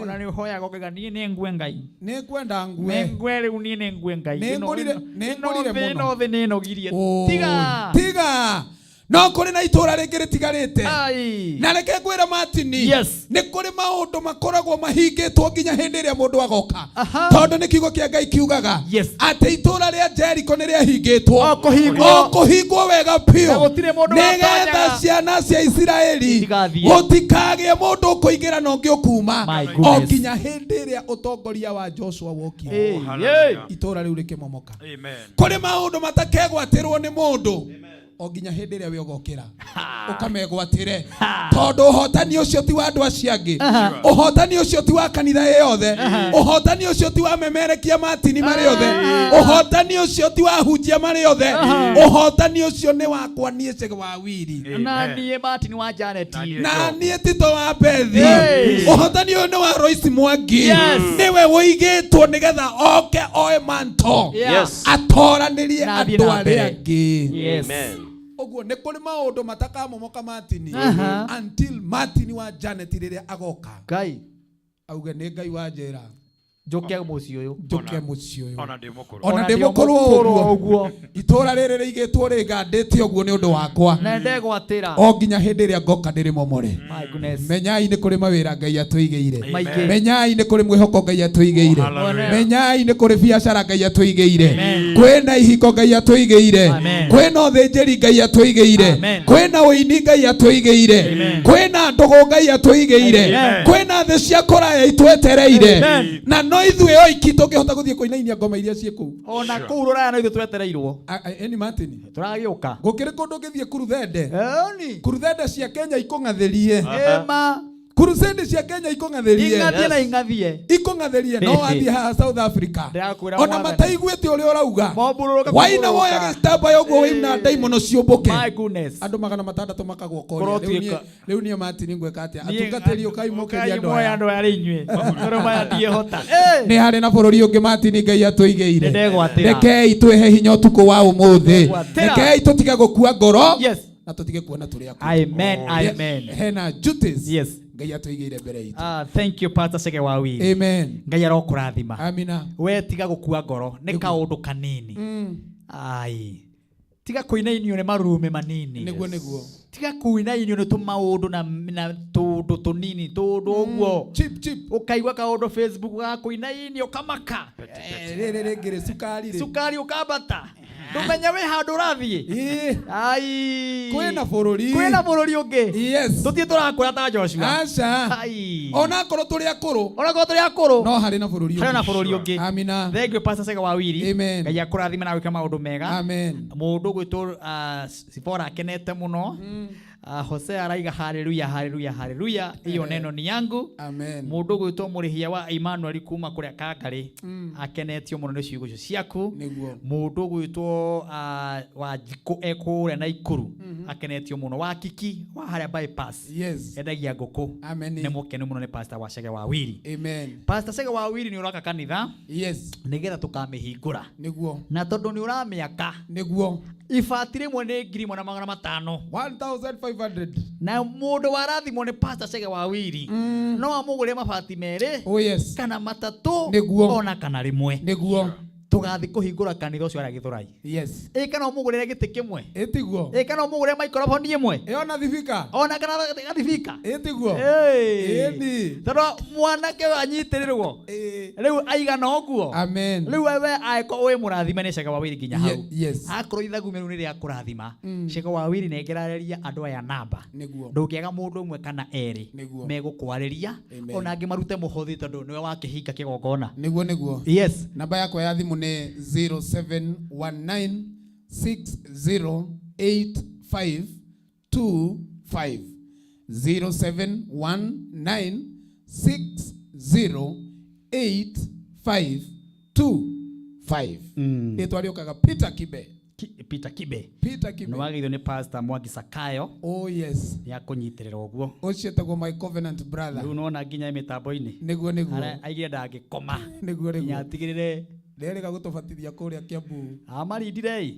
Ona nĩ ũhoyaga ũkauga niĩ nĩ ngue Ngai. Nĩ ngwenda ngue. Nĩ ngue rĩu niĩ nĩ ngue Ngai. Nĩ ngũrire- nĩ ngũrire mũno. Ĩno thĩ nĩ ĩnogirie. Oi. Tiga. Tiga. No kũrĩ na itũra rĩngĩ rĩtigarĩte. Ai. Na reke ngwĩre Martini, Yes. nĩ kũrĩ maũndũ makoragwo mahingĩtwo nginya hĩndĩ ĩrĩa mũndũ agoka, tondũ nĩ kiugo kĩa Ngai kiugaga Yes. atĩ itũra rĩa Jericho nĩ rĩahingĩtwo O kũhingwo. o kũhingwo wega biũ, Na gũtirĩ mũndũ nĩgetha watonyaga. ciana cia Isiraeli Itigathiĩ. gũtikagĩe mũndũ ũkũingĩra na ũngĩ ũkuma, My o goodness. nginya hĩndĩ ĩrĩa ũtongoria wa Joshua wokire. Hey, hey. Itũra rĩu rĩkĩmomoka. Amen. Kũrĩ maũndũ matakegwatĩrwo nĩ mũndũ o nginya hĩndĩ ĩrĩa we ũgokĩra ũkamegwatĩre, tondũ ũhotani ũcio ti wa andũ acio angĩ, ũhotani ũcio ti wa kanitha ĩ yothe, ũhotani ũcio ti wa memerekia Martini marĩ othe, ũhotani ũcio ti wa hunjia marĩ othe, ũhotani ũcio nĩ wakwa niĩ Chege wa Wiri, Na niĩ Martin wa Janet. Na niĩ Tito wa Bethi. Hey. Ũhotani ũyũ nĩ wa Royce Mwangi. Yes. Nĩwe ũigĩtwo nĩgetha oke oe manto, Yeah. Yes. atoranĩrie Na athiĩ andũ na arĩa mbere. angĩ. Yes. Amen. Ũguo nĩ kũrĩ maũndũ matakamomoka Martini, Aha. until Martini wa Janet rĩrĩa agoka Ngai auge nĩ Ngai wa njĩra njũke mũciĩ ũyũ. Njũke mũciĩ ũyũ. Ona ndĩ mũkũrũ. Ona ndĩ mũkũrũ ũguo, itũra rĩrĩ rĩigĩtwo rĩngandĩte ũguo nĩ ũndũ wakwa, Na ndegwatĩra. o nginya hĩndĩ ĩrĩa ngoka ndĩrĩmomore. My goodness. Menyai nĩ kũrĩ mawĩra Ngai atũigĩire. Maingĩ. Menyai nĩ kũrĩ mwĩhoko Ngai atũigĩire. Hallelujah. Menyai nĩ kũrĩ biacara Ngai atũigĩire, kwĩna ihiko Ngai atũigĩire, Amen. kwĩna ũthĩnjĩri Ngai atũigĩire, Amen. kwĩna ũini Ngai atũigĩire, Amen. kwĩna ndũgũ Ngai atũigĩire, Amen. kwĩna thĩ cia kũraya itwetereire, Amen. na no ithuĩ oiki tũngĩhota gũthiĩ kũinainia ngoma iria ciĩ kũu. Ona kũu rũraya no ithuĩ twetereirwo. Eni Martin, Tũragĩũka. Gũkĩrĩ kũndũ ũngĩthiĩ kuruthende, Ĩni. kuruthende cia Kenya ikũng'athĩrie, Ĩma. Crusade cia Kenya ikũng'athĩrie, Ing'athie na ing'athie. Ikũng'athĩrie, no wathiĩ haha South Africa, Ndĩrakwĩra ona Mwathani. mataiguĩte ũrĩa ũrauga, Mombũrũrũka waina kũmbũrũrũka. woya gĩtambaya ũguo waina ndaimono ciũmbũke, My goodness. Andũ 600 makagwo koria. Kũrotuĩka. Rĩu niĩ Martin ngwĩka atĩa? Niĩ- Atungatĩri, ũkai mũkĩrie andũ Ũkai muoe aya. andũ aya rĩ inyuĩ. Tondũ maya ndiĩhota. Nĩ harĩ na bũrũri ũngĩ Martin Ngai atũigĩire. Nĩndegwatĩra. Rekei twĩhe hinya ũtukũ wa ũmũthĩ. Nĩndegwatĩra. Rekei tũtige gũkua ngoro, Yes. na tũtige kuona tũrĩ akũrũ. Amen. Amen. Hena duties Yes. Ngai atũigĩire mbere itũ. Ah, thank you Pastor Chege wa Wiri. Amen. Ngai arokũrathima. Amina. We tiga gũkua ngoro nĩ kaũndũ kanini. Ai. Tiga kũinainio nĩ marume manini. Nĩguo nĩguo. Tiga kũinainio nĩ tũmaũndũ na tũndũ tũnini tũndũ ũguo. Chip chip. Ũkaigua kaũndũ Facebook gakũinainio ũkamaka. Rĩrĩ rĩngĩ rĩ cukari rĩ. Cukari ũkambata. Ndũmenya wĩ handũ ũrathiĩ. Ĩĩ. Ai. Kwĩna bũrũri. Kwĩna bũrũri ũngĩ. Yes. Tũthiĩ tũrakũra ta Joshua. Aca. Ai. Ona akorwo tũrĩ akũrũ, Ona korwo tũrĩ akũrũ. no harĩ na bũrũri. Harĩ na bũrũri ũngĩ. Amina. Thank you Pastor Chege wa Wiri. Amen. Ngai akũrathime na gwĩka maũndũ mega. Amen. Mũndũ ũgwĩtwo Sipora akenete mũno. Hosea araiga haleluya haleluya haleluya, hiyo neno ni yangu. Amen. Mũndũ ũgwĩtwo mũrĩhia wa Emmanuel kuma kũrĩa Kangarĩ akenetio mũno nĩ ciugo icio ciaku. Nĩguo. Mũndũ ũgwĩtwo Wanjikũ ekũrĩa Naikuru akenetio mũno. Wa Kiki wa harĩa bypass Yes. endagia ngũkũ. Amen. Nĩ mũkenu mũno nĩ Pastor wa Chege wa Wiri. Amen. Pastor Chege wa Wiri nĩ ũraka kanitha Yes. nĩgetha tũkamĩhingũra, Nĩguo. na tondũ nĩ ũramĩaka, Nĩguo. Ibati rĩmwe nĩ 1500. 1500. Na mũndũ warathimwo nĩ Pastor Chege wa Wiri no amũgũre mabati merĩ, Oh yes. kana matatũ, Nĩguo. ona kana rĩmwe. Nĩguo. Tũgathiĩ kũhingũra kanitha ũcio harĩa Gĩthũrai. Yes. Ĩ kana ũmũgũrĩre gĩtĩ kĩmwe. Ĩtiguo. Ĩ kana ũmũgũrĩre microphone ĩmwe. Ĩ ona thibika. Ona kana gathibika. Ĩtiguo. Ĩĩ. Ĩni. Tondũ mwanake ũyũ anyitĩrĩrwo rĩu aigana ũguo. Amen. Rĩu we angĩkorwo wĩ mũrathime nĩ Chege wa Wiri nginya hau. Yes. Akorwo ithagumia rĩu nĩ rĩa kũrathima, Chege wa Wiri nengerarĩria andũ aya namba. Nĩguo. Ndũngĩaga mũndũ ũmwe kana erĩ Nĩguo. megũkwarĩria, Amen. ona angĩ marute mũhothi tondũ nĩwe wakĩhinga kĩgongona. Nĩguo nĩguo. Yes. Namba yakwa ya thimũ nĩ 0719 608525, 0719 608525. Rĩtwa rĩũkaga Peter Kibe. Peter Kibe. Peter Kibe. Nĩ wagĩrĩirwo nĩ Pastor Mwangi Sakayo. Oh yes. Nĩ akũnyitĩrĩra ũguo. Ũcio etagwo my covenant brother. Rĩu nona nginya mĩtambo-inĩ. Nĩguo nĩguo. Aigire ndangĩkoma. Nĩguo nĩguo. Nginya atigĩrĩre Nderĩga gũtũbatithia kũrĩa Kiambu. Amarindire ĩ.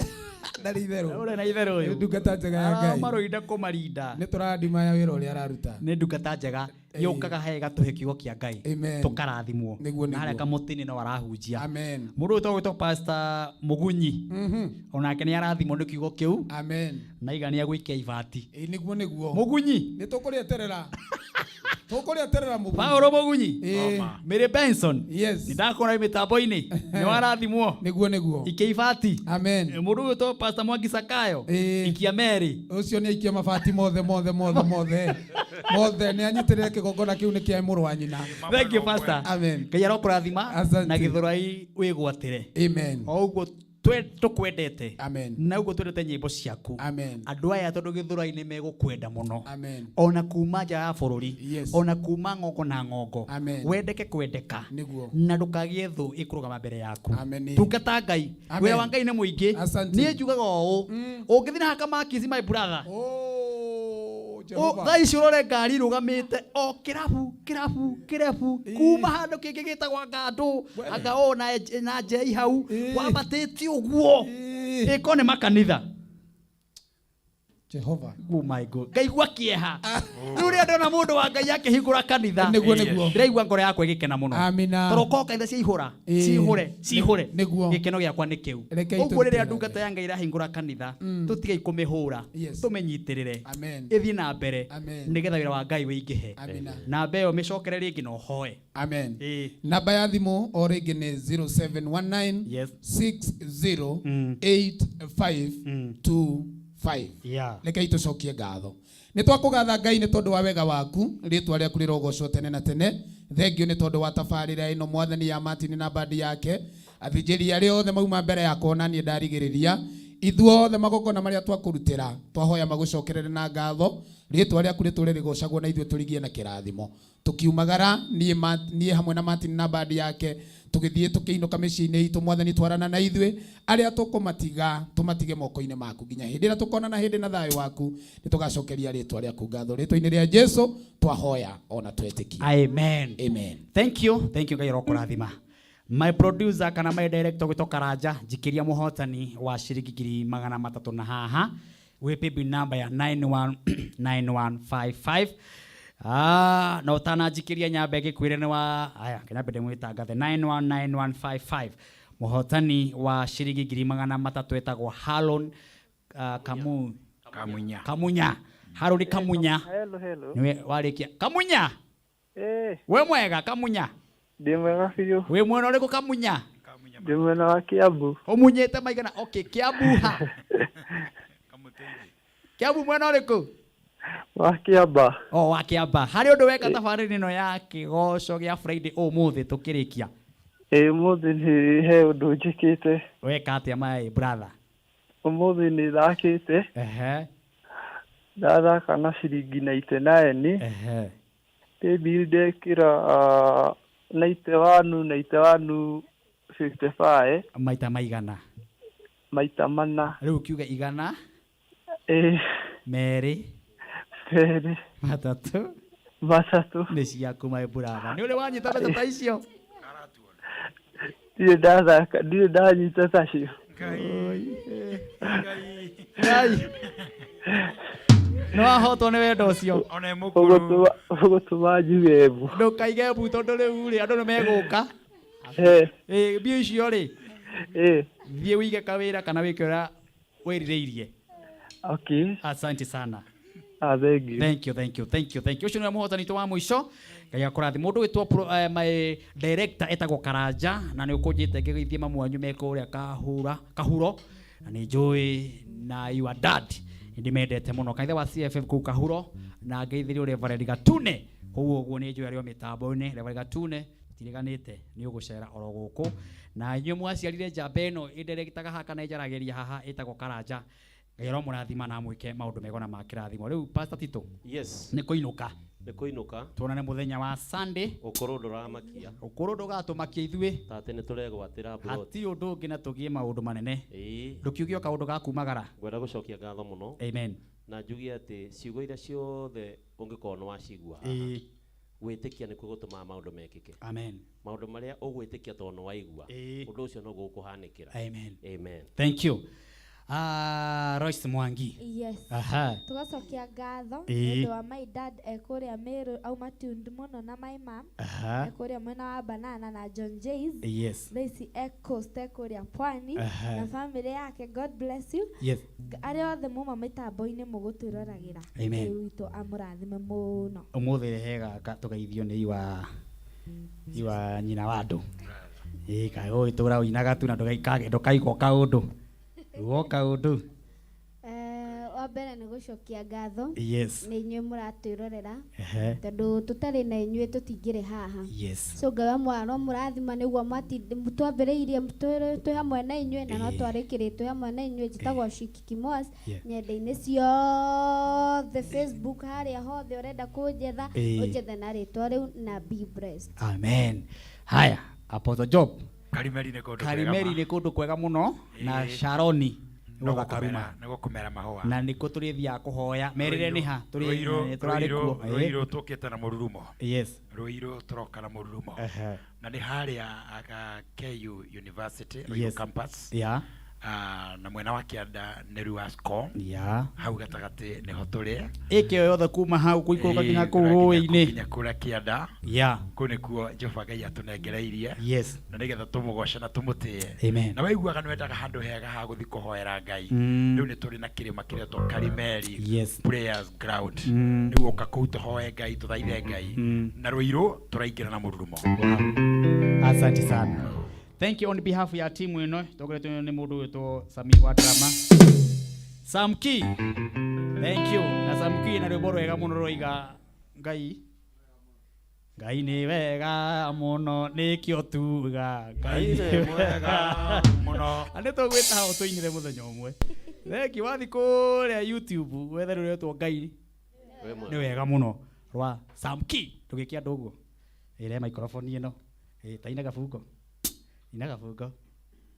Ndarĩ itherũ. Ũrĩ na itherũ ũyũ. Nĩ ndungata njega ya Ngai. Amaroinda kũmarinda. Nĩ tũrandimaya wĩra ũrĩa araruta. Nĩ ndungata njega yũkaga he ĩgatũhe kiugo kĩa Ngai. Amen. Tũkarathimwo. Nĩguo, Na harĩa nĩguo. kamũtĩ-inĩ no arahunjia. Amen. Mũndũ ũyũ tũgwĩtwo Pastor Mũgunyi. Onake nĩ arathimwo nĩ kiugo kĩu. Amen. Na igania gũikia ibati. Ĩ nĩguo nĩguo. Mũgunyi. Nĩ tũkũrĩeterera. Tũkũrĩeterera Mũgunyi. Paũlũ Mũgunyi. Ĩ. Mary Benson. Yes. Nĩ ndakora mĩtambo-inĩ. Nĩ warathimwo. Nĩguo nĩguo. Ikia ibati. Amen. Mũndũ ũyũ ũgwĩtwo Pastor Mwangi Sakayo. Ĩ. Ikia Mary. Ũcio nĩ aikia mabati mothe mothe mothe mothe. Mothe nĩ anyitĩrĩre kĩgongona kĩu nĩ kĩa mũrũ wa nyina. Thank you pastor. Amen. Ngai arokũrathima Asante. na gĩthũrai wĩgwatĩre. Amen. O ũguo tũkwendete. Amen. Na ũguo twendete nyĩmbo ciaku. Amen. Andũ aya tondũ gĩthũrai nĩ megũkwenda mũno. Amen. Ona kuma nja ya bũrũri. Yes. Ona kuma ng'ongo na ng'ongo. Amen. Wendeke kwendeka. Nĩguo. Na ndũkagĩe thũ ĩkũrũgama mbere yaku. Amen. Tungata Ngai. Amen. Wĩra wa Ngai nĩ mũingĩ. Asante. Niĩ njugaga ũũ. Ũngĩthiĩ na hakamakisi my brother. Oh, Jehova. Thaa ici ũrore ngari irũgamĩte o kĩrabu kĩrabu kĩrabu kuma handũ kĩngĩ gĩtagwo ngandũ anga o na njei hau wambatĩte ũguo ĩko nĩ makanitha. Jehova. Oh my God. Ngaigua kĩeha. Rĩu rĩrĩa ndona mũndũ wa Ngai akĩhingũra kanitha. Nĩguo, nĩguo. Ndĩraigua ngoro yakwa ĩgĩkena mũno. Amina. Tondũ korwo kanitha ciaihũra, Ĩĩ. cihũre, cihũre. Nĩguo. Gĩkeno gĩakwa nĩ kĩu. Rekei Ũguo rĩrĩa tũrutĩre ndungata ya Ngai ĩrahingũra kanitha, tũtigei kũmĩhũra, Yes. tũmĩnyitĩrĩre. Amen. Ĩthiĩ na mbere Amen. nĩgetha wĩra wa Ngai wĩingĩhe. Amina. Namba ĩyo mĩcokere rĩngĩ na ũhoe. Amen. Ĩĩ. Namba ya thimũ o rĩngĩ nĩ 0719 Yes. 608525. Yeah. Rekei tũcokie ngatho. Nĩ twakũgatha Ngai nĩ tondũ wa wega waku, rĩtwa rĩaku rĩrogocwo tene na tene. Thengio nĩ tondũ wa tabarĩra ĩno Mwathani ya Martin na bandi yake. Athĩnjĩri arĩa othe mauma mbere yakwa ona niĩ ndarigĩrĩria. Ithuothe magongona marĩa twakũrutĩra, twahoya magũcokerere na ngatho. Rĩtwa rĩaku rĩtũre rĩgocagwo na ithuĩ tũrigie na kĩrathimo. Tũkiumagara niĩ hamwe na Martin na bandi yake tũgĩthiĩ tũkĩinũka mĩciĩ-inĩ itũ. Mwathani twarana na ithuĩ arĩa tũkũmatiga tũmatige moko-inĩ maku nginya hĩndĩ ĩrĩa tũkonana hĩndĩ na thayũ waku. Nĩ tũgacokeria rĩtwa rĩaku ngatho. Rĩtwa-inĩ rĩa Jesu twahoya ona twetĩkia. Amen. Amen. Thank you. Thank you Ngai arokũrathima. My producer kana my director gwĩtwo Karanja njikĩria mũhotani wa ciringi 300,000 na haha wĩ paybill number ya 919155. Na ũtananjikĩria nyambe ngĩkwĩre nĩ wa aya kĩnyambe ndĩmwĩtangathe 919155 mũhotani wa ciringi 300,000 etagwo Harlon Kamunya. Kamunya. Harlon Kamunya. Hello, hello. Nĩwe warĩkia Kamunya. Eh. We mwega Kamunya. Ndĩ mwega biũ. Wĩ mwena ũrĩkũ Kamunya? Ndĩ mwena wa Kiambu. Ũmunyĩte maigana? Okay, Kiambu ha. Kiambu mwena ũrĩkũ? Wa Kiamba. Oh, wa Kiamba. Harĩ ũndũ weka tabarĩra ĩno ya kĩgoco gĩa Friday ũmũthĩ tũkĩrĩkia? Ĩ ũmũthĩ nĩ he ũndũ njĩkĩte. Weka atĩa my brother? Ũmũthĩ nĩ thakĩte. Ehe. Ndathaka na ciringi 99. Ehe. Paybill ndekĩra 91 91 55. Maita maigana? Maita mana. Rĩu kiuge igana. Ĩ. Merĩ. Merĩ. Matatũ. Matatũ. Nĩ ciaku my brother. Nĩ ũrĩ wanyita mbeca ta icio? Ndirĩ ndathaka, ndirĩ ndanyita tacio. Ngai. Nĩ wahotwo nĩ wendo ũcio. Ũgũtũma njuge mbu. Ndũkaige mbu tondũ rĩu rĩ andũ nĩ megũka. Ĩ mbia icio rĩ. Thiĩ wĩige kawĩra kana wĩke ũrĩa wĩrirĩirie. Okay. Asante sana. Ah, thank you. Thank you, thank you, thank you, thank you. Ũcio nĩwe mũhotani witũ wa mũico. Ngai akũrathime. Mũndũ wĩtwo my director etagwo Karanja na nĩ ũkũnjĩte ngĩgeithie mamu wanyu me kũrĩa Kahuro na nĩ njũĩ na your dad. Nĩndĩmendete mũno. Kanitha wa CFF kũu Kahuro na ngeithĩrio Reverend Gatune. Koguo ũguo nĩ njũĩ arĩ o mĩtambo-inĩ. Reverend Gatune tiriganĩte nĩ ũgũcera oro gũkũ. Na inyuĩ mwaciarire njamba ĩno ĩnderegitaga haha kana ĩnjaragĩria haha ĩtagwo Karanja. Ngai aromũrathima na amwĩke maũndũ mega na ma kĩrathimo. Rĩu Pastor Tito. Yes. Nĩ kũinũka. Nĩ kũinũka. Tuonane mũthenya wa Sunday. Ũkũrũ ndũramakia. Ũkũrũ ndũgatũmakia ithuĩ. Tate nĩ tũregwatĩra mburoti. Hatirĩ ũndũ ũngĩ na tũgĩe maũndũ manene. Ĩĩ. Ndũkiuge o kaũndũ ga kumagara. Ngwenda gũcokia ngatho mũno. Amen. Na njuge atĩ ciugo iria ciothe ũngĩkorwo nĩ wacigua haha. Ĩĩ. Gwĩtĩkia nĩkuo gũtũmaga maũndũ mekĩke. Amen. Maũndũ marĩa ũgwĩtĩkia tondũ nĩ waigua, Ĩĩ. ũndũ ũcio noguo ũkũhanĩkĩra. Amen. Amen. Thank you. Ah, Royce Mwangi. Yes. Aha. Tugacokia ngatho Ĩĩ. nĩ ũndũ wa my dad e kũrĩa Meru auma tuned mũno na my mom Aha. e kũrĩa mwena wa Banana na John Jays. Yes. Thaa ici e coast e kũrĩa pwani Aha. na family yake, God bless you. Yes. Arĩa othe muma mĩtambo-inĩ mũgũtwĩroragĩra, Amen. Ngai witũ amũrathime mũno. Umuthi rehe gaka tugeithio nĩ iwa iwa nyina wa andũ. Ĩ kaĩ ũgĩtũra ũinaga tu na ndũkaigua kaũndũ ugo kaũndũ. Wa mbere nĩ gũcokia ngatho Yes. nĩ inyuĩ mũratwĩrorera, Ehe. tondũ tũtarĩ na inyuĩ tũtingĩrĩ haha. Yes. So Ngai wa mwana no mũrathima nĩguo twambĩrĩirie twĩ hamwe na inyuĩ na no twarĩkĩrĩ twĩ hamwe na inyuĩ. Njĩtagwo Shiki Kimos Yeah. nyenda-inĩ ciothe, Facebook, harĩa hothe ũrenda kũnjetha, ũnjethe na rĩtwa rĩu na be blessed. Amen. Haya, Apostle Job. Karimeri nĩ kũndũ kwega Karimeri ma. nĩ kũndũ kwega mũno na Ĩĩ. Sharoni No gũthakaruma. nĩ gũkũmera mahũa. Na nĩkuo tũrĩthiaga kũhoya merĩre nĩ ha tũrĩ Rũirũ- tũrarĩ Rũirũ- kuo. Ĩĩ. Rũirũ tũkĩte na mũrurumo. Yes. Rũirũ tũroka na mũrurumo. Ehe. Na nĩ harĩa aka KU University, Ruiru Yes. campus. Yeah. Ah, na mwena wa kĩanda nĩ Ruasco. Yeah. Hau gatagatĩ nĩho tũrĩ. Ĩkĩ o yothe kuma hau kũikũrũka nginya Ĩĩ, kũu tũrakinya rũĩ-inĩ. nginya kũrĩa kĩanda. Yeah. Kũu nĩkuo Jehova Ngai atũnengereirie. Yes. Na nĩgetha tũmũgoce na tũmũtĩe. Amen. Na waiguaga nĩ wendaga handũ hega ha gũthiĩ kũhoera Ngai. Rĩu nĩ tũrĩ na kĩrĩma kĩretwo Karimeri Yes. Prayers Ground. Rĩu ũka kũu tũhoe Ngai, tũthaithe Ngai. Na Rũirũ tũraingĩra na mũrurumo. Asante sana. Thank you on behalf ya timu ĩno tongoretio nĩ mũndũ wĩtwo Sami wa drama. Samki. Thank you. Na Samki na rwĩmbo rwega mũno rũiga Ngai. Ngai nĩ wega mũno nĩkĩo tuga Ngai nĩ mwega mũno. Na nĩ tũgwĩta hau tũinĩre mũthenya ũmwe. Thank you. Wathiĩ kũrĩa YouTube wethe rũretwo Ngai nĩ wega mũno rwa Samki. Ndũgĩke andũ ũguo. Ĩre microphone ĩno. Ĩ ta ina gabungo. Ina gabungo.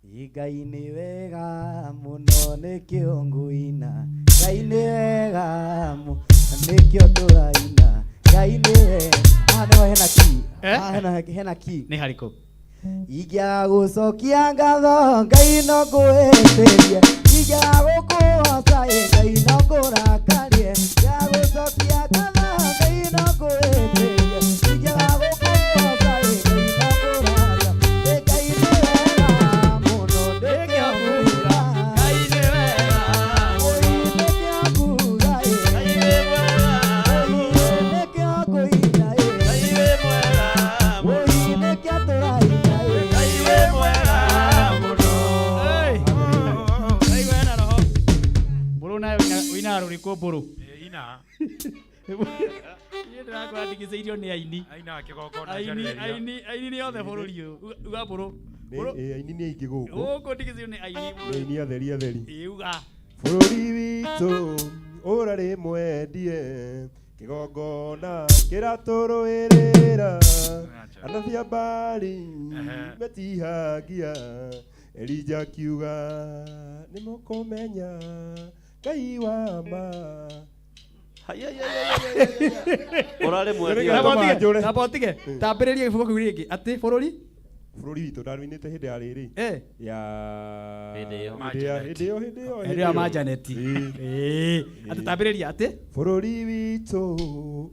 Ngai nĩ wega mũno nĩkĩo ngũina, Ngai nĩ wega mũno nĩkĩo tũraina, Ngai nĩ wega. Haha nĩho hena key. Haha hena key. Nĩ harĩkũ? Ingĩaga gũcokia ngatho Ngai no ngũhĩtĩrie, ingĩaga gũkũhoca ĩ Ngai no ngũrakarie, ingĩaga gũcokia ngatho Ngai no ngũhĩtĩrie, ingĩaga gũkũhoca ĩ Ngai no ngũrakarie. Ngai nĩ wega mũno nĩkĩo nguga, Ngai nĩ wega mũno nĩkĩo nguga ĩ Ngai nĩ mwega mũno nĩkĩo ngũina ĩ Ngai nĩ mwega mũno nĩkĩo tũraina ĩ Ngai nĩ mwega mũno. Ndaigua hena roho. Mbũrũ nayo ũinaga rũrĩkũ mbũrũ? Ina. Niĩ ndĩrakora ndigicĩirio nĩ aini. Aina kĩgongona Aini njarĩrĩria. aini aini nĩ othe bũrũri ũyũ. Uga mbũrũ. Mbũrũ. Ĩ, aini nĩ aingĩ gũkũ. Gũkũ ndigicĩirio nĩ aini. Nĩ aini atheri atheri. Ĩ, uga. Bũrũri witũ ũrarĩ mwendie kĩgongona kĩratũrũĩrĩra anabi a Baali metihagia Elija akiuga nĩmũkũmenya Ngai wa ma. Ũrarĩ mwendia. Namba ũtige. Tambĩrĩria gĩbungo kĩu rĩngĩ. Atĩ bũrũri? Bũrũri witũ ndarũinĩte hĩndĩ ya rĩrĩ ya Hĩndĩ ĩyo. hĩndĩ ya hĩndĩ ĩyo hĩndĩ ĩyo Hĩndĩ ya Majaneti. Ĩĩ. Atĩ tambĩrĩria atĩ? Bũrũri witũ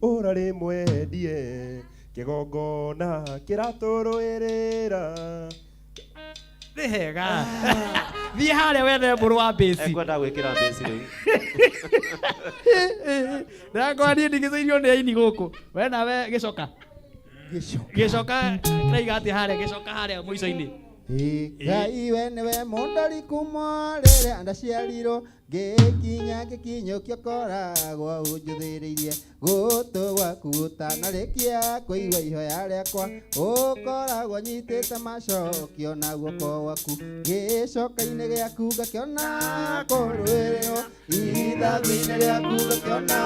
ũrarĩ mwendie kĩgongona kĩratũrũĩrĩra. Nĩ hega. Thiĩ harĩa wethe mbũrũ wa mbĩci. Ekwenda gwĩkĩra mbĩci rĩu. Ndakora niĩ ndigicĩirio nĩ aini gũkũ. We nawe gĩcoka. Gĩcoka kĩraiga atĩ harĩa gĩcoka harĩa mũico-inĩ. Ngai we nĩwe mũndori kuma rĩrĩa ndaciarirwo ngĩkinya ngĩkinyũkio koragwo ũnjũthĩrĩirie gũtũ gwaku gũtanarĩkia kũigua ihoya rĩakwa ũkoragwo nyitĩte macokio na guoko gwaku gĩcoka-inĩ gĩaku ngakĩona kũrũĩrĩrwo ithagu-inĩ rĩaku ngakĩona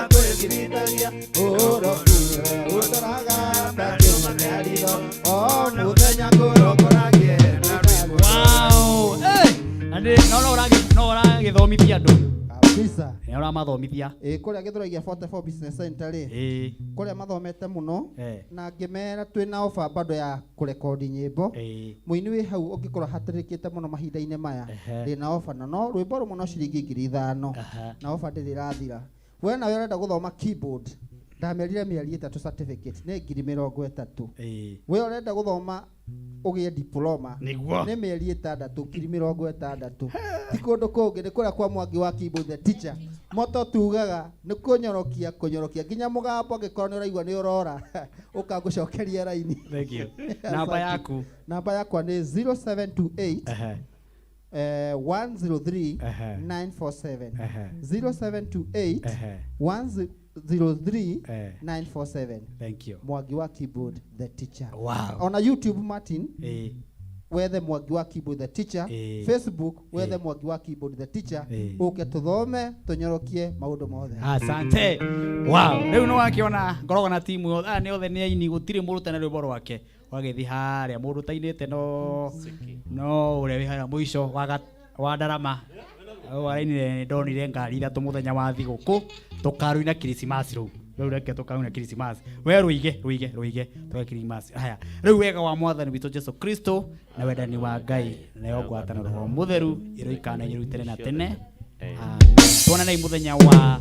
kwĩgirithagia ũrokuwe ũtoraga ta kĩũma kĩa ritho o mũthenya ngũrongoragie na rwĩmbo. Wow. Eh! Na nĩ no no ũragĩthomithia andũ. Kabisa. Nĩ ũramathomithia. Ĩ kũrĩa Gĩthũrai gĩa 44 Business Center rĩ, Ĩĩ. kũrĩa mathomete mũno, Eh. na ngĩmera twĩna ofa bado ya kũrekondi nyĩmbo. Mũini wĩ hau ũngĩkorwo hatĩrĩkĩte mũno mahinda-inĩ maya, ndĩna ofa na no rwĩmbo rũmwe no ciringi 5,000, na ofa ndĩrĩ ĩrathira. We nawe ũrenda gũthoma keyboard, ndamerire mĩeri 3 certificate nĩ 30,000. We ũrenda gũthoma ũgĩe diploma Nĩguo. nĩ mĩeri 6 60,000. Ti kũndũ kũngĩ, nĩ kũrĩa kwa Mwangi wa keyboard the teacher. Moto tugaga nĩ kũnyorokia kũnyorokia nginya mũgambo angĩkorwo nĩ ũraigua nĩ ũrora ũkangũcokeria raini. Thank you. Namba yaku? Namba yakwa nĩ 0728 103 947. 0728 103 947. Thank you. Mwangi wa keyboard the teacher. Wow. Ona YouTube, Martin, Ĩĩ. wethe Mwangi wa keyboard the teacher. Ĩĩ. Facebook wethe Ĩĩ. Mwangi wa keyboard the teacher. Ĩĩ. Ũke tũthome tũnyorokie maũndũ mothe. Asante. Wow. Rĩu nĩ wakiona ngoragwo na timu yothe. Aya nĩ othe nĩ aini, gũtirĩ mũndũ ũtarĩ na rwĩmbo rwake. Wagĩthiĩ harĩa mũndũ ũtainĩte no no ũrĩa wĩ harĩa mũico wa ndarama. Ũyũ arainire nĩ ndonire ngari ithatũ mũthenya wa thigũkũ tũkaruina Christmas rĩu. Rĩu reke tũkaruina Christmas. We rũige rũige rũige tũke Christmas. Haya. Rĩu wega wa Mwathani witũ Jesu Kristo na wendani wa Ngai nayo ngwatanĩro Roho Mũtheru ĩroikara na inyuĩ tene na tene. Amen. Tuonanei mũthenya wa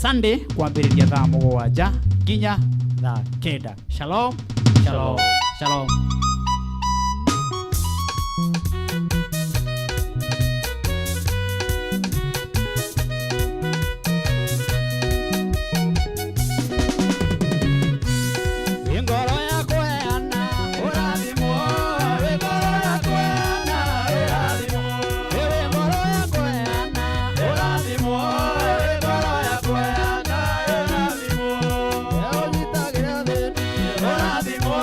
Sunday kwambĩrĩria thaa 7 nginya thaa 9. Shalom, shalom, shalom. Ngoro ya kũheana ũrathimwo, wĩ ngoro ya kũheana ũrathimwo, wĩ ngoro ya kũheana ũrathimwo, wĩ ngoro ya kũheana ũrathimwo, ũnyitagĩra thĩni ũrathimwo.